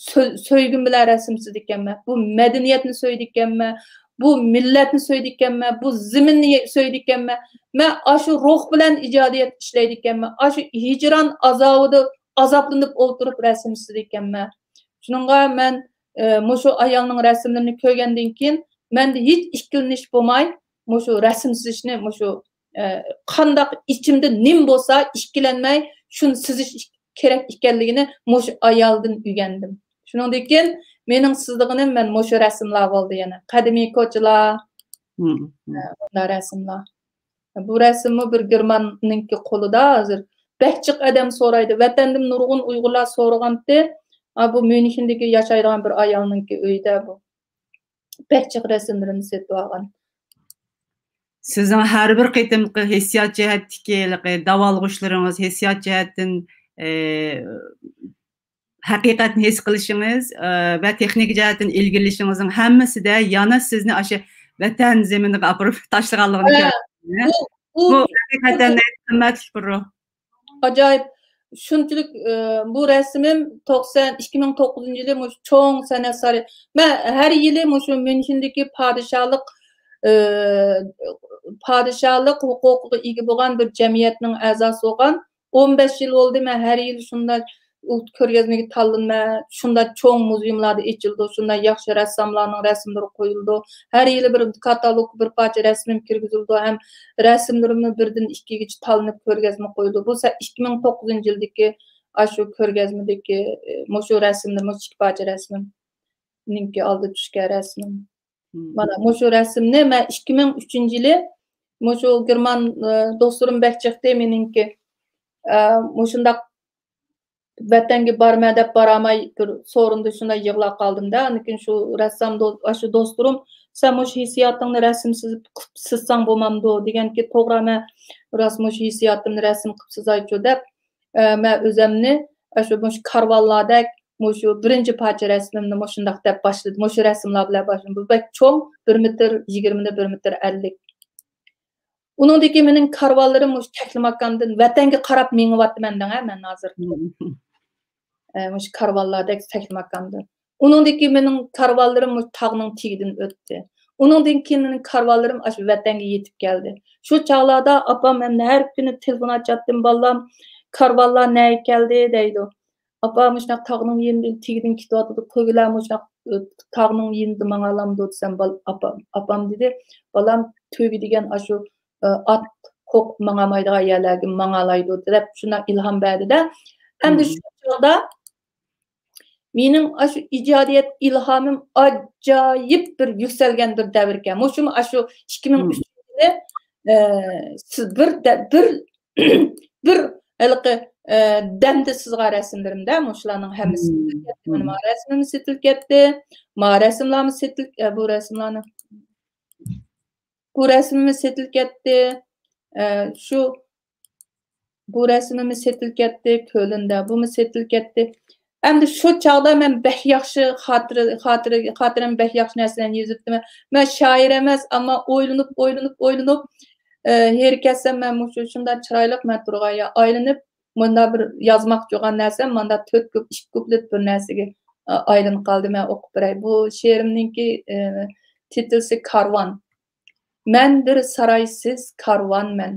سۆ-، سۆيگۈم بىلەن رەسىم سىزىدىكەنمەن. بۇ مەدەنىيەتنى سۆيىدىكەنمەن، بۇ مىللەتنى سۆيىدىكەنمەن، بۇ زېمىننى سۆيىدىكەنمەن. مەن ئاشۇ روھ بىلەن ئىجادىيەت ئىشلەيدىكەنمەن. ئاشۇ ھىجران ئازابىدا ئازابلىنىپ ئولتۇرۇپ رەسىم سىزىدىكەنمەن. شۇنىڭغا مەن، ئە، مۇشۇ ئايالنىڭ رەسىملىرىنى كۆرگەندىن كېيىن، مەندە ھېچ ئىككىلىنىش بولماي، مۇشۇ رەسىم سىزىشنى، مۇشۇ، ئە، قانداق ئىچىمدە نېمە بولسا، ئىككىلەنمەي شۇنى سىزىش كېرەك ئىكەنلىكىنى مۇشۇ ئايالدىن ئۆگەندىم. شۇنىڭدىن كېيىن مېنىڭ سىزىدىغىنىم مەن مۇشۇ رەسىملەر بولدى يەنە. قەدىمىي كوچىلار، مم، مم. ئە، بۇنداق رەسىملەر. بۇ رەسىممۇ بىر گېرماننىڭكى قولىدا ھازىر. بەك جىق ئادەم سورايدۇ. ۋەتەندىن نۇرغۇن ئۇيغۇرلار سورىغانتى. ئا، بۇ ميۇنخېندىكى ياشايدىغان بىر ئايالنىڭكى ئۆيىدە بۇ. بەك جىق رەسىملىرىنى سېتىۋالغان. سىزنىڭ ھەر بىر قېتىمقى ھېسسىيات جەھەتتىكى ھېلىقى داۋالغۇشلىرىڭىز، ھېسسىيات جەھەتتىن، ئى، ھەقىقەتنى ھېس قىلىشىڭىز، ئى، ۋە تېخنىكا جەھەتتىن ئىلگىرىلىشىڭىزنىڭ ھەممىسىدە يەنە سىزنى ئاشۇ ۋەتەن زېمىنىغا ئاپىرىپ تاشلىغانلىقىنى ھە، كۆرۈپ، بۇ، بۇ بۇ ھەقىقەتەن قىممەتلىك بىر روھ. ئاجايىپ. شۇنچىلىك، ئى، بۇ رەسىمىم توقسان، ئىككى مىڭ توققۇزىنچى يىلى مۇشۇ چوڭ سەنئەت سارىيى. مەن ھەر يىلى مۇشۇ ميۇنخېندىكى پادىشاھلىق، ئى، پادىشاھلىق ھوقۇقىغا ئىگە بولغان بىر جەمئىيەتنىڭ ئەزاسى بولغان. ئون بەش يىل بولدى، مەن ھەر يىلى شۇنداق ئۇ كۆرگەزمىگە تاللىنىمەن، شۇنداق چوڭ مۇزېيۇملاردا ئېچىلىدۇ، شۇنداق ياخشى رەسساملارنىڭ رەسىملىرى قويۇلىدۇ. ھەر يىلى بىر كاتالوگقا بىر پارچە رەسىمىم كىرگۈزۈلىدۇ ھەم رەسىملىرىمنى بىردىن ئىككىگىچە تاللىنىپ كۆرگەزمە قويۇلىدۇ. بۇ سە-، ئىككى مىڭ توققۇزىنچى يىلدىكى ئاشۇ كۆرگەزمىدىكى، ئى، مۇشۇ رەسىملىرىم، مۇشۇ ئىككى پارچە رەسىمىم. مېنىڭكى ئالدى چۈشكەن رەسىمىم. مم. مانا مۇشۇ رەسىمنى مەن ئىككى مىڭ ئۈچىنچى يىلى مۇشۇ گېرمان، ئى، دوستلىرىم بەك چىقتى مېنىڭكى. ئە، مۇشۇنداق ۋەتەنگە بارىمەن دەپ بارالماي بىر سورۇندا شۇنداق يىغلاپ قالدىم-دە. ئاندىن كېيىن شۇ رەسسام دو-، ئاشۇ دوستلىرىم، «سەن مۇشۇ ھېسسىياتىڭنى رەسىم سىزىپ قىلىپ سىزساڭ بولمامدۇ؟» دېگەنكى، «توغرا، مەن راست مۇشۇ ھېسسىياتىمنى رەسىم قىلىپ سىزايچۇ» دەپ، ئە، مەن ئۆزەمنى ئاشۇ مۇشۇ كارۋانلاردەك مۇشۇ بىرىنچى پارچە رەسىمىمنى مۇشۇنداق دەپ باشلىدىم. مۇشۇ رەسىملەر بىلەن باشلىدىم. بۇ بەك چوڭ، بىر مېتىر يىگىرمىدە بىر مېتىر ئەللىك. ئۇنىڭدىكى مېنىڭ كارۋانلىرىم مۇشۇ تەكلىماكاندىن ۋەتەنگە قاراپ مېڭىۋاتىمەن دەڭە مەن ھازىر. ئە، مۇشۇ كارۋانلاردەك تەكلىماكاندىن. ئۇنىڭدىكى مېنىڭ كارۋانلىرىم مۇشۇ تاغنىڭ تېگىدىن ئۆتتى. ئۇنىڭدىن كېيىن مېنىڭ كارۋانلىرىم ئاشۇ ۋەتەنگە يېتىپ كەلدى. شۇ چاغلاردا ئاپام مەن ھەر كۈنى تېلېفون ئاچاتتىم، «بالام، كارۋانلار نەگە كەلدى؟» دەيدۇ. «ئاپا، مۇشۇنداق تاغنىڭ يېنىدىن، تېگىدىن كېتىۋاتىدۇ، قويگىلە، مۇشۇنداق، ئى، تاغنىڭ يېنىدا ماڭالامدۇ؟» دېسەم، بال-، ئاپام، ئاپام دېدى، «بالام، تۆگە دېگەن ئاشۇ، ئى، ئات قوقۇپ ماڭالمايدىغان يەرلەرگە ماڭالايدۇ» دەپ شۇنداق ئىلھام بەردى-دە. ئەمدى شۇ چاغدا مېنىڭ ئاشۇ ئىجادىيەت ئىلھامىم ئاجايىپ بىر يۈكسەلگەن بىر دەۋركەن. مۇشۇمۇ ئاشۇ ئىككى مىڭ ئۈچىنچى يىلى، ئە، سىز بىر دە-، بىر، بىر ھېلىقى، ئە، دەمدە سىزغان رەسىملىرىمدە مۇشۇلارنىڭ ھەممىسى سېتىلىپ كەتتى. مانا، ما رەسىمىم سېتىلىپ كەتتى. ما رەسىملارمۇ سېتىلىپ، ئە، بۇ رەسىملارنى بۇ رەسىمىمۇ سېتىلىپ كەتتى. ئە، شۇ، بۇ رەسىمىمۇ سېتىلىپ كەتتى، كۆلۈندە بۇمۇ سېتىلىپ كەتتى. ئەمدى شۇ چاغدا مەن بەك ياخشى خاتىرە، خاتىرە، خاتىرەمگە بەك ياخشى نەرسىلەرنى يېزىپتىمەن. مەن شائىر ئەمەس، ئەمما ئويلىنىپ، ئويلىنىپ، ئويلىنىپ، ئە، ھېرى كەتسەم مەن مۇشۇ شۇنداق چىرايلىق مەن تۇرغان يەر ئايلىنىپ، مۇنداق بىر يازماقچى بولغان نەرسەم مانداق تۆت كۇپ-، ئىككى كۇپلېت بىر نەرسىگە، ئا، ئايلىنىپ قالدى. مەن ئوقۇپ بېرەي. بۇ شېئىرىمنىڭكى، ئە، تىتىلسى كارۋان. مەن بىر سارايسىز كارۋانمەن.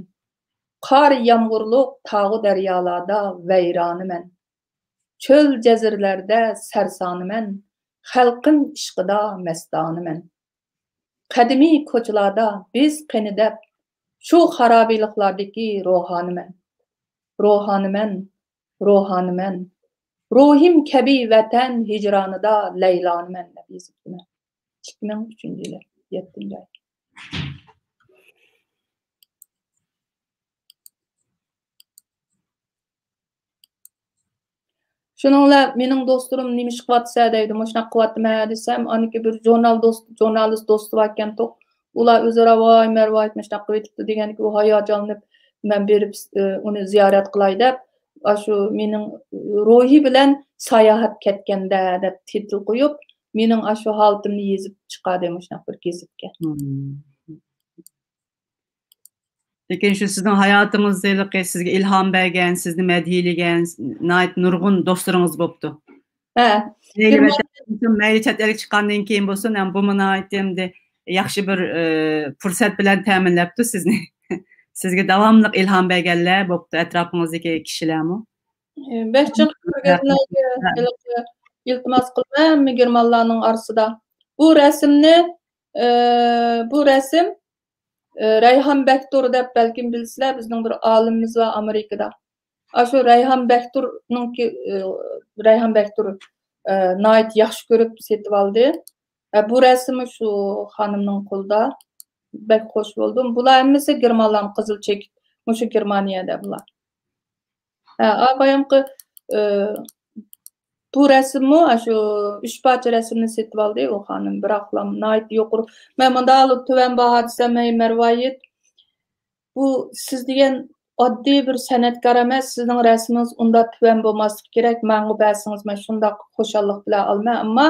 قار يامغۇرلۇق تاغۇ دەريالاردا ۋەيرانىمەن. چۆل جەزىرىلەردە سەرسانىمەن. خەلقىم ئىشقىدا مەستانىمەن. قەدىمىي كوچىلاردا بىز قېنى دەپ، شۇ خارابىلىقلاردىكى روھانىمەن. روھانىمەن، روھانىمەن. روھىم كەبى ۋەتەن ھىجرانىدا لەيلانىمەن دەپ يېزىپتىمەن. ئىككى مىڭ ئۈچىنچى يىلى، يەتتىنچى ئاي. شۇنىڭ بىلەن مېنىڭ دوستلىرىم نېمە ئىش قىلىۋاتىسەن دەيدۇ، مۇشۇنداق قىلىۋاتىمەن دېسەم، ئانىكى بىر ژۇرنال دوست، ژۇرنالىست دوستى باركەنتۇق. ئۇلار ئۆزئارا ۋاي مەرۋايىت مۇشۇنداق قىلىۋېتىپتۇ دېگەندىكىن ئۇ ھاياجانلىنىپ، مەن بېرىپ، ئى، ئۇنى زىيارەت قىلاي دەپ، ئاشۇ مېنىڭ روھى بىلەن ساياھەت كەتكەندە دەپ تىتىل قويۇپ، مېنىڭ ئاشۇ ھالىتىمنى يېزىپ چىقاردى مۇشۇنداق بىر گېزىتكە. لېكىن شۇ سىزنىڭ ھاياتىڭىزدا ھېلىقى سىزگە ئىلھام بەرگەن، سىزنى مەدھىيلىگەن ناھايىتى نۇرغۇن دوستلىرىڭىز بوپتۇ. ھە. مەيلى ۋەتەن، مەيلى چەت ئەلگە چىققاندىن كېيىن بولسۇن، ھەم بۇمۇ ناھايىتى ئەمدى ياخشى بىر، ئى، پۇرسەت بىلەن تەمىنلەپتۇ سىزنى. سىزگە داۋاملىق ئىلھام بەرگەنلەر بوپتۇ، ئەتراپىڭىزدىكى كىشىلەرمۇ. ئى، بەك جىق كۆرگەزمىلەرگە ھېلىقى ئىلتىماس قىلىمەن ھەممە گېرمانلارنىڭ ئارىسىدا. بۇ رەسىمنى، ئى، بۇ رەسىم، ئى، رەيھان بەكتۇر دەپ بەلكىم بىلىسىلەر، بىزنىڭ بىر ئالىمىمىز بار ئامېرىكىدا. ئاشۇ رەيھان بەكتۇرنىڭكى، ئى، رەيھان بەكتۇر، ئى، ناھايىتى ياخشى كۆرۈپ سېتىۋالدى. ئە، بۇ رەسىمى شۇ خانىمنىڭ قولىدا. بەك خوش بولدۇم. بۇلار ھەممىسى گېرمانلارمۇ قىزىل چېكىت. مۇشۇ گېرمانىيەدە بۇلار. ھە، ئا، بايامقى، ئى، بۇ رەسىممۇ، ئاشۇ ئۈچ پارچە رەسىمنى سېتىۋالدى ئۇ خانىم، بىراقلا ناھايىتى يۇقىرى. مەن مۇنداق تۆۋەن باھا دېسەم، ھەي، مەرۋايىت، بۇ سىز دېگەن ئاددىي بىر سەنئەتكار ئەمەس، سىزنىڭ رەسىمىڭىز ئۇنداق تۆۋەن بولماسلىقى كېرەك، ماڭا بەرسىڭىز مەن شۇنداق خۇشاللىق بىلەن ئالىمەن، ئەمما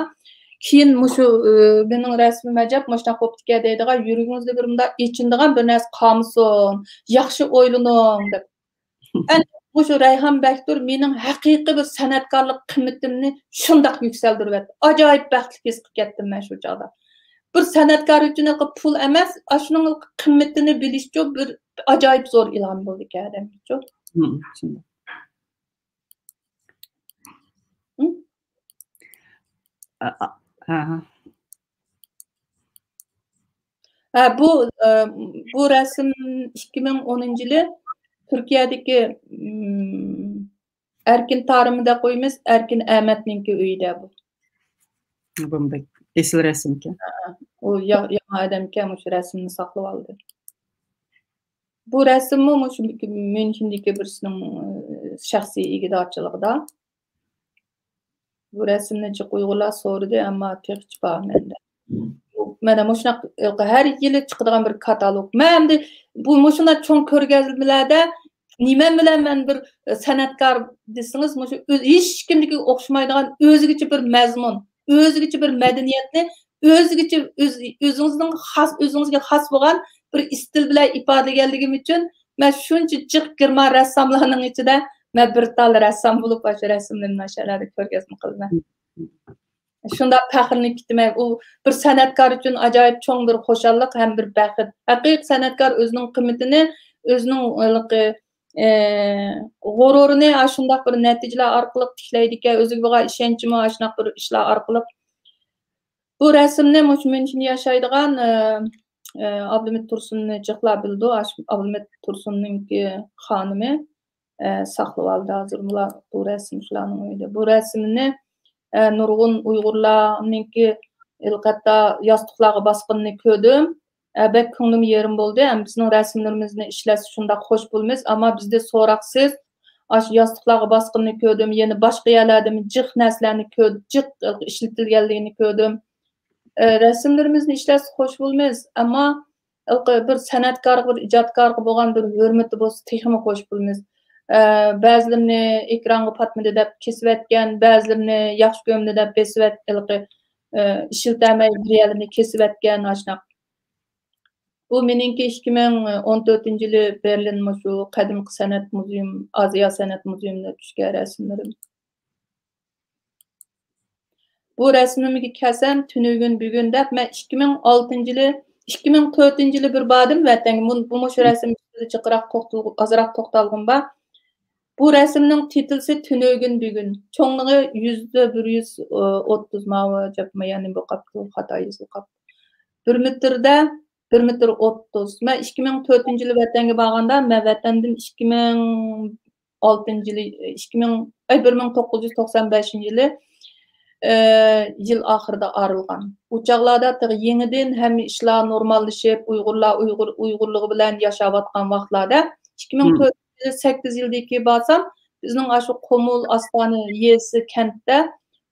كېيىن مۇشۇ، ئى، مېنىڭ رەسىمىم ئەجەب مۇشۇنداق بوپتىكەن دەيدىغان، يۈرىكىڭىزدە بىر مۇنداق ئېچىنىدىغان بىر نەرسە قالمىسۇن، ياخشى ئويلىنىڭ دەپ. ئەنە، مۇشۇ رەيھان بەكتۇر مېنىڭ ھەقىقىي بىر سەنئەتكارلىق قىممىتىمنى شۇنداق يۈكسەلدۈرۈۋەتتى. ئاجايىپ بەختلىك ھېس قىلىپ كەتتىم مەن شۇ چاغدا. بىر سەنئەتكار ئۈچۈن پۇل ئەمەس، ئاشۇنىڭ قىممىتىنى بىلىشچۇ بىر ئاجايىپ زور ئىلھام بولىدىكەن ئادەمگىچۇ. ھە، شۇنداق. ھە؟ ھە، بۇ، ئە، بۇ رەسىم ئىككى مىڭ ئونىنچى يىلى تۈركىيەدىكى، ئىم، ئەركىن تارىمى دەپ قويىمىز، ئەركىن ئەمەتنىڭكى ئۆيىدە بۇ. بۇنداق ئېسىل رەسىمكەن. ھە، ئۇ يا-، يامان ئادەمكەن، مۇشۇ رەسىمنى ساقلىۋالدى. بۇ رەسىممۇ مۇشۇ ميۇنخېندىكى بىرسىنىڭ، ئە، شەخسىي ئىگىدارچىلىقىدا. بۇ رەسىمنى جىق ئۇيغۇرلار سورىدى، ئەمما تېخىچە بار مەندە. مانا مۇشۇنداق ھەر يىلى چىقىدىغان بىر كاتالوگ. مەن ئەمدى بۇ مۇشۇنداق چوڭ كۆرگەزمىلەردە نېمە بىلەن مەن بىر سەنئەتكار دېسىڭىز، مۇشۇ ئۆز-، ھېچكىمدىكىگە ئوخشىمايدىغان ئۆزگىچە بىر مەزمۇن، ئۆزگىچە بىر مەدەنىيەتنى، ئۆزگىچە ئۆز-، ئۆزىڭىزنىڭ خاس، ئۆزىڭىزگە خاس بولغان بىر ئىستىل بىلەن ئىپادىلىگەنلىكىم ئۈچۈن مەن شۇنچە جىق گېرمان رەسساملارنىڭ ئىچىدە مەن بىر تال رەسسام بولۇپ، ئاشۇ رەسىملىرىمنى ئاشۇ يەرلەردە كۆرگەزمە قىلىمەن. شۇنداق پەخىرلىنىپ كېتىمەن. ئۇ بىر سەنئەتكار ئۈچۈن ئاجايىپ چوڭ بىر خۇشاللىق ھەم بىر بەخت. ھەقىقىي سەنئەتكار ئۆزىنىڭ قىممىتىنى، ئۆزىنىڭ ھېلىقى، ئى، غۇرۇرىنى ئاشۇنداق بىر نەتىجىلەر ئارقىلىق تىكلەيدىكەن. ئۆزىگە بولغان ئىشەنچىمۇ ئاشۇنداق بىر ئىشلار ئارقىلىق. بۇ رەسىمنى مۇشۇ ميۇنخېندا ياشايدىغان، ئى، ئى، ئابلىمىت تۇرسۇننى جىقلا بىلىدۇ. ئاش-، ئابلىمىت تۇرسۇننىڭكى خانىمى. ئە، ساقلىۋالدى. ھازىر بۇلار، بۇ رەسىم شۇلارنىڭ ئۆيىدە. بۇ رەسىمنى، ئە، نۇرغۇن ئۇيغۇرلارنىڭكى ھېلىقى ھەتتا ياستۇقلارغا باسقىنىنى كۆردۈم. ئە، بەك كۆڭلۈم يېرىم بولدى. ئەمما بىزنىڭ رەسىملىرىمىزنى ئىشلەتسە شۇنداق خوش بولىمىز. ئەمما بىزدە سوراقسىز، ئاشۇ ياستۇقلارغا باسقىنىنى كۆردۈم. يەنە باشقا يەرلەردىمۇ جىق نەرسىلەرنى كۆردۈم، جىق ئىشلىتىلگەنلىكىنى كۆردۈم. ئە، رەسىملىرىمىزنى ئىشلەتسە خوش بولىمىز. ئەمما ھېلىقى بىر سەنئەتكارغا، بىر ئىجادكارغا بولغان بىر ھۆرمىتى بولسا تېخىمۇ خوش بولىمىز. ئە، بەزىلىرىنى ئېكرانغا پاتمىدى دەپ كېسىۋەتكەن، بەزىلىرىنى ياخشى كۆرمىدى دەپ بېسىۋەت-، ھېلىقى، ئە، ئىشلىتەلمەي بىر يەرلىرىنى كېسىۋەتكەن، ئاشۇنداق. بۇ مېنىڭكى ئىككى مىڭ ئون تۆتىنچى يىلى بېرلىن مۇشۇ قەدىمكى سەنئەت مۇزېيۇم، ئازىيا سەنئەت مۇزېيۇمىدا چۈشكەن رەسىملىرىم. بۇ رەسىمىمگە كەلسەم، تۈنۈگۈن، بۈگۈن دەپ، مەن ئىككى مىڭ ئالتىنچى يىلى، ئىككى مىڭ تۆتىنچى يىلى بىر باردىم ۋەتەنگە. مۇن-، بۇمۇ شۇ رەسىم ئۈستىدە جىقراق توختىلىغۇ-، ئازراق توختالغۇم بار. بۇ رەسىمنىڭ تىتىلسى تۈنۈگۈن، بۈگۈن. چوڭلۇقى يۈزدە بىر يۈز ئوتتۇز، ماۋۇ جاپمايانى بولۇپ قاپتۇ، خاتا يېزىلىپ قاپتۇ. بىر مېتىردە، بىر مېتىر ئوتتۇز. مەن ئىككى مىڭ تۆتىنچى يىلى ۋەتەنگە بارغاندا، مەن ۋەتەندىن ئىككى مىڭ ئالتىنچى يىلى، ئىككى مىڭ، ئەي، بىر مىڭ توققۇز يۈز توقسان بەشىنچى يىلى، ئى، يىل ئاخىرىدا ئايرىلغان. ئۇ چاغلاردا تېخى يېڭىدىن ھەممە ئىشلار نورماللىشىپ، ئۇيغۇرلار ئۇيغۇر، ئۇيغۇرلۇقى بىلەن ياشاۋاتقان ۋاقىتلاردا، ئىككى مىڭ تۆت يىل، سەككىز يىلدىن كېيىن بارسام، بىزنىڭ ئاشۇ قۇمۇل ئاستانە يېزىسى كەنتتە،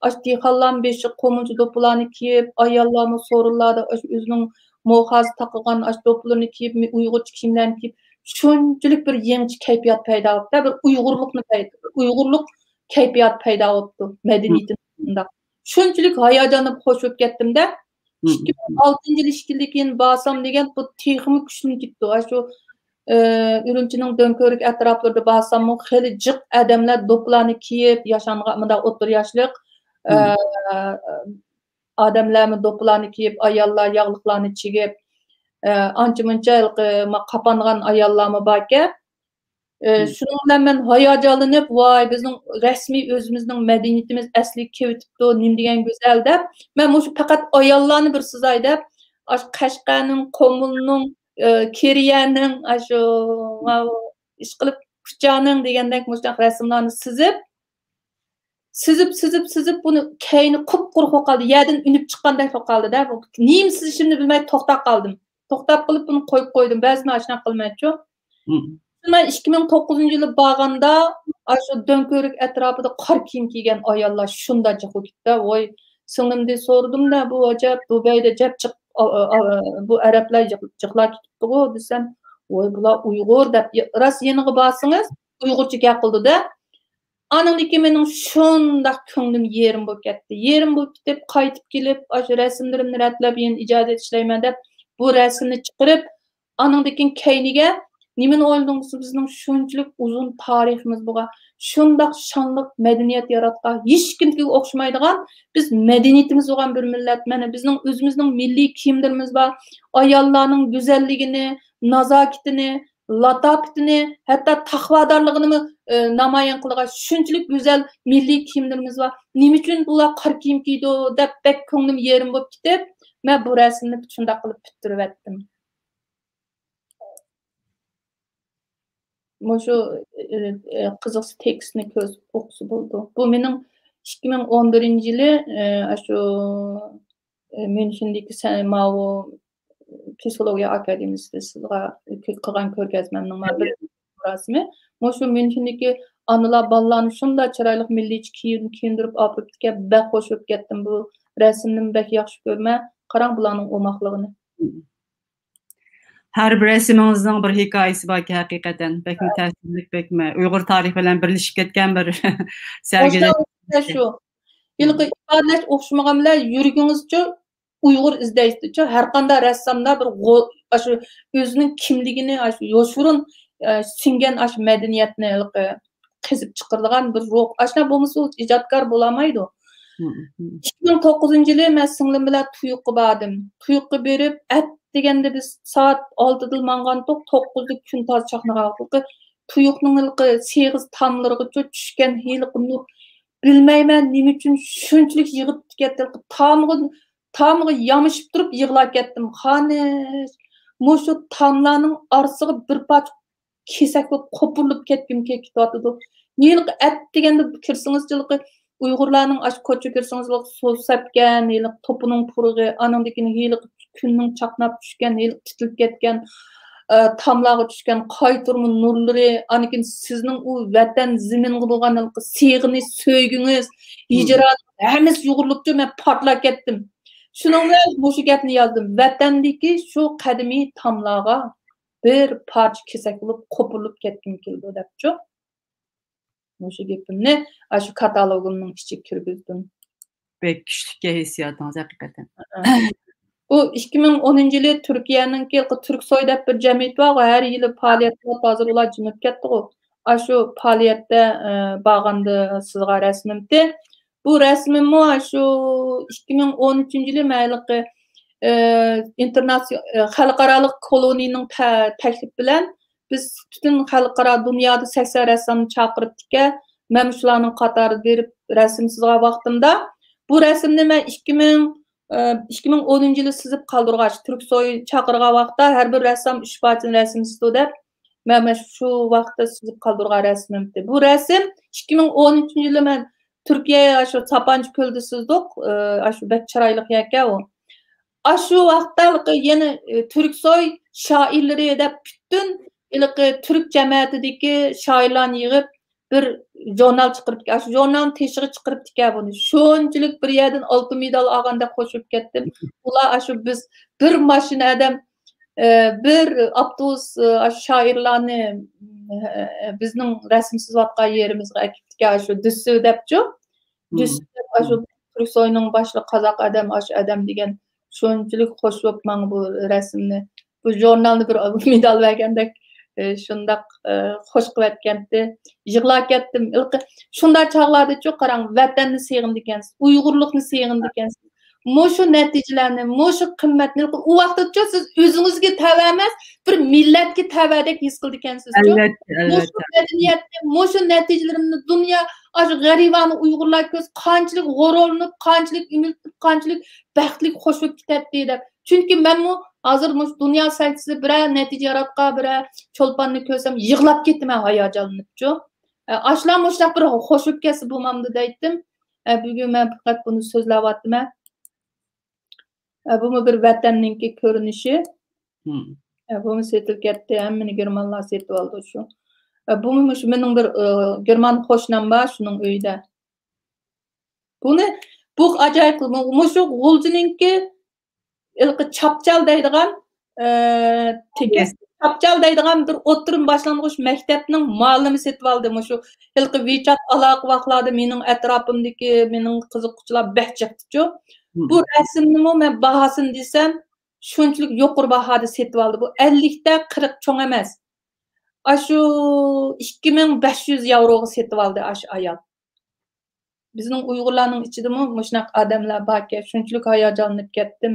ئاشۇ دېھقانلارمۇ بېشىغا قۇمۇلچە دوپپىلارنى كىيىپ، ئاياللارمۇ سورۇنلاردا ئاشۇ ئۆزىنىڭ موخازا تاقىغان ئاشۇ دوپپىلىرىنى كىيىپ، ئۇيغۇرچە كىيىملەرنى كىيىپ، شۇنچىلىك بىر يېڭىچە كەيپىيات پەيدا بوپتۇ، بىر ئۇيغۇرلۇقنى پەيدا، ئۇيغۇرلۇق كەيپىيات پەيدا بوپتۇ، مەدەنىيىتىنى شۇنداق. شۇنچىلىك ھاياجانلىنىپ خوش بولۇپ كەتتىم-دە، ئىككى مىڭ ئالتىنچى يىل ئىككى يىلدىن كېيىن بارسام دېگەن، بۇ تېخىمۇ كۈچلىنىپ كېتىپتۇ. ئاشۇ، ئى، ئۈرۈمچىنىڭ دۆڭكۆۋرۈك ئەتراپلىرىدا بارساممۇ، خېلى جىق ئادەملەر دوپپىلارنى كىيىپ، ياشانغان مۇنداق ئوتتۇرا ياشلىق، ئى، ئادەملەرمۇ دوپپىلارنى كىيىپ، ئاياللار ياغلىقلارنى چىگىپ، ئى، ئانچە-مۇنچە ھېلىقى ما-، قاپانغان ئاياللارمۇ باركەن. ئى، شۇنىڭ بىلەن مەن ھاياجانلىنىپ، ۋاي، بىزنىڭ رەسمىي ئۆزىمىزنىڭ مەدەنىيىتىمىز ئەسلىگە كېلىۋېتىپتۇ، نېمە دېگەن گۈزەل دەپ، مەن مۇشۇ پەقەت ئاياللارنى بىر سىزاي دەپ، ئاشۇ قەشقەرنىڭ، قۇمۇلنىڭ، ئى، كېرىيەنىڭ، ئاشۇ، ماۋۇ، ئىشقىلىپ، كۇچانىڭ دېگەندەك مۇشۇنداق رەسىملارنى سىزىپ، سىزىپ، سىزىپ، سىزىپ، بۇنى كەينى قۇپقۇرۇق بولۇپ قالدى. يەردىن ئۈنۈپ چىققاندەك بولۇپ قالدى-دە. بۇ نېمە سىزىشىمنى بىلمەي توختاپ قالدىم. توختاپ قېلىپ بۇنى قويۇپ قويدۇم. بەزىدە ئاشۇنداق قىلىمەنچۇ. مم. مەن ئىككى مىڭ توققۇزىنچى يىلى بارغاندا، ئاشۇ دۆڭكۆۋرۈك ئەتراپىدا قارا كىيىم كىيگەن ئاياللار شۇنداق جىق بولۇپ كېتىپتۇ. ۋوي، سىڭلىمدىن سورىدىمدە، بۇ ئەجەب، دۇبەيدە جەپ جىق، ئا، ئا، ئا، بۇ ئەرەبلەر جىق، جىقلاپ كېتىپتىغۇ دېسەم، ۋوي، بۇلار ئۇيغۇر دەپ، راست يېنىغا بارسىڭىز، ئۇيغۇرچە گەپ قىلىدۇ-دە. ئانىڭدىن كېيىن مېنىڭ شۇنداق كۆڭلۈم يېرىم بولۇپ كەتتى. يېرىم بولۇپ كېتىپ، قايتىپ كېلىپ، ئاشۇ رەسىملىرىمنى رەتلەپ، يەنە ئىجادىيەت ئىشلەيمەن دەپ، بۇ رەسىمنى چىقىرىپ، ئانىڭدىن كېيىن كەينىگە نېمىنى ئويلىدىڭىز؟ بىزنىڭ شۇنچىلىك ئۇزۇن تارىخىمىز بولغان، شۇنداق شانلىق مەدەنىيەت ياراتقان، ھېچكىمگە ئوخشىمايدىغان، بىز مەدەنىيىتىمىز بولغان بىر مىللەت. مانا بىزنىڭ ئۆزىمىزنىڭ مىللىي كىيىملىرىمىز بار. ئاياللارنىڭ گۈزەللىكىنى، نازاكىتىنى، لاتاپىتىنى، ھەتتا تەقۋادارلىقىنىمۇ، ئى، نامايان قىلغان شۇنچىلىك گۈزەل مىللىي كىيىملىرىمىز بار. نېمە ئۈچۈن بۇلار قارا كىيىم كىيىدۇ دەپ بەك كۆڭلۈم يېرىم بولۇپ كېتىپ، مەن بۇ رەسىمنى شۇنداق قىلىپ پۈتتۈرۈۋەتتىم. مۇشۇ، ئى، ئى، قىزىقسا تېكىستنى كۆرسە ئوقۇسا بولىدۇ. بۇ مېنىڭ ئىككى مىڭ ئون بىرىنچى يىلى، ئى، ئاشۇ، ئى، ميۇنخېندىكى سە-، ماۋۇ پسىخولوگىيە ئاكادېمىيىسىدا سىزغا كۆ-، قىلغان كۆرگەزمەمنىڭ مانا بىر مۇراسىمى. مۇشۇ ميۇنخېندىكى ئانىلار بالىلارنى شۇنداق چىرايلىق مىللىيچە كىيىن-، كىيىندۈرۈپ ئاپىرىپتىكەن، بەك خوش بولۇپ كەتتىم. بۇ رەسىمنىمۇ بەك ياخشى كۆرىمەن. قاراڭ بۇلارنىڭ ئوماقلىقىنى. ھەر بىر رەسىمىڭىزنىڭ بىر ھېكايىسى باركەن، ھەقىقەتەن. بەكمۇ تەسىرلىك، بەكمۇ ئۇيغۇر تارىخى بىلەن بىرلىشىپ كەتكەن بىر سەرگىلەم. شۇ. ھېلىقى ئىپادىلەش ئوخشىمىغان بىلەن يۈرىكىڭىزچۇ ئۇيغۇر ئىزدەيدىچۇ، ھەر قانداق رەسسامدا بىر غو-، ئاشۇ ئۆزىنىڭ كىملىكىنى، ئاشۇ يوشۇرۇن، ئە، سىڭگەن ئاشۇ مەدەنىيەتنى ھېلىقى قېزىپ چىقىرىدىغان بىر روھ. ئاشۇنداق بولمىسا ئۇ ئىجادكار بولالمايدۇ. مم، مم. ئىككى مىڭ توققۇزىنچى يىلى مەن سىڭلىم بىلەن تۇيۇققا باردىم. تۇيۇققا بېرىپ، ئەتىگەندە بىز سائەت ئالتىدىلا ماڭغانتۇق، توققۇزدا كۈن تازا چاقنىغان ۋاقىتلىقى تۇيۇقنىڭ ھېلىقى سېغىز تاملىرىغىچۇ چۈشكەن ھېلىقى نۇر. بىلمەيمەن نېمە ئۈچۈن شۇنچىلىك يىغىپ كەتتى. ھېلىقى تامغا، تامغا يامىشىپ تۇرۇپ يىغلاپ كەتتىم. خانىش، مۇشۇ تاملارنىڭ ئارىسىغا بىر پارچە كېسەك بولۇپ قوپۇرۇلۇپ كەتكۈم كېلىپ كېتىۋاتىدۇ. ھېلىقى ئەتىگەندە كىرسىڭىز، ھېلىقى ئۇيغۇرلارنىڭ ئاشۇ كوچىغا كىرسىڭىز، ھېلىقى سۇ سەپكەن، ھېلىقى توپىنىڭ پۇرىقى، ئانىڭدىن كېيىن ھېلىقى كۈننىڭ چاقناپ چۈشكەن، ھېلىقى تىتىلىپ كەتكەن، ئە، تاملارغا چۈشكەن قايتۇرما نۇرلىرى، ئاندىن كېيىن سىزنىڭ ئۇ ۋەتەن زېمىنغا بولغان ھېلىقى سېغىنىش، سۆيگۈڭىز، مم. ھىجران، ھەممىسى يۇغۇرۇلۇپتۇ، مەن پارتلاپ كەتتىم. شۇنىڭ بىلەن مۇشۇ گەپنى يازدىم. ۋەتەندىكى شۇ قەدىمىي تاملارغا بىر پارچە كېسەك بولۇپ قوپۇرۇلۇپ كەتكۈم كېلىدۇ دەپچۇ. مۇشۇ گېپىمنى ئاشۇ كاتالوگۇمنىڭ ئىچىگە كىرگۈزدۈم. بەك كۈچلۈككەن ھېسسىياتىڭىز ھەقىقەتەن. بۇ ئىككى مىڭ ئونىنچى يىلى تۈركىيەنىڭكى تۈركسوي دەپ بىر جەمئىيىتى بارغۇ، ھەر يىلى پائالىيەت قىلىپ، ھازىر ئۇلار جىمىپ كەتتىغۇ. ئاشۇ پائالىيەتتە، ئە، بارغاندا سىزغا رەسىمىمتى. بۇ رەسىمىممۇ شۇ ئىككى مىڭ ئون ئۈچىنچى يىلى مەن ھېلىقى، ئى، ئىنتېرناتسىي-، ئى، خەلقئارالىق كولونىيىنىڭ تە-، تەكلىپى بىلەن بىز پۈتۈن خەلقئارا دۇنيادا سەكسەن رەسسامنى چاقىرىپتىكەن. مەن شۇلارنىڭ قاتارىدا بېرىپ رەسىم سىزغان ۋاقتىمدا، بۇ رەسىمنى مەن ئىككى مىڭ، ئى، ئىككى مىڭ ئونىنچى يىلى سىزىپ قالدۇرغاچ، تۈركسوي چاقىرغان ۋاقىتتا ھەر بىر رەسسام ئۈچ پارچىنى رەسىم سىزىدۇ دەپ، مەن، مەن شۇ ۋاقىتتا سىزىپ قالدۇرغان رەسىمىمتى. بۇ رەسىم ئىككى مىڭ ئون ئۈچىنچى يىلى مەن تۈركىيە، ئاشۇ ساپانچى كۆلىدە سىزدۇق. ئى، ئاشۇ بەك چىرايلىق يەركەن ئۇ. ئاشۇ ۋاقىتتا ھېلىقى يەنە، ئى، تۈركسوي شائىرلىرى دەپ پۈتۈن ھېلىقى تۈرك جەمەتىدىكى شائىرلارنى يىغىپ، بىر ژۇرنال چىقىرىپ، ئاشۇ ژۇرنالنى تېشىغا چىقىرىپتىكەن بۇنى. شۇنچىلىك بىر يەردىن ئالتۇن مېدال ئالغاندەك خوش بولۇپ كەتتىم. ئۇلار ئاشۇ بىز بىر ماشىنا ئادەم، ئى، بىر ئاپتوبۇس، ئى، ئاشۇ شائىرلارنى، ئى، بىزنىڭ رەسىم سىزىۋاتقان يېرىمىزگە ئەكىپتىكەن، ئاشۇ دۈسسۈ دەپچۇ. مم. دۈسسۈ دەپ، ئاشۇ تۈركسوينىڭ باشلىقى قازاق ئادەم، ئاشۇ ئادەم دېگەن شۇنچىلىك خوش بولۇپ ماڭا بۇ رەسىمنى، بۇ ژۇرنالنى بىر مېدال بەرگەندەك، ئى، شۇنداق، ئى، خوش قىلىۋەتكەنتى. يىغلاپ كەتتىم. ھېلىقى شۇنداق چاغلاردىچۇ، قاراڭ، ۋەتەننى سېغىنىدىكەنسىز، ئۇيغۇرلۇقنى سېغىنىدىكەنسىز. مۇشۇ نەتىجىلەرنى، مۇشۇ قىممەتنى، ئۇ ۋاقىتتىچۇ سىز ئۆزىڭىزگە تەۋە ئەمەس، بىر مىللەتكە تەۋەدەك ھېس قىلىدىكەنسىزچۇ. ئەلۋەتتە، مۇشۇ ئەلۋەتتە. مەدەنىيەتنى، مۇشۇ نەتىجىلىرىمنى دۇنيا، ئاشۇ غەرىبانە ئۇيغۇرلار كۆرسە قانچىلىك غۇرۇرلىنىپ، قانچىلىك ئۈمىد قىلىپ، قانچىلىك بەختلىك، خوش بولۇپ كېتەتتى دەپ. چۈنكى مەنمۇ ھازىر مۇشۇ دۇنيا سەھنىسىدە بىرەر نەتىجە ياراتقان بىرەر چولپاننى كۆرسەم يىغلاپ كېتىمەن ھاياجانلىنىپچۇ. ئە، ئاشۇلار مۇشۇنداق بىر خوش بولۇپ كەتسە بولمامدۇ دەيتتىم. ئە، بۈگۈن مەن پەقەت بۇنى سۆزلەۋاتىمەن. ئە، بۇمۇ بىر ۋەتەننىڭكى كۆرۈنۈشى. مم. ئە، بۇمۇ سېتىلىپ كەتتى. ھەممىنى گېرمانلار سېتىۋالدى شۇ. ئە، بۇمۇ مۇشۇ مېنىڭ بىر، ئە، گېرمان قوشنام بار، شۇنىڭ ئۆيىدە. بۇنى، بۇ ئاجايىپ، مۇ-، مۇشۇ غۇلجىنىڭكى ھېلىقى چاپچال دەيدىغان، ئە، تېكىست، چاپچال دەيدىغان بىر ئوتتۇرا باشلانغۇچ مەكتەپنىڭ مۇئەللىمى سېتىۋالدى. مۇشۇ ھېلىقى ۋىچات ئالاقە ۋاقلاردا مېنىڭ ئەتراپىمدىكى مېنىڭ قىزىققۇچىلار بەك جىقتىچۇ. مم. بۇ رەسىمنىمۇ مەن باھاسىنى دېسەم، شۇنچىلىك يۇقىرى باھادا سېتىۋالدى. بۇ ئەللىكتە قىرىق چوڭ ئەمەس. ئاشۇ ئىككى مىڭ بەش يۈز ياۋروغا سېتىۋالدى ئاشۇ ئايال. بىزنىڭ ئۇيغۇرلارنىڭ ئىچىدىمۇ مۇشۇنداق ئادەملەر باركەن، شۇنچىلىك ھاياجانلىنىپ كەتتىم.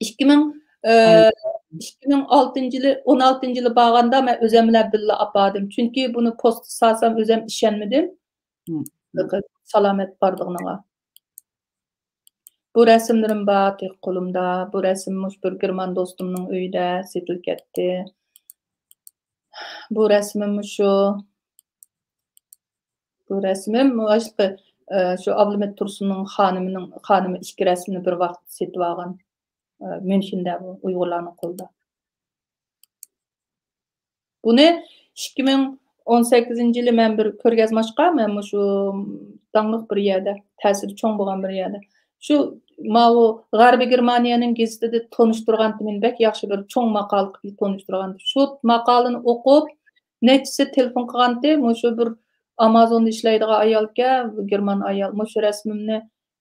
ئىككى مىڭ، ئىككى مىڭ ئالتىنچى يىلى، ئون ئالتىنچى يىلى بارغاندا مەن ئۆزۈم بىلەن بىللە ئاپاردىم. چۈنكى بۇنى پوستقا سالسام ئۆزۈم ئىشەنمىدىم. سالامەت بارلىقىنىغا. بۇ رەسىملىرىم بار تېخى قولۇمدا. بۇ رەسىم مۇشۇ بىر گېرمان دوستۇمنىڭ ئۆيىدە سېتىلىپ كەتتى. بۇ رەسىمىم مۇشۇ. بۇ رەسىمىم مۇشۇ، ئە، شۇ ئابلىمىت تۇرسۇننىڭ خانىمىنىڭ، خانىمى ئىككى رەسىمنى بىر ۋاقىت سېتىۋالغان. ئە، ميۇنخېندە بۇ ئۇيغۇرلارنىڭ قولىدا. بۇنى ئىككى مىڭ ئون سەككىزىنچى يىلى مەن بىر كۆرگەزمە ئاچقان، مەن مۇشۇ داڭلىق بىر يەردە، تەسىرى چوڭ بولغان بىر يەردە. شۇ ماۋۇ غەربىي گېرمانىيەنىڭ گېزىتىدە تونۇشتۇرغانتى، مېنى بەك ياخشى بىر چوڭ ماقالە قىلىپ تونۇشتۇرغانتى. شۇ ماقالىنى ئوقۇپ، نەچچىسى تېلېفون قىلغانتى، مۇشۇ بىر ئامازوندا ئىشلەيدىغان ئايالكەن، گېرمان ئايال. مۇشۇ رەسىمىمنى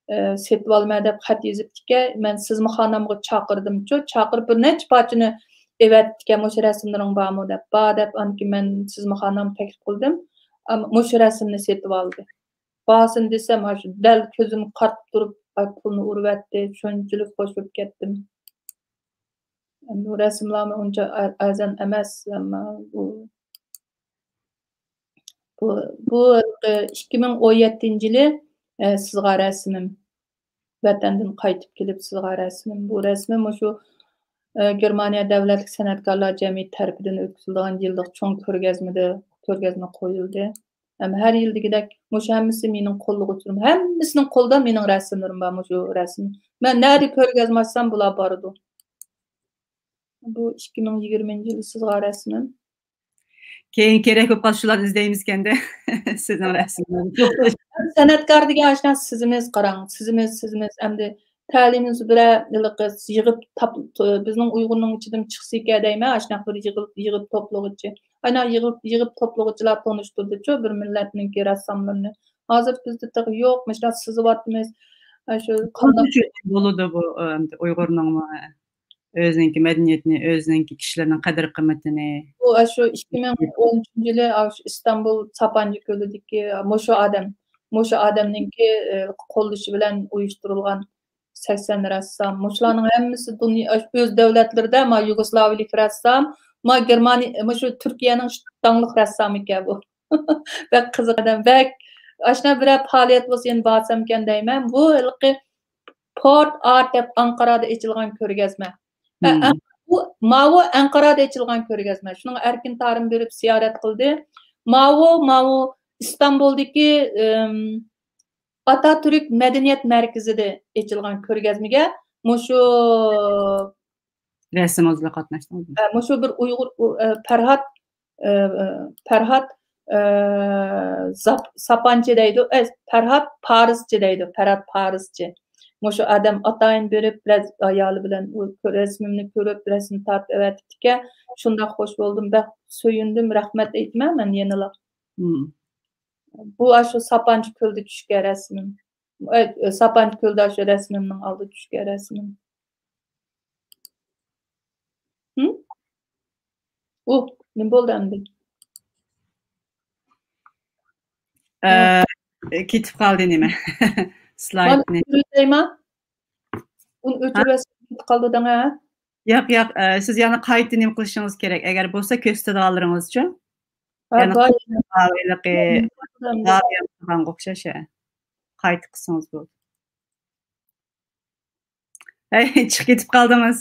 ئە، سېتىۋالىمەن دەپ خەت يېزىپتىكەن. مەن سىزمىخانامغا چاقىردىمچۇ، چاقىرىپ بىر نەچچە پارچىنى ئەۋەتتىكەن، مۇشۇ رەسىملىرىڭ بارمۇ دەپ. بار دەپ، ئاندىن كېيىن مەن سىزمىخانامغا تەكلىپ قىلدىم. ئەم، مۇشۇ رەسىمنى سېتىۋالدى. باھاسىنى دېسەم، ئاشۇ دەل كۆزۈمگە قارىتىپ تۇرۇپ، ئاي، پۇلنى ئۇرۇۋەتتى. شۇنچىلىك خوش بولۇپ كەتتىم. ئەمدى بۇ رەسىملەرمۇ ئۇنچە ئەر-، ئەرزان ئەمەس، ئەمما بۇ بۇ، بۇ ھېلىقى ئىككى مىڭ ئون يەتتىنچى يىلى، ئە، سىزغان رەسىمىم. ۋەتەندىن قايتىپ كېلىپ سىزغان رەسىمىم. بۇ رەسىمىم مۇشۇ، ئە، گېرمانىيە دۆلەتلىك سەنئەتكارلار جەمئىيىتى تەرىپىدىن ئۆتكۈزۈلىدىغان يىللىق چوڭ كۆرگەزمىدە، كۆرگەزمە قويۇلدى. ھەم ھەر يىلدىكىدەك مۇشۇ ھەممىسى مېنىڭ قوللىغۇچىلىرىم. ھەممىسىنىڭ قولىدا مېنىڭ رەسىملىرىم بار، مۇشۇ رەسىم. مەن نەدە كۆرگەزمە ئاچسام، بۇلار بارىدۇ. بۇ ئىككى مىڭ يىگىرمىنچى يىلى سىزغان رەسىمىم. كېيىن كېرەك بولۇپ قالسا شۇلارنى ئىزدەيمىزكەندە. سىزنىڭ رەسىملىرىڭىزنى. سەنئەتكار دېگەن ئاشۇنداق سىزىمىز، قاراڭ، سىزىمىز، سىزىمىز. ئەمدى تەلىيىمىز بىرەر ھېلىقى يىغىپ تاپ-، بىزنىڭ ئۇيغۇرنىڭ ئىچىدىن چىقسىكەن دەيمەن، ئاشۇنداق بىر يىغىپ، يىغىپ توپلىغۇچى. ئانا يىغىپ، يىغىپ توپلىغۇچىلار تونۇشتۇردىچۇ بىر مىللەتنىڭكى رەسساملىرىنى. ھازىر بىزدە تېخى يوق، مۇشۇنداق سىزىۋاتىمىز. ئاشۇ قانداق بولىدۇ بۇ، ئەمدى ئۇيغۇرنىڭمۇ؟ ئۆزىنىڭكى مەدەنىيىتىنى، ئۆزىنىڭكى كىشىلەرنىڭ قەدىر-قىممىتىنى. بۇ ئاشۇ ئىككى مىڭ ئون ئۈچىنچى يىلى ئاشۇ ئىستانبۇل ساپانچى كۆلىدىكى مۇشۇ ئادەم، مۇشۇ ئادەمنىڭكى، ئە، قوللىشى بىلەن ئۇيۇشتۇرۇلغان سەكسەن رەسسام. مۇشۇلارنىڭ ھەممىسى دۇنيا، ئۆز دۆلەتلىرىدە ما يۇگوسلاۋىيلىك رەسسام، ما گېرمانىيە، مۇشۇ تۈركىيەنىڭ داڭلىق رەسسامى ئىكەن بۇ. بەك قىزىق ئادەم، بەك ئاشۇنداق بىرەر پائالىيەت بولسا يەنە بارسامكەن دەيمەن. بۇ ھېلىقى پورت ئارت دەپ ئەنقارادا ئېچىلغان كۆرگەزمە. ئە، ئە، بۇ، ماۋۇ ئەنقارادا ئېچىلغان كۆرگەزمە. شۇنىڭغا ئەركىن تارىم بېرىپ زىيارەت قىلدى. ماۋۇ، ماۋۇ ئىستانبۇلدىكى، ئىم، ئاتاتۈرك مەدەنىيەت مەركىزىدە ئېچىلغان كۆرگەزمىگە مۇشۇ رەسىمىڭىزلا قاتناشتىڭىزمۇ؟ ئە، مۇشۇ بىر ئۇيغۇر، ئۇ، ئە، پەرھات، ئە، ئە، پەرھات، ئە، زاپ-، ساپانچى دەيدۇ، ئە، پەرھات پارىسچى دەيدۇ، پەرھات پارىسچى. مۇشۇ ئادەم ئاتايىن بېرىپ، بىر ئايالى بىلەن ئۇ رەسىمىمنى كۆرۈپ، رەسىم تارتىۋەتىپتىكەن. شۇنداق خوش بولدۇم، بەك سۆيۈندۈم، رەھمەت ئېيتىمەن مەن يەنىلا. مم. بۇ ئاشۇ ساپانچى كۆلدە چۈشكەن رەسىمىم. ئە، ساپانچى كۆلدە ئاشۇ رەسىمىمنىڭ ئالدىدا چۈشكەن رەسىمىم. ھىم؟ ئۇھ، نېمە بولدى ئەمدى؟ ئە، كېتىپ قالدى نېمە؟ سلايدنى. مانا ئۆچۈرۈۋېتەيما؟ ئۇنى ھە؟ ئۆچۈرۈۋەتسەم كېتىپ قالىدۇ دەڭ، ھە؟ ياق، ياق، ئە، سىز يەنە قايتا نېمە قىلىشىڭىز كېرەك. ئەگەر بولسا كۆرسىتىدىغانلىرىڭىزچۇ؟ ھە، يەنە بار. ھېلىقى، بار. بار، يەنە بارغا ئوخشاش، ھە. قايتا قىلسىڭىز بولدى. ھەي، چىقىپ كېتىپ قالدىڭىز.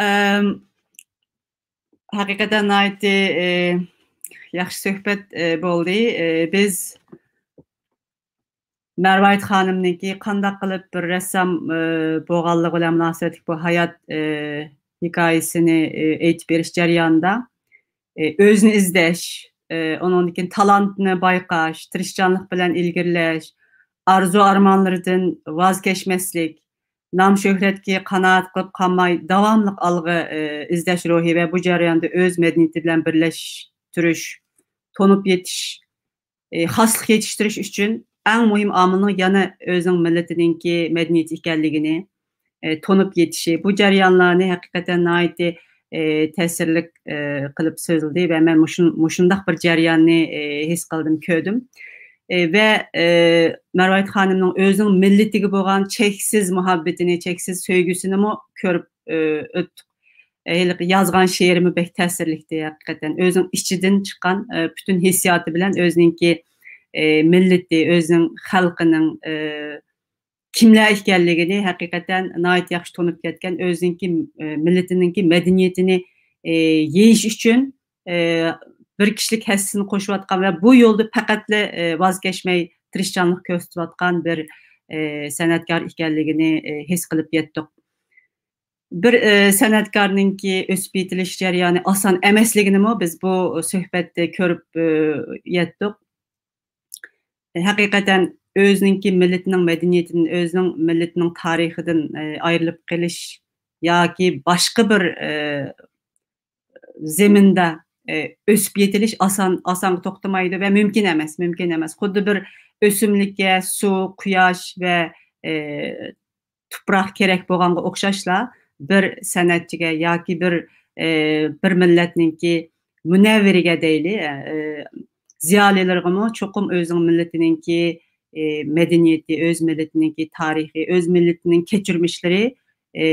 ئەم، ھەقىقەتەن ناھايىتى، ئى، ياخشى سۆھبەت، ئى، بولدى. ئى، بىز مەرۋايىت خانىمنىڭكى قانداق قىلىپ بىر رەسسام، ئى، بولغانلىقى بىلەن مۇناسىۋەتلىك بۇ ھايات، ئى، ھېكايىسىنى، ئى، ئېيتىپ بېرىش جەريانىدا، ئى، ئۆزىنى ئىزدەش، ئى، ئۇنىڭدىن كېيىن تالانتنى بايقاش، تىرىشچانلىق بىلەن ئىلگىرىلەش، ئارزۇ-ئارمانلىرىدىن ۋاز كەچمەسلىك، نام-شۆھرەتكە قانائەت قىلىپ قالماي، داۋاملىق ئالغا، ئى، ئىزدەش روھى ۋە بۇ جەرياندا ئۆز مەدەنىيىتى بىلەن بىرلەشتۈرۈش، تونۇپ يېتىش، ئى، خاسلىق يېتىشتۈرۈش ئۈچۈن ئەڭ مۇھىم ئامىلنىڭ يەنە ئۆزىنىڭ مىللىتىنىڭكى مەدەنىيىتى ئىكەنلىكىنى، ئە، تونۇپ يېتىشى، بۇ جەريانلارنى ھەقىقەتەن ناھايىتى، ئە، تەسىرلىك، ئە، قىلىپ سۆزلىدى ۋە مەن مۇشۇ-، مۇشۇنداق بىر جەرياننى، ئە، ھېس قىلدىم، كۆردۈم. ئە، ۋە، ئە، مەرۋايىت خانىمنىڭ ئۆزىنىڭ مىللىتىگە بولغان چەكسىز مۇھەببىتىنى، چەكسىز سۆيگۈسىنىمۇ كۆرۈپ، ئە، ئۆتتۇق. ئە، ھېلىقى يازغان شېئىرىمۇ بەك تەسىرلىكتى، ھەقىقەتەن. ئۆزىنىڭ ئىچىدىن چىققان، ئە، پۈتۈن ھېسسىياتى بىلەن ئۆزىنىڭكى، ئە، مىللىتى، ئۆزىنىڭ خەلقىنىڭ، ئە، كىملەر ئىكەنلىكىنى ھەقىقەتەن ناھايىتى ياخشى تونۇپ كەتكەن، ئۆزىنىڭكى، ئە، مىللىتىنىڭكى مەدەنىيىتىنى، ئە، يېيىش ئۈچۈن، ئە، بىر كىشىلىك ھەسسىسىنى قوشۇۋاتقان ۋە بۇ يولدا پەقەتلا، ئە، ۋاز كەچمەي تىرىشچانلىق كۆرسىتىۋاتقان بىر، ئە، سەنئەتكار ئىكەنلىكىنى، ئە، ھېس قىلىپ يەتتۇق. بىر، ئە، سەنئەتكارنىڭكى ئۆسۈپ يېتىلىش جەريانى ئاسان ئەمەسلىكىنىمۇ بىز بۇ سۆھبەتتە كۆرۈپ، ئە، يەتتۇق. ھەقىقەتەن ئۆزىنىڭكى مىللىتىنىڭ مەدەنىيىتىدىن، ئۆزىنىڭ مىللىتىنىڭ تارىخىدىن، ئە، ئايرىلىپ قېلىش ياكى باشقا بىر، ئە، زېمىندا، ئە، ئۆسۈپ يېتىلىش ئاسان، ئاسانغا توختىمايدۇ ۋە مۇمكىن ئەمەس، مۇمكىن ئەمەس. خۇددى بىر ئۆسۈملۈككە سۇ، قۇياش ۋە، ئە، تۇپراق كېرەك بولغانغا ئوخشاشلا، بىر سەنئەتچىگە ياكى بىر، ئە، بىر مىللەتنىڭكى مۇنەۋۋىرىگە دەيلى، ئە، زىيالىيلىرىغىمۇ چوقۇم ئۆزىنىڭ مىللىتىنىڭكى، ئە، مەدەنىيىتى، ئۆز مىللىتىنىڭكى تارىخى، ئۆز مىللىتىنىڭ كەچۈرمىشلىرى، ئە،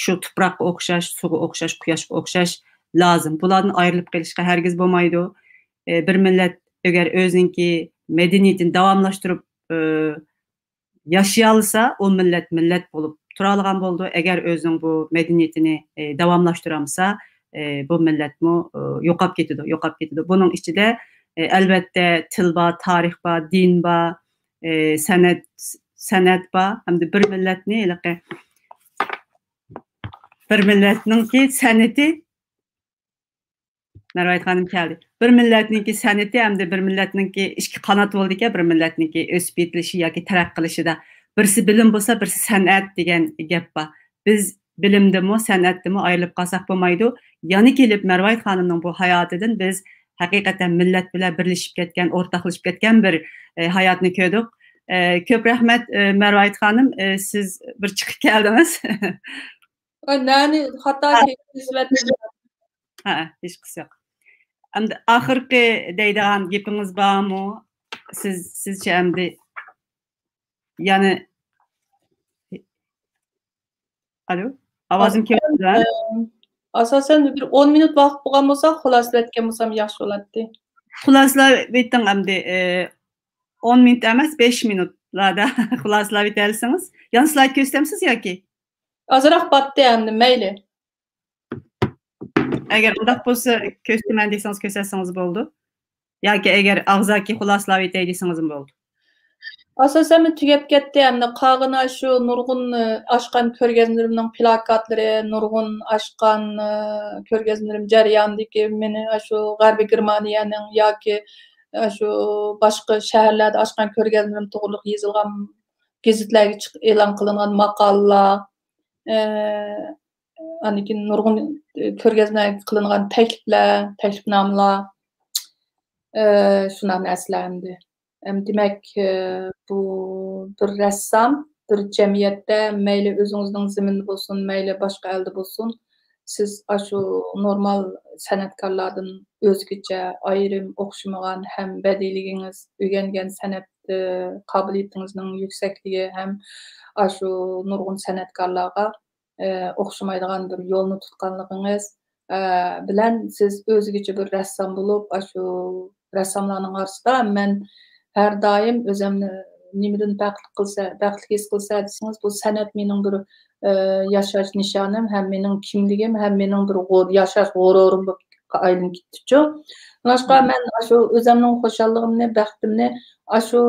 شۇ تۇپراققا ئوخشاش، سۇغا ئوخشاش، قۇياشقا ئوخشاش لازىم. بۇلاردىن ئايرىلىپ قېلىشقا ھەرگىز بولمايدۇ. ئە، بىر مىللەت ئەگەر ئۆزىنىڭكى مەدەنىيىتىنى داۋاملاشتۇرۇپ، ئە، ياشىيالىسا، ئۇ مىللەت مىللەت بولۇپ تۇرالىغان بولىدۇ. ئەگەر ئۆزىنىڭ بۇ مەدەنىيىتىنى، ئى، داۋاملاشتۇرالمىسا، ئى، بۇ مىللەتمۇ، ئى، يوقاپ كېتىدۇ، يوقاپ كېتىدۇ. بۇنىڭ ئىچىدە، ئى، ئەلۋەتتە، تىل بار، تارىخ بار، دىن بار، ئى، سەنئەت، سەنئەت بار ھەمدە بىر مىللەتنى ھېلىقى بىر مىللەتنىڭكى سەنئىتى مەرۋايىت خانىم كەلدى. بىر مىللەتنىڭكى سەنئىتى ھەمدە بىر مىللەتنىڭكى ئىككى قانات بولىدىكەن، بىر مىللەتنىڭكى ئۆسۈپ يېتىلىشى ياكى تەرەققىي قىلىشىدا. بىرسى بىلىم بولسا، بىرسى سەنئەت دېگەن گەپ بار. بىز بىلىمدىنمۇ، سەنئەتتىنمۇ ئايرىلىپ قالساق بولمايدۇ. يەنە كېلىپ مەرۋايىت خانىمنىڭ بۇ ھاياتىدىن بىز ھەقىقەتەن مىللەت بىلەن بىرلىشىپ كەتكەن، ئورتاقلىشىپ كەتكەن بىر، ئە، ھاياتنى كۆردۇق. ئە، كۆپ رەھمەت، ئە، مەرۋايىت خانىم، ئە، سىز بىر چىقىپ كەلدىڭىز. ئاي، نەنى خاتا ھە. كېلىۋەتتىم. ھە، ھېچقىسى يوق. ئەمدى ئاخىرقى دەيدىغان گېپىڭىز بارمۇ؟ سىز، سىزچە ئەمدى يەنە، ئالو، ئاۋازىم كېلىۋاتىدۇ، ھە؟ ئاساسەن بىر ئون مىنۇت ۋاقىت بولغان بولسا، خۇلاسىلەتكەن بولسام ياخشى بولاتتى. خۇلاسىلاۋېتىڭ ئەمدى، ئە، ئون مىنۇت ئەمەس، بەش مىنۇتلاردا خۇلاسىلاۋېتەلىسىڭىز. يەنە سلايد كۆرسىتەمسىز ياكى؟ ئازراق باتتى ئەمدى، مەيلى. ئەگەر ئۇنداق بولسا، كۆرسىتىمەن دېسىڭىز، كۆرسەتسىڭىز بولىدۇ. ياكى ئەگەر ئاغزاكى خۇلاسىلاۋېتەي دېسىڭىزمۇ بولىدۇ. ئاساسەن تۈگەپ كەتتى ئەمدى. قالغىنى شۇ نۇرغۇن، ئاشقان كۆرگەزمىلىرىمنىڭ پلاكاتلىرى، نۇرغۇن ئاشقان، كۆرگەزمىلىرىم جەريانىدىكى مېنى شۇ غەربىي گېرمانىيەنىڭ ياكى شۇ باشقا شەھەرلەردە ئاشقان كۆرگەزمىلىرىم توغرىلىق يېزىلغان گېزىتلەرگە چىق-، ئېلان قىلىنغان ماقالىلار، ئە، ئاندىن كېيىن نۇرغۇن، ئە، كۆرگەزمىلەرگە قىلىنغان تەكلىپلەر، تەكلىپنامىلار، ئە، شۇنداقنى ئەسلەندى. ئەم، دېمەك، ئە، بۇ بىر رەسسام، بىر جەمئىيەتتە مەيلى ئۆزىڭىزنىڭ زېمىنىدا بولسۇن، مەيلى باشقا ئەلدە بولسۇن، سىز ئاشۇ نورمال سەنئەتكارلاردىن ئۆزگىچە، ئايرىم، ئوخشىمىغان ھەم بەدىئىيلىكىڭىز، ئۆگەنگەن سەنئەت، ئە، قابىلىيىتىڭىزنىڭ يۈكسەكلىكى ھەم ئاشۇ نۇرغۇن سەنئەتكارلارغا ئە، ئوخشىمايدىغان بىر يولنى تۇتقانلىقىڭىز، ئە، بىلەن سىز ئۆزگىچە بىر رەسسام بولۇپ، ئاشۇ رەسساملارنىڭ ئارىسىدا مەن ھەر دائىم ئۆزۈمنى نېمىدىن بەختلىك قىلسا، بەختلىك ھېس قىلسا دېسىڭىز، بۇ سەنئەت مېنىڭ بىر، ئە، ياشاش نىشانىم ھەم مېنىڭ كىملىكىم ھەم مېنىڭ بىر غۇر-، ياشاش غۇرۇرۇم بولۇپ ئايلىنىپ كېتىپتۇ. شۇڭلاشقا مەن ئاشۇ ئۆزۈمنىڭ خۇشاللىقىمنى، بەختىمنى ئاشۇ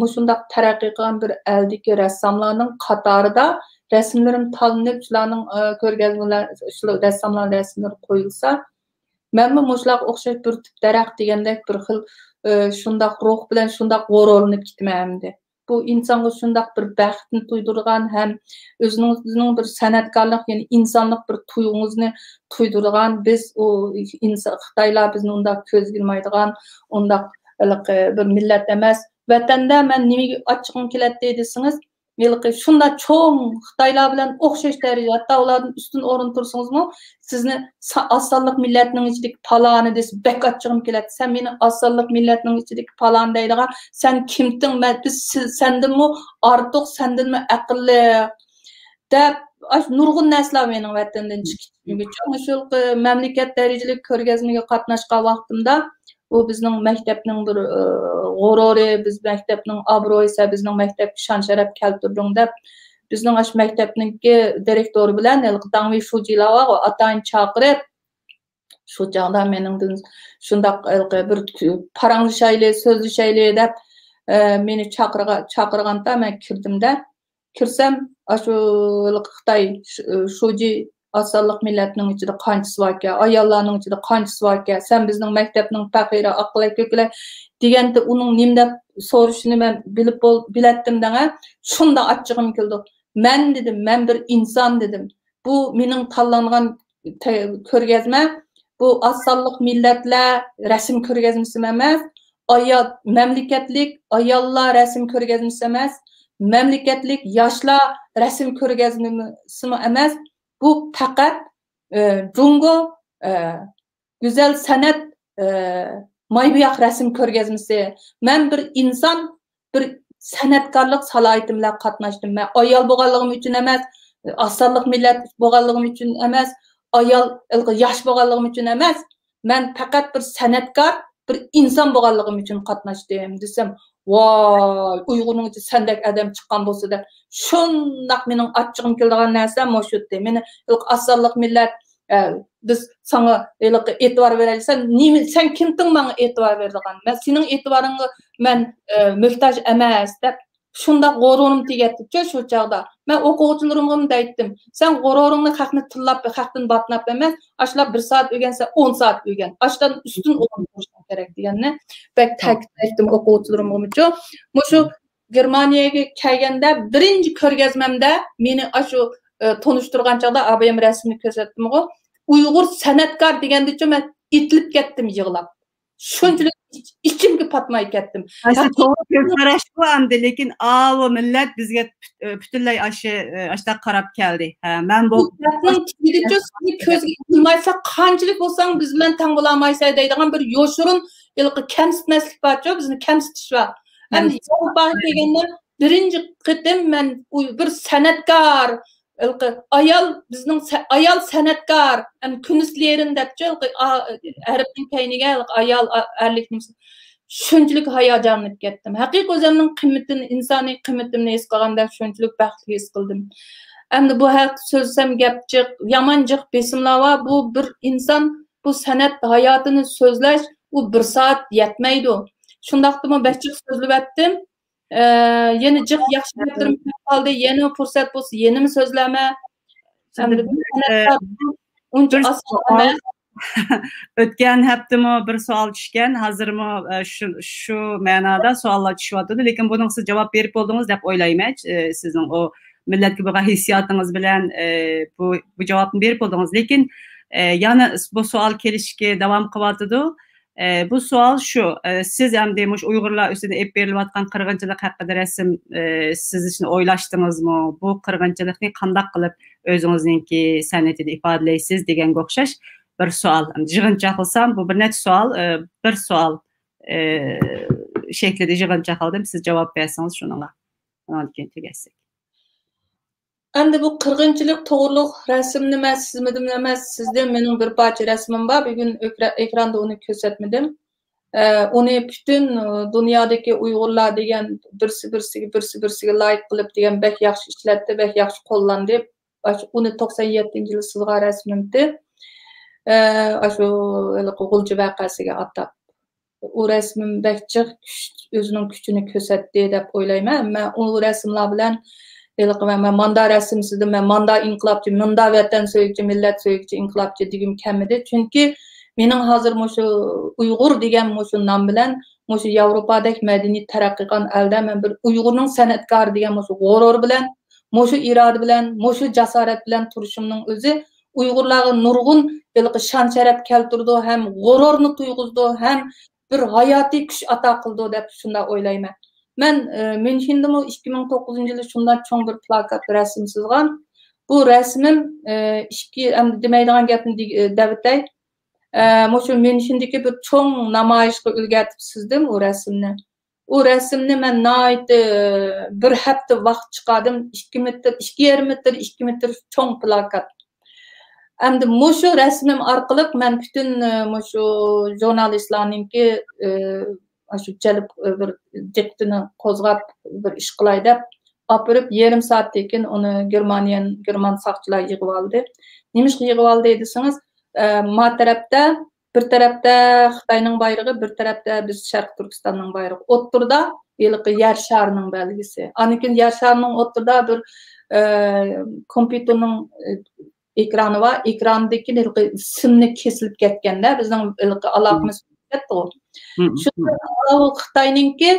مۇشۇنداق تەرەققىي قىلغان بىر ئەلدىكى رەسساملارنىڭ قاتارىدا رەسىملىرىم تاللىنىپ، شۇلارنىڭ، ئە، كۆرگەزمىلەر، شۇ رەسساملارنىڭ رەسىملىرى قويۇلسا، مەنمۇ مۇشۇلارغا ئوخشاش بىر تۈپ دەرەخ دېگەندەك بىر خىل، ئە، شۇنداق روھ بىلەن، شۇنداق غۇرۇرلىنىپ كېتىمەن ئەمدى. بۇ ئىنسانغا شۇنداق بىر بەختنى تۇيدۇرىدىغان ھەم ئۆزىڭىزنىڭ بىر سەنئەتكارلىق، يەنى ئىنسانلىق بىر تۇيغۇڭىزنى تۇيدۇرىدىغان، بىز ئۇ ئىنسا-، خىتايلار بىزنى ئۇنداق كۆزگە ئىلمايدىغان، ئۇنداق ھېلىقى بىر مىللەت ئەمەس. ۋەتەندە مەن نېمىگە ئاچچىقىم كېلەتتى دېسىڭىز، ھېلىقى شۇنداق چوڭ خىتايلار بىلەن ئوخشاش دەرىجىدە، ھەتتا ئۇلاردىن ئۈستۈن ئورۇندا تۇرسىڭىزمۇ، سىزنى سا-، ئاز سانلىق مىللەتنىڭ ئىچىدىكى پالانى دېسە، بەك ئاچچىقىم كېلەتتى. سەن مېنى ئاز سانلىق مىللەتنىڭ ئىچىدىكى پالانى دەيدىغان، سەن كىمتىڭ؟ مەن، بىز سىز، سەندىنمۇ ئارتۇق، سەندىنمۇ ئەقىللىق دەپ، ئاشۇ نۇرغۇن نەرسىلەر مېنىڭ ۋەتىنىمدىن چىقىپ كېتىشىمگىچۇ، مۇشۇ مەملىكەت دەرىجىلىك كۆرگەزمىگە قاتناشقان ۋاقتىمدا، بۇ بىزنىڭ مەكتەپنىڭ بىر، ئى، غۇرۇرى، بىز مەكتەپنىڭ ئابرۇيى، سەن بىزنىڭ مەكتەپكە شان-شەرەپ كەلتۈردۈڭ دەپ، بىزنىڭ ئاشۇ مەكتەپنىڭكى دىرېكتورى بىلەن ھېلىقى داڭۋى شۇجىلار بار، ئاتايىن چاقىرىپ، شۇ چاغدا مېنىڭدىن شۇنداق ھېلىقى بىر پاراڭلىشايلى، سۆزلىشەيلى دەپ، ئى، مېنى چاقىرغا-، چاقىرغاندا مەن كىردىم-دە، كىرسەم، ئاشۇ ھېلىقى خىتاي ش-، شۇجى ئاز سانلىق مىللەتنىڭ ئىچىدە قانچىسى باركەن، ئاياللارنىڭ ئىچىدە قانچىسى باركەن، سەن بىزنىڭ مەكتەپنىڭ پەخىرى، ئاقىلەك كۆكىلەك دېگەندە، ئۇنىڭ نېمە دەپ سورىشىنى مەن بىلىپ بول-، بىلەتتىم دەڭە. شۇنداق ئاچچىقىم كېلىدۇ. مەن دېدىم، مەن بىر ئىنسان دېدىم. بۇ مېنىڭ تاللانغان تە-، كۆرگەزمە، بۇ ئاز سانلىق مىللەتلەر رەسىم كۆرگەزمىسىمۇ ئەمەس، ئايال، مەملىكەتلىك ئاياللار رەسىم كۆرگەزمىسى ئەمەس، مەملىكەتلىك ياشلار رەسىم كۆرگەزمىسىمۇ ئەمەس. بۇ پەقەت، ئە، جۇڭگو، ئە، گۈزەل سەنئەت، ئە، مايبىياق رەسىم كۆرگەزمىسى. مەن بىر ئىنسان، بىر سەنئەتكارلىق سالاھىيىتىم بىلەن قاتناشتىم. مەن ئايال بولغانلىقىم ئۈچۈن ئەمەس، ئاز سانلىق مىللەت بولغانلىقىم ئۈچۈن ئەمەس، ئايال، ياش بولغانلىقىم ئۈچۈن ئەمەس. مەن پەقەت بىر سەنئەتكار، بىر ئىنسان بولغانلىقىم ئۈچۈن قاتناشتىم دېسەم، ۋاي، ئۇيغۇرنىڭ ئىچىدە سەندەك ئادەم چىققان بولسا دەپ، شۇنداق مېنىڭ ئاچچىقىم كېلىدىغان نەرسە مۇشۇ ئىدى. مېنى ئاز سانلىق مىللەت، ئە، بىز ساڭا ھېلىقى ئېتىبار بېرەيلى، سەن نېمە، سەن كىمتىڭ ماڭا ئېتىبار بېرىدىغان؟ مەن سېنىڭ ئېتىبارىڭغا مەن، ئە، موھتاج ئەمەس دەپ، شۇنداق غۇرۇرۇم تېگەتتىچۇ شۇ چاغدا. مەن ئوقۇغۇچىلىرىمغىمۇ دەيتتىم، سەن غۇرۇرۇڭنى خەقنى تىللاپ، خەقتىن باتناپ ئەمەس، ئاشۇلار بىر سائەت ئۆگەنسە، ئون سائەت ئۆگەن. ئاشۇلاردىن ئۈستۈن ئورۇن تۇرۇشۇڭ كېرەك دېگەننى بەك تەكىتلەيتتىم ئوقۇغۇچىلىرىمغىمۇچۇ. مۇشۇ گېرمانىيەگە كەلگەندە بىرىنچى كۆرگەزمەمدە مېنى ئاشۇ، ئە، تونۇشتۇرغان چاغدا ئابايام رەسىمنى كۆرسەتتىمغۇ. ئۇيغۇر سەنئەتكار دېگەندىچۇ مەن ئېتىلىپ كەتتىم يىغلاپ. شۇنچىلىك ئىچ-، ئىچىمگە پاتماي كەتتىم. ئاشۇ ھەقىقەتەن توغرا كۆز قاراشقۇ ئەمدى، لېكىن ئاۋۇ مىللەت بىزگە پۈت-، پۈتۈنلەي ئاشۇ، ئاشۇنداق قاراپ كەلدى. ھە، مەن بۇ بۇ گەپنىڭ تېگىدىچۇ سېنى كۆزگە ئىلمايسا، قانچىلىك بولساڭ بىز بىلەن تەڭ بولالمايسەن دەيدىغان بىر يوشۇرۇن ھېلىقى كەمسىتمەسلىك بارچۇ، بىزنى كەمسىتىش بار. ئەمدى ياۋروپاغا كەلگەندە بىرىنچى قېتىم مەن ئۇ بىر سەنئەتكار، ھېلىقى ئايال، بىزنىڭ سە-، ئايال سەنئەتكار، ئەمدى كۈنسلېرىن دەپچۇ، ھېلىقى ئا-، ھەرپنىڭ كەينىگە ھېلىقى ئايال، ئا-، ئەرلىك نېمىسى. شۇنچىلىك ھاياجانلىنىپ كەتتىم. ھەقىقىي ئۆزۈمنىڭ قىممىتىنى، ئىنسانىي قىممىتىمنى ھېس قىلغاندەك شۇنچىلىك بەختلىك ھېس قىلدىم. ئەمدى بۇ ھەقتە سۆزلىسەم گەپ جىق، يامان جىق بېسىملار بار. بۇ بىر ئىنسان، بۇ سەنئەت ھاياتىنى سۆزلەش، ئۇ بىر سائەت يەتمەيدۇ. شۇنداقتىمۇ بەك جىق سۆزلىۋەتتىم. ئە، يەنە جىق ياخشى گەپلىرىم كۆپ قالدى. يەنە پۇرسەت بولسا يەنىمۇ سۆزلەرمەن. ئەمدى بۇ سەنئەتكار ئۇنچە ئاسان ئەمەس. ئۆتكەن ھەپتىمۇ بىر سوئال چۈشكەن، ھازىرمۇ، ئە، شۇ، شۇ مەنادا سوئاللار چۈشۈۋاتىدۇ. لېكىن بۇنىڭغا سىز جاۋاب بېرىپ بولدىڭىز دەپ ئويلايمەن. ئە، سىزنىڭ ئۇ مىللەتكە بولغان ھېسسىياتىڭىز بىلەن، ئە، بۇ، بۇ جاۋابنى بېرىپ بولدىڭىز. لېكىن، ئە، يەنە بۇ سوئال كېلىشكە داۋام قىلىۋاتىدۇ. ئە، بۇ سوئال شۇ، ئە، سىز ئەمدى مۇشۇ ئۇيغۇرلار ئۈستىدە ئېلىپ بېرىلىۋاتقان قىرغىنچىلىق ھەققىدە رەسىم، ئە، سىزىشنى ئويلاشتىڭىزمۇ؟ بۇ قىرغىنچىلىقنى قانداق قىلىپ ئۆزىڭىزنىڭكى سەنئىتىدە ئىپادىلەيسىز دېگەنگە ئوخشاش بىر سوئال. يىغىنچاقلىسام، بۇ بىر نەچچە سوئال، ئە، بىر سوئال، ئە، شەكلىدە يىغىنچاقلىدىم. سىز جاۋاب بەرسىڭىز شۇنىڭغا. ئۇنىڭدىن كېيىن تۈگەتسەك. ئەمدى بۇ قىرغىنچىلىق توغرۇلۇق رەسىمنى مەن سىزمىدىم ئەمەس، سىزدىن مېنىڭ بىر پارچە رەسىمىم بار. بۈگۈن ئۆكرە-، ئېكراندا ئۇنى كۆرسەتمىدىم. ئە، ئۇنى پۈتۈن، ئە، دۇنيادىكى ئۇيغۇرلار دېگەن بىرسى بىرسىگە، بىرسى بىرسىگە لايىك قىلىپ دېگەن بەك ياخشى ئىشلەتتى، بەك ياخشى قوللاندى. ئاشۇ ئۇنى توقسان يەتتىنچى يىلى سىزغان رەسىمىمتى. ئە، ئاشۇ ھېلىقى غۇلجا ۋەقەسىگە ئاتاپ. ئۇ رەسىمىم بەك جىق كۈچ، ئۆزىنىڭ كۈچىنى كۆرسەتتى دەپ ئويلايمەن. ئەمما ئۇ رەسىملەر بىلەن ھېلىقى مەن، مەن ماندا رەسىم سىزدىم، مەن ماندا ئىنقىلابچى، مۇندا ۋەتەن سۆيگۈچى، مىللەت سۆيگۈچى، ئىنقىلابچى دېگۈم كەلمىدى. چۈنكى مېنىڭ ھازىر مۇشۇ ئۇيغۇر دېگەن مۇشۇ نام بىلەن مۇشۇ ياۋروپادەك مەدەنىيەت تەرەققىي قىلغان ئەلدە مەن بىر ئۇيغۇرنىڭ سەنئەتكارى دېگەن مۇشۇ غۇرۇر بىلەن، مۇشۇ ئىرادە بىلەن، مۇشۇ جاسارەت بىلەن تۇرۇشۇمنىڭ ئۆزى ئۇيغۇرلارغا نۇرغۇن ھېلىقى شان-شەرەپ كەلتۈرىدۇ، ھەم غۇرۇرنى تۇيغۇزىدۇ، ھەم بىر ھاياتىي كۈچ ئاتا قىلىدۇ دەپ شۇنداق ئويلايمەن. مەن، ئە، ميۇنخېندىمۇ ئىككى مىڭ توققۇزىنچى يىلى شۇنداق چوڭ بىر پلاكات رەسىم سىزغان. بۇ رەسىمىم، ئە، ئىككى، ئەمدى دېمەيدىغان گەپنى دېگ-، ئە، دەۋېتەي. ئە، مۇشۇ ميۇنخېندىكى بىر چوڭ نامايىشقا ئۈلگەرتىپ سىزدىم ئۇ رەسىمنى. ئۇ رەسىمنى مەن ناھايىتى، ئە، بىر ھەپتە ۋاقىت چىقاردىم. ئىككى مېتىر، ئىككى يېرىم مېتىر، ئىككى مېتىر چوڭ پلاكات. ئەمدى مۇشۇ رەسىمىم ئارقىلىق مەن پۈتۈن، ئە، مۇشۇ ژۇرنالىستلارنىڭكى، ئە، ئاشۇ جەلپ، ئە، بىر دىققىتىنى قوزغاپ، بىر ئىش قىلاي دەپ ئاپىرىپ، يېرىم سائەتتىن كېيىن ئۇنى گېرمانىيە، گېرمان ساقچىلار يىغىۋالدى. نېمىشقا يىغىۋالدى دېسىڭىز، ئە، ما تەرەپتە، بىر تەرەپتە خىتاينىڭ بايرىقى، بىر تەرەپتە بىز شەرقىي تۈركىستاننىڭ بايرىقى. ئوتتۇرىدا ھېلىقى يەر شارىنىڭ بەلگىسى. ئاندىن كېيىن يەر شارىنىڭ ئوتتۇرىدا بىر، ئە، كومپيۇتېرنىڭ، ئە، ئېكرانى بار. ئېكراندىكى ھېلىقى سىمنى كېسىلىپ كەتكەندە، بىزنىڭ ھېلىقى ئالاقىمىز كەتتىغۇ. شۇ خىتاينىڭكى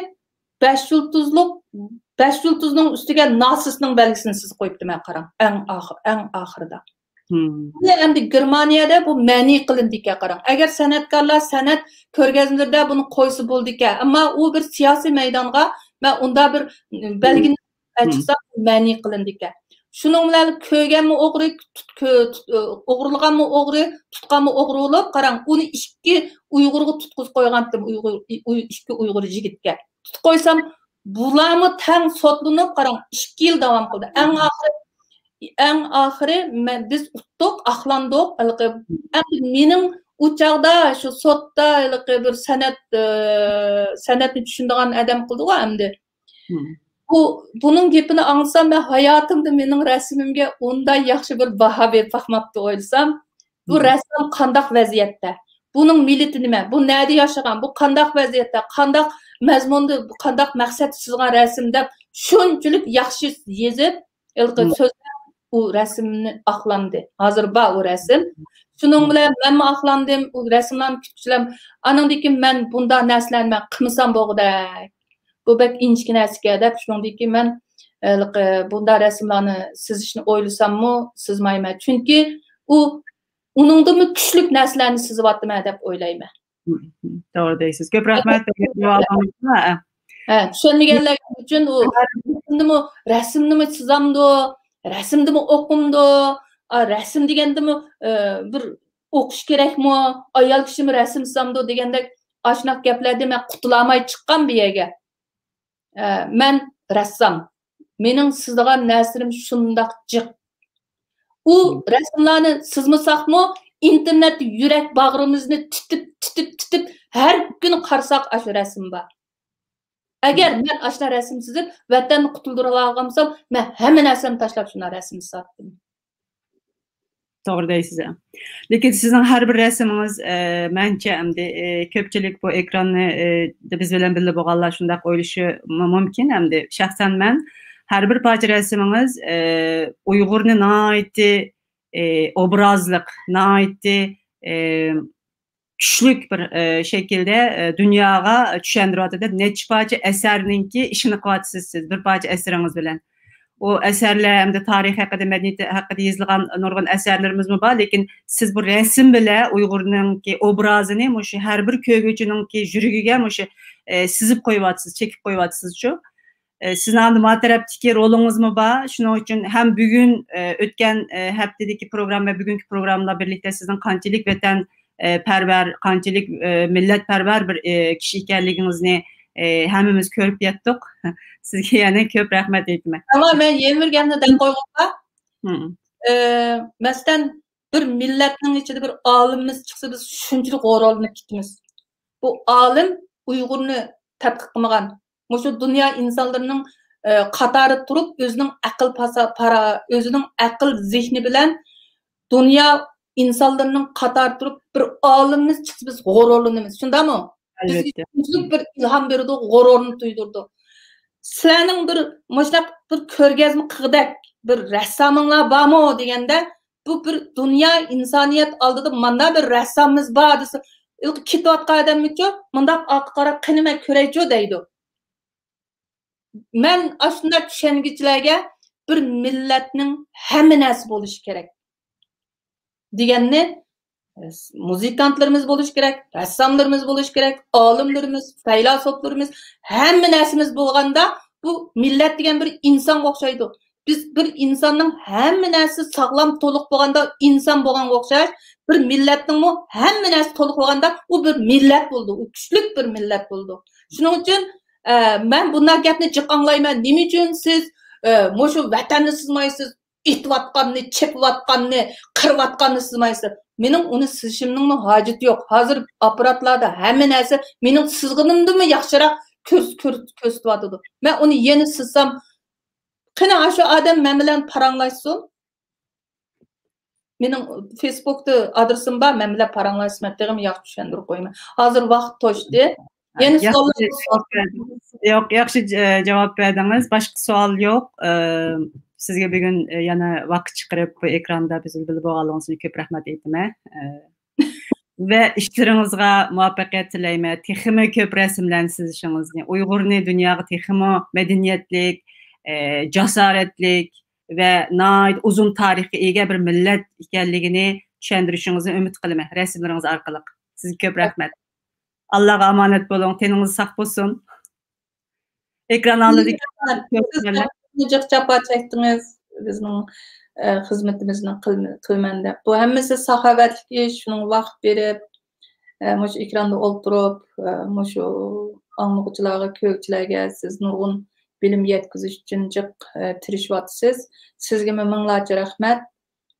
بەش يۇلتۇزلۇق، بەش يۇلتۇزنىڭ ئۈستىگە ناسىسنىڭ بەلگىسىنى سىزىپ قويۇپتىمەن، قاراڭ. ئەڭ ئاخىر، ئەڭ ئاخىرىدا. بۇنى ئەمدى گېرمانىيەدە بۇ مەنئى قىلىندىكەن، قاراڭ. ئەگەر سەنئەتكارلار سەنئەت كۆرگەزمىلىرىدە بۇنى قويسا بولىدىكەن. ئەمما ئۇ بىر سىياسىي مەيدانغا مەن ئۇنداق بىر بەلگىنى چىقسا مەنئى قىلىندىكەن. شۇنىڭ بىلەن كۆرگەنمۇ ئوغرى، تۇت-، كۆ-، تۇت-، ئوغرىلىغانمۇ ئوغرى، تۇتقانمۇ ئوغرى بولۇپ، قاراڭ، ئۇنى ئىككى ئۇيغۇرغا تۇتقۇزۇپ قويغانتىم، ئۇيغۇر، ئۇي-، ئىككى ئۇيغۇر يىگىتكە. تۇتۇپ قويسام، بۇلارمۇ تەڭ سوتلىنىپ، قاراڭ، ئىككى يىل داۋام قىلدى. ئەڭ ئاخىرى، ئەڭ ئاخىرى مەن، بىز ئۇتتۇق، ئاقلاندۇق. ھېلىقى، ئەمدى مېنىڭ ئۇ چاغدا شۇ سوتتا ھېلىقى بىر سەنئەت، ئى، سەنئەتنى چۈشىنىدىغان ئادەم قىلدىغۇ ئەمدى. بۇ، بۇنىڭ گېپىنى ئاڭلىسام، مەن ھاياتىمدا مېنىڭ رەسىمىمگە ئۇنداق ياخشى بىر باھا بېرىپ باقماپتۇ ئويلىسام. بۇ رەسسام قانداق ۋەزىيەتتە؟ بۇنىڭ مىللىتى نېمە؟ بۇ نەدە ياشىغان؟ بۇ قانداق ۋەزىيەتتە؟ قانداق مەزمۇندا، قانداق مەقسەتتە سىزغان رەسىم دەپ شۇنچىلىك ياخشى يېزىپ، ھېلىقى سۆزلەپ ئۇ رەسىمنى ئاقلاندى. ھازىر بار ئۇ رەسىم. شۇنىڭ بىلەن مەنمۇ ئاقلاندىم. ئۇ رەسىملەرنى كۈتكۈچىلەم. ئانىڭدىن كېيىن مەن بۇنداق نەرسىلەرنى مەن قىلمىسام بولغۇدەك. بۇ بەك ئىنچىكە نەرسىكەن دەپ، شۇنىڭدىن كېيىن مەن، ھېلىقى، بۇنداق رەسىملەرنى سىزىشنى ئويلىساممۇ سىزمايمەن. چۈنكى ئۇ، ئۇنىڭدىنمۇ كۈچلۈك نەرسىلەرنى سىزىۋاتىمەن دەپ ئويلايمەن. توغرا دەيسىز. كۆپ رەھمەت. ھە، چۈشەنمىگەنلەر ئۈچۈن ئۇ رەسىمدىمۇ، رەسىمدىمۇ سىزامدۇ، رەسىمدىمۇ ئوقۇمدۇ، ئا، رەسىم دېگەندىمۇ، ئە، بىر ئوقۇش كېرەكمۇ، ئايال كىشىمۇ رەسىم سىزامدۇ دېگەندەك ئاشۇنداق گەپلەردىن مەن قۇتۇلالماي چىققان بۇ يەرگە. ئە، مەن رەسسام. مېنىڭ سىزىدىغان نەرسىلىرىم شۇنداق جىق. ئۇ رەسىملەرنى سىزمىساقمۇ، ئىنتېرنېتتە يۈرەك باغرىمىزنى تىتىپ، تىتىپ، تىتىپ، ھەر كۈنى قارىساق ئاشۇ رەسىم بار. ئەگەر مەن ئاشۇنداق رەسىم سىزىپ، ۋەتەننى قۇتۇلدۇرالىغانمىسام، مەن ھەممە نەرسەمنى تاشلاپ شۇنداق رەسىم سىزاتتىم. توغرا دەيسىز. لېكىن سىزنىڭ ھەر بىر رەسىمىڭىز، ئە، مەنچە ئەمدى، ئە، كۆپچىلىك بۇ ئېكراننى، ئە، بىز بىلەن بىللە بولغانلار شۇنداق ئويلىشى مۇ-، مۇمكىن. ئەمدى شەخسەن مەن ھەر بىر پارچە رەسىمىڭىز، ئە، ئۇيغۇرنى ناھايىتى، ئە، ئوبرازلىق، ناھايىتى، ئە، كۈچلۈك بىر، ئە، شەكىلدە، ئە، دۇنياغا چۈشەندۈرۈۋاتىدۇ. نەچچە پارچە ئەسەرنىڭكى ئىشىنى قىلىۋاتىسىز سىز، بىر پارچە ئەسىرىڭىز بىلەن. ئۇ ئەسەرلەر ھەمدە تارىخ ھەققىدە، مەدەنىيەت ھەققىدە يېزىلغان نۇرغۇن ئەسەرلىرىمىزمۇ بار، لېكىن سىز بۇ رەسىم بىلەن ئۇيغۇرنىڭكى ئوبرازىنى مۇشۇ ھەر بىر كۆرگۈچىنىڭكى يۈرىكىگە مۇشۇ، ئە، سىزىپ قويۇۋاتىسىز، چېكىپ قويۇۋاتىسىزچۇ. ئە، سىزنىڭ ئەمدى ما تەرەپتىكى رولىڭىزمۇ بار. شۇنىڭ ئۈچۈن ھەم بۈگۈن، ئە، ئۆتكەن، ئە، ھەپتىدىكى پروگرامما ۋە بۈگۈنكى پروگرامما بىلەن بىرلىكتە سىزنىڭ قانچىلىك ۋەتەن، ئە، پەرۋەر، قانچىلىك، ئە، مىللەتپەرۋەر بىر، ئە، كىشى ئىكەنلىكىڭىزنى، ئە، ھەممىمىز كۆرۈپ يەتتۇق. سىزگە يەنە كۆپ رەھمەت ئېيتىمەن. ئەمما مەن يەنە بىر گەپنى دەپ قويغۇم بار. ئە، مەسىلەن، بىر مىللەتنىڭ ئىچىدە بىر ئالىمىمىز چىقسا، بىز شۇنچىلىك غۇرۇرلىنىپ كېتىمىز. بۇ ئالىم ئۇيغۇرنى تەتقىق قىلمىغان، مۇشۇ دۇنيا ئىنسانلىرىنىڭ، ئە، قاتارىدا تۇرۇپ، ئۆزىنىڭ ئەقىل پاسا-، پارا-، ئۆزىنىڭ ئەقىل زېھنى بىلەن دۇنيا ئىنسانلىرىنىڭ قاتارىدا تۇرۇپ، بىر ئالىمىمىز چىقسا، بىز غۇرۇرلىنىمىز. شۇنداقمۇ؟ بىزگە شۇنچىلىك بىر ئىلھام بېرىدۇ، غۇرۇرنى تۇيدۇرىدۇ. سىلەرنىڭ بىر مۇشۇنداق بىر كۆرگەزمە قىلغۇدەك بىر رەسسامىڭلار بارمۇ دېگەندە، بۇ بىر دۇنيا ئىنسانىيەت ئالدىدا مانا بىر رەسسامىمىز بار دېسە، كېتىۋاتقان ئادەممىچۇ، مۇنداق ئارقا قاراپ قېنى مەن كۆرەيچۇ دەيدۇ. مەن ئاشۇنداق چۈشەنگۈچىلەرگە بىر مىللەتنىڭ ھەممە نەرسە بولۇشى كېرەك دېگەننى مۇزىكانتلىرىمىز بولۇشى كېرەك، رەسساملىرىمىز بولۇشى كېرەك، ئالىملىرىمىز، پەيلاسوپلىرىمىز، ھەممە نەرسىمىز بولغاندا، بۇ مىللەت دېگەن بىر ئىنسانغا ئوخشايدۇ. بىز بىر ئىنساننىڭ ھەممە نەرسىسى ساغلام، تولۇق بولغاندا ئىنسان بولغانغا ئوخشاش، بىر مىللەتنىڭمۇ ھەممە نەرسىسى تولۇق بولغاندا ئۇ بىر مىللەت بولىدۇ، ئۇ كۈچلۈك بىر مىللەت بولىدۇ. شۇنىڭ ئۈچۈن، ئە، مەن بۇنداق گەپنى جىق ئاڭلايمەن. نېمە ئۈچۈن سىز، ئە، مۇشۇ ۋەتەننى سىزمايسىز؟ ئېتىۋاتقاننى، چېپىۋاتقاننى، قىرىۋاتقاننى سىزمايسىز. مېنىڭ ئۇنى سىزىشىمنىڭمۇ ھاجىتى يوق. ھازىر ئاپپاراتلاردا ھەممە نەرسە مېنىڭ سىزغىنىمدىنمۇ ياخشىراق كۆرس-، كۆر-، كۆرسىتىۋاتىدۇ. مەن ئۇنى يەنە سىزسام، قېنى، ئاشۇ ئادەم مەن بىلەن پاراڭلاشسۇن. مېنىڭ فېيسبۇكتا ئادرېسىم بار، مەن بىلەن پاراڭلاشسۇن، مەن تېخىمۇ ياخشى چۈشەندۈرۈپ قويىمەن. ھازىر ۋاقىت توشتى. يەنە ياخشى سوئاللار سوئال بەردىڭىز. ياق، ياخشى ج-، جاۋاب بەردىڭىز. باشقا سوئال يوق. ئە، سىزگە بۈگۈن، ئە، يەنە ۋاقىت چىقىرىپ بۇ ئېكراندا بىز بىلەن بىللە بولغانلىقىڭىز ئۈچۈن كۆپ رەھمەت ئېيتىمەن. ئە، ۋە ئىشلىرىڭىزغا مۇۋەپپەقىيەت تىلەيمەن. تېخىمۇ كۆپ رەسىملەرنى سىزىشىڭىزنى، ئۇيغۇرنى دۇنياغا تېخىمۇ مەدەنىيەتلىك، ئە، جاسارەتلىك ۋە ناھايىتى ئۇزۇن تارىخقا ئىگە بىر مىللەت ئىكەنلىكىنى چۈشەندۈرۈشىڭىزنى ئۈمىد قىلىمەن رەسىملىرىڭىز ئارقىلىق. سىزگە كۆپ رەھمەت. ئاللاغا ئامانەت بولۇڭ. تېنىڭىز ساق بولسۇن. ئېكران ئالدىدىكى سىز جىق جاپا چەكتىڭىز، بىزنىڭ، ئە، خىزمىتىمىزنى قىل-، قىلىمەن دەپ. بۇ ھەممىسى ساخاۋەتلىك ئىش، شۇنىڭغا ۋاقىت بېرىپ، ئە، مۇشۇ ئېكراندا ئولتۇرۇپ، ئە، مۇشۇ ئاڭلىغۇچىلارغا، كۆرگۈچىلەرگە سىز نۇرغۇن بىلىم يەتكۈزۈش ئۈچۈن جىق، ئە، تىرىشىۋاتىسىز. سىزگىمۇ مىڭلارچە رەھمەت.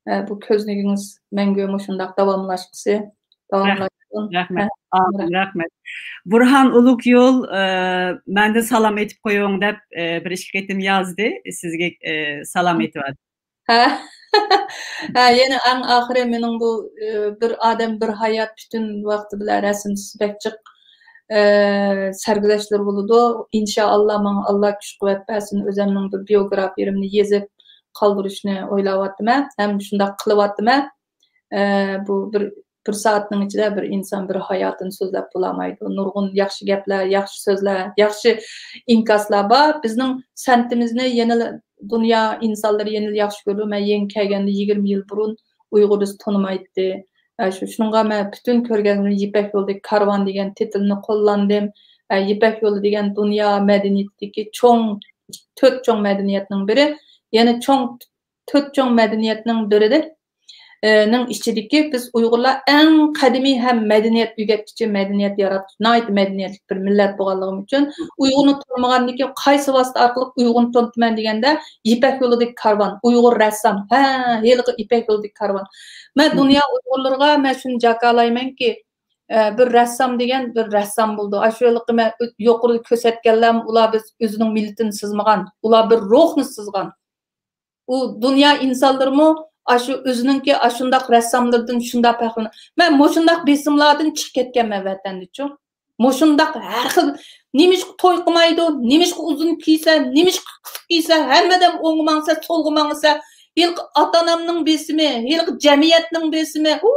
ئە، بۇ كۆزنىكىڭىز مەڭگۈ مۇشۇنداق داۋاملاشقۇسى، داۋاملاشسۇن. رەھمەت. ئامىن، رەھمەت. بۇرھان ئۇلۇغيول، ئە، مەندىن سالام ئېيتىپ قويۇڭ دەپ، ئە، بىر ئىككى قېتىم يازدى. سىزگە، ئە، سالام ئېيتىۋاتىدۇ. ھە. ھە، يەنە ئەڭ ئاخىرى مېنىڭ بۇ، ئە، بىر ئادەم، بىر ھايات پۈتۈن ۋاقتى بىلەن رەسىم سىزىش بەك جىق، ئە، سەرگۈزەشتلىرى بولىدۇ. ئىنشائاللا، ماڭا ئاللا كۈچ قۇۋۋەت بەرسۇن، ئۆزەمنىڭ بىر بىيوگرافىيەمنى يېزىپ قالدۇرۇشنى ئويلاۋاتىمەن ھەم شۇنداق قىلىۋاتىمەن. ئە، بۇ بىر، بىر سائەتنىڭ ئىچىدە بىر ئىنسان بىر ھاياتىنى سۆزلەپ بولالمايدۇ. نۇرغۇن ياخشى گەپلەر، ياخشى سۆزلەر، ياخشى ئىنكاسلار بار. بىزنىڭ سەنئىتىمىزنى يەنىلا دۇنيا ئىنسانلىرى يەنىلا ياخشى كۆرىدۇ. مەن يېڭى كەلگەندە يىگىرمە يىل بۇرۇن ئۇيغۇرىسى تونۇمايتتى. ئە، شۇ، شۇنىڭغا مەن پۈتۈن كۆرگەزمىنى يىپەك يولىدىكى كارۋان دېگەن تىتىلنى قوللاندىم. ئە، يىپەك يولى دېگەن دۇنيا مەدەنىيىتىدىكى چوڭ، تۆت چوڭ مەدەنىيەتنىڭ بىرى. يەنە چوڭ، تۆت چوڭ مەدەنىيەتنىڭ بىرىدە، ئە، نىڭ ئىچىدىكى بىز ئۇيغۇرلار ئەڭ قەدىمىي ھەم مەدەنىيەت ئۆگەتكۈچى، مەدەنىيەت ياراتقۇچى، ناھايىتى مەدەنىيەتلىك بىر مىللەت بولغانلىقىم ئۈچۈن، ئۇيغۇرنى تونۇمىغاندىن كېيىن قايسى ۋاسىتە ئارقىلىق ئۇيغۇرنى تونۇتىمەن دېگەندە، يىپەك يولىدىكى كارۋان، ئۇيغۇر رەسسام، ھە، ھېلىقى يىپەك يولىدىكى كارۋان. مەن دۇنيا ئۇيغۇرلىرىغا مەن شۇنى جاكارلايمەنكى، ئە، بىر رەسسام دېگەن بىر رەسسام بولىدۇ. ئاشۇ ھېلىقى مەن يۇقىرىدا كۆرسەتكەنلەرمۇ ئۇلار بىز ئۆزىنىڭ مىللىتىنى سىزمىغان، ئۇلار بىر روھنى سىزغان. ئۇ دۇنيا ئىنسانلىرىمۇ ئاشۇ ئۆزىنىڭكى ئاشۇنداق رەسساملىرىدىن شۇنداق پەخىرلىنىدۇ. مەن مۇشۇنداق بېسىملاردىن چىقىپ كەتكەنمەن ۋەتەندىچۇ. مۇشۇنداق ھەر خىل، نېمىشقا توي قىلمايدۇ، نېمىشقا ئۇزۇن كىيسە، نېمىشقا قىسىق كىيسە، ھەممە ئادەم ئوڭغا ماڭسا، سولغا ماڭسا، ھېلىقى ئاتا-ئانامنىڭ بېسىمى، ھېلىقى جەمئىيەتنىڭ بېسىمى. ھۇ!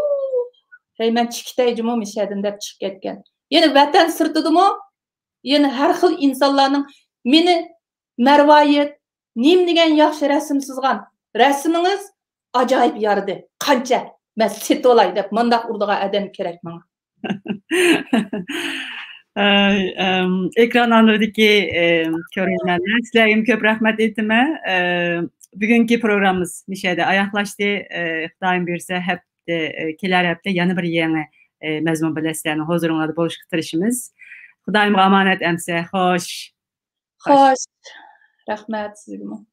ھەي، مەن چىقىپ كېتەي جۇمۇ مىشەدىن دەپ چىقىپ كەتكەن. يەنە ۋەتەن سىرتىدىمۇ يەنە ھەر خىل ئىنسانلارنىڭ مېنى مەرۋايىت، نېمە دېگەن ياخشى رەسىم سىزغان. رەسىمىڭىز ئاجايىپ يارىدى. قانچە؟ مەن سېتىۋالاي دەپ مانداق ئۇرىدىغان ئادەم كېرەك ماڭا. ئەي، ئەم، ئېكران ئالدىدىكى، ئەم، كۆرۈرمەنلەر، سىلەرگىمۇ كۆپ رەھمەت ئېيتىمەن. ئەم، بۈگۈنكى پروگراممىمىز مۇشۇ يەردە ئاياغلاشتى. ئە، خۇدايىم بۇيرۇسا، ھەپتە، ئە، كېلەر ھەپتە يەنە بىر يېڭى، ئە، مەزمۇن بىلەن سىلەرنىڭ ھۇزۇرۇڭلاردا بولۇشقا تىرىشىمىز. خۇدايىمغا ئامانەت ئەمىسە. خوش. خوش. رەھمەت سىزگىمۇ.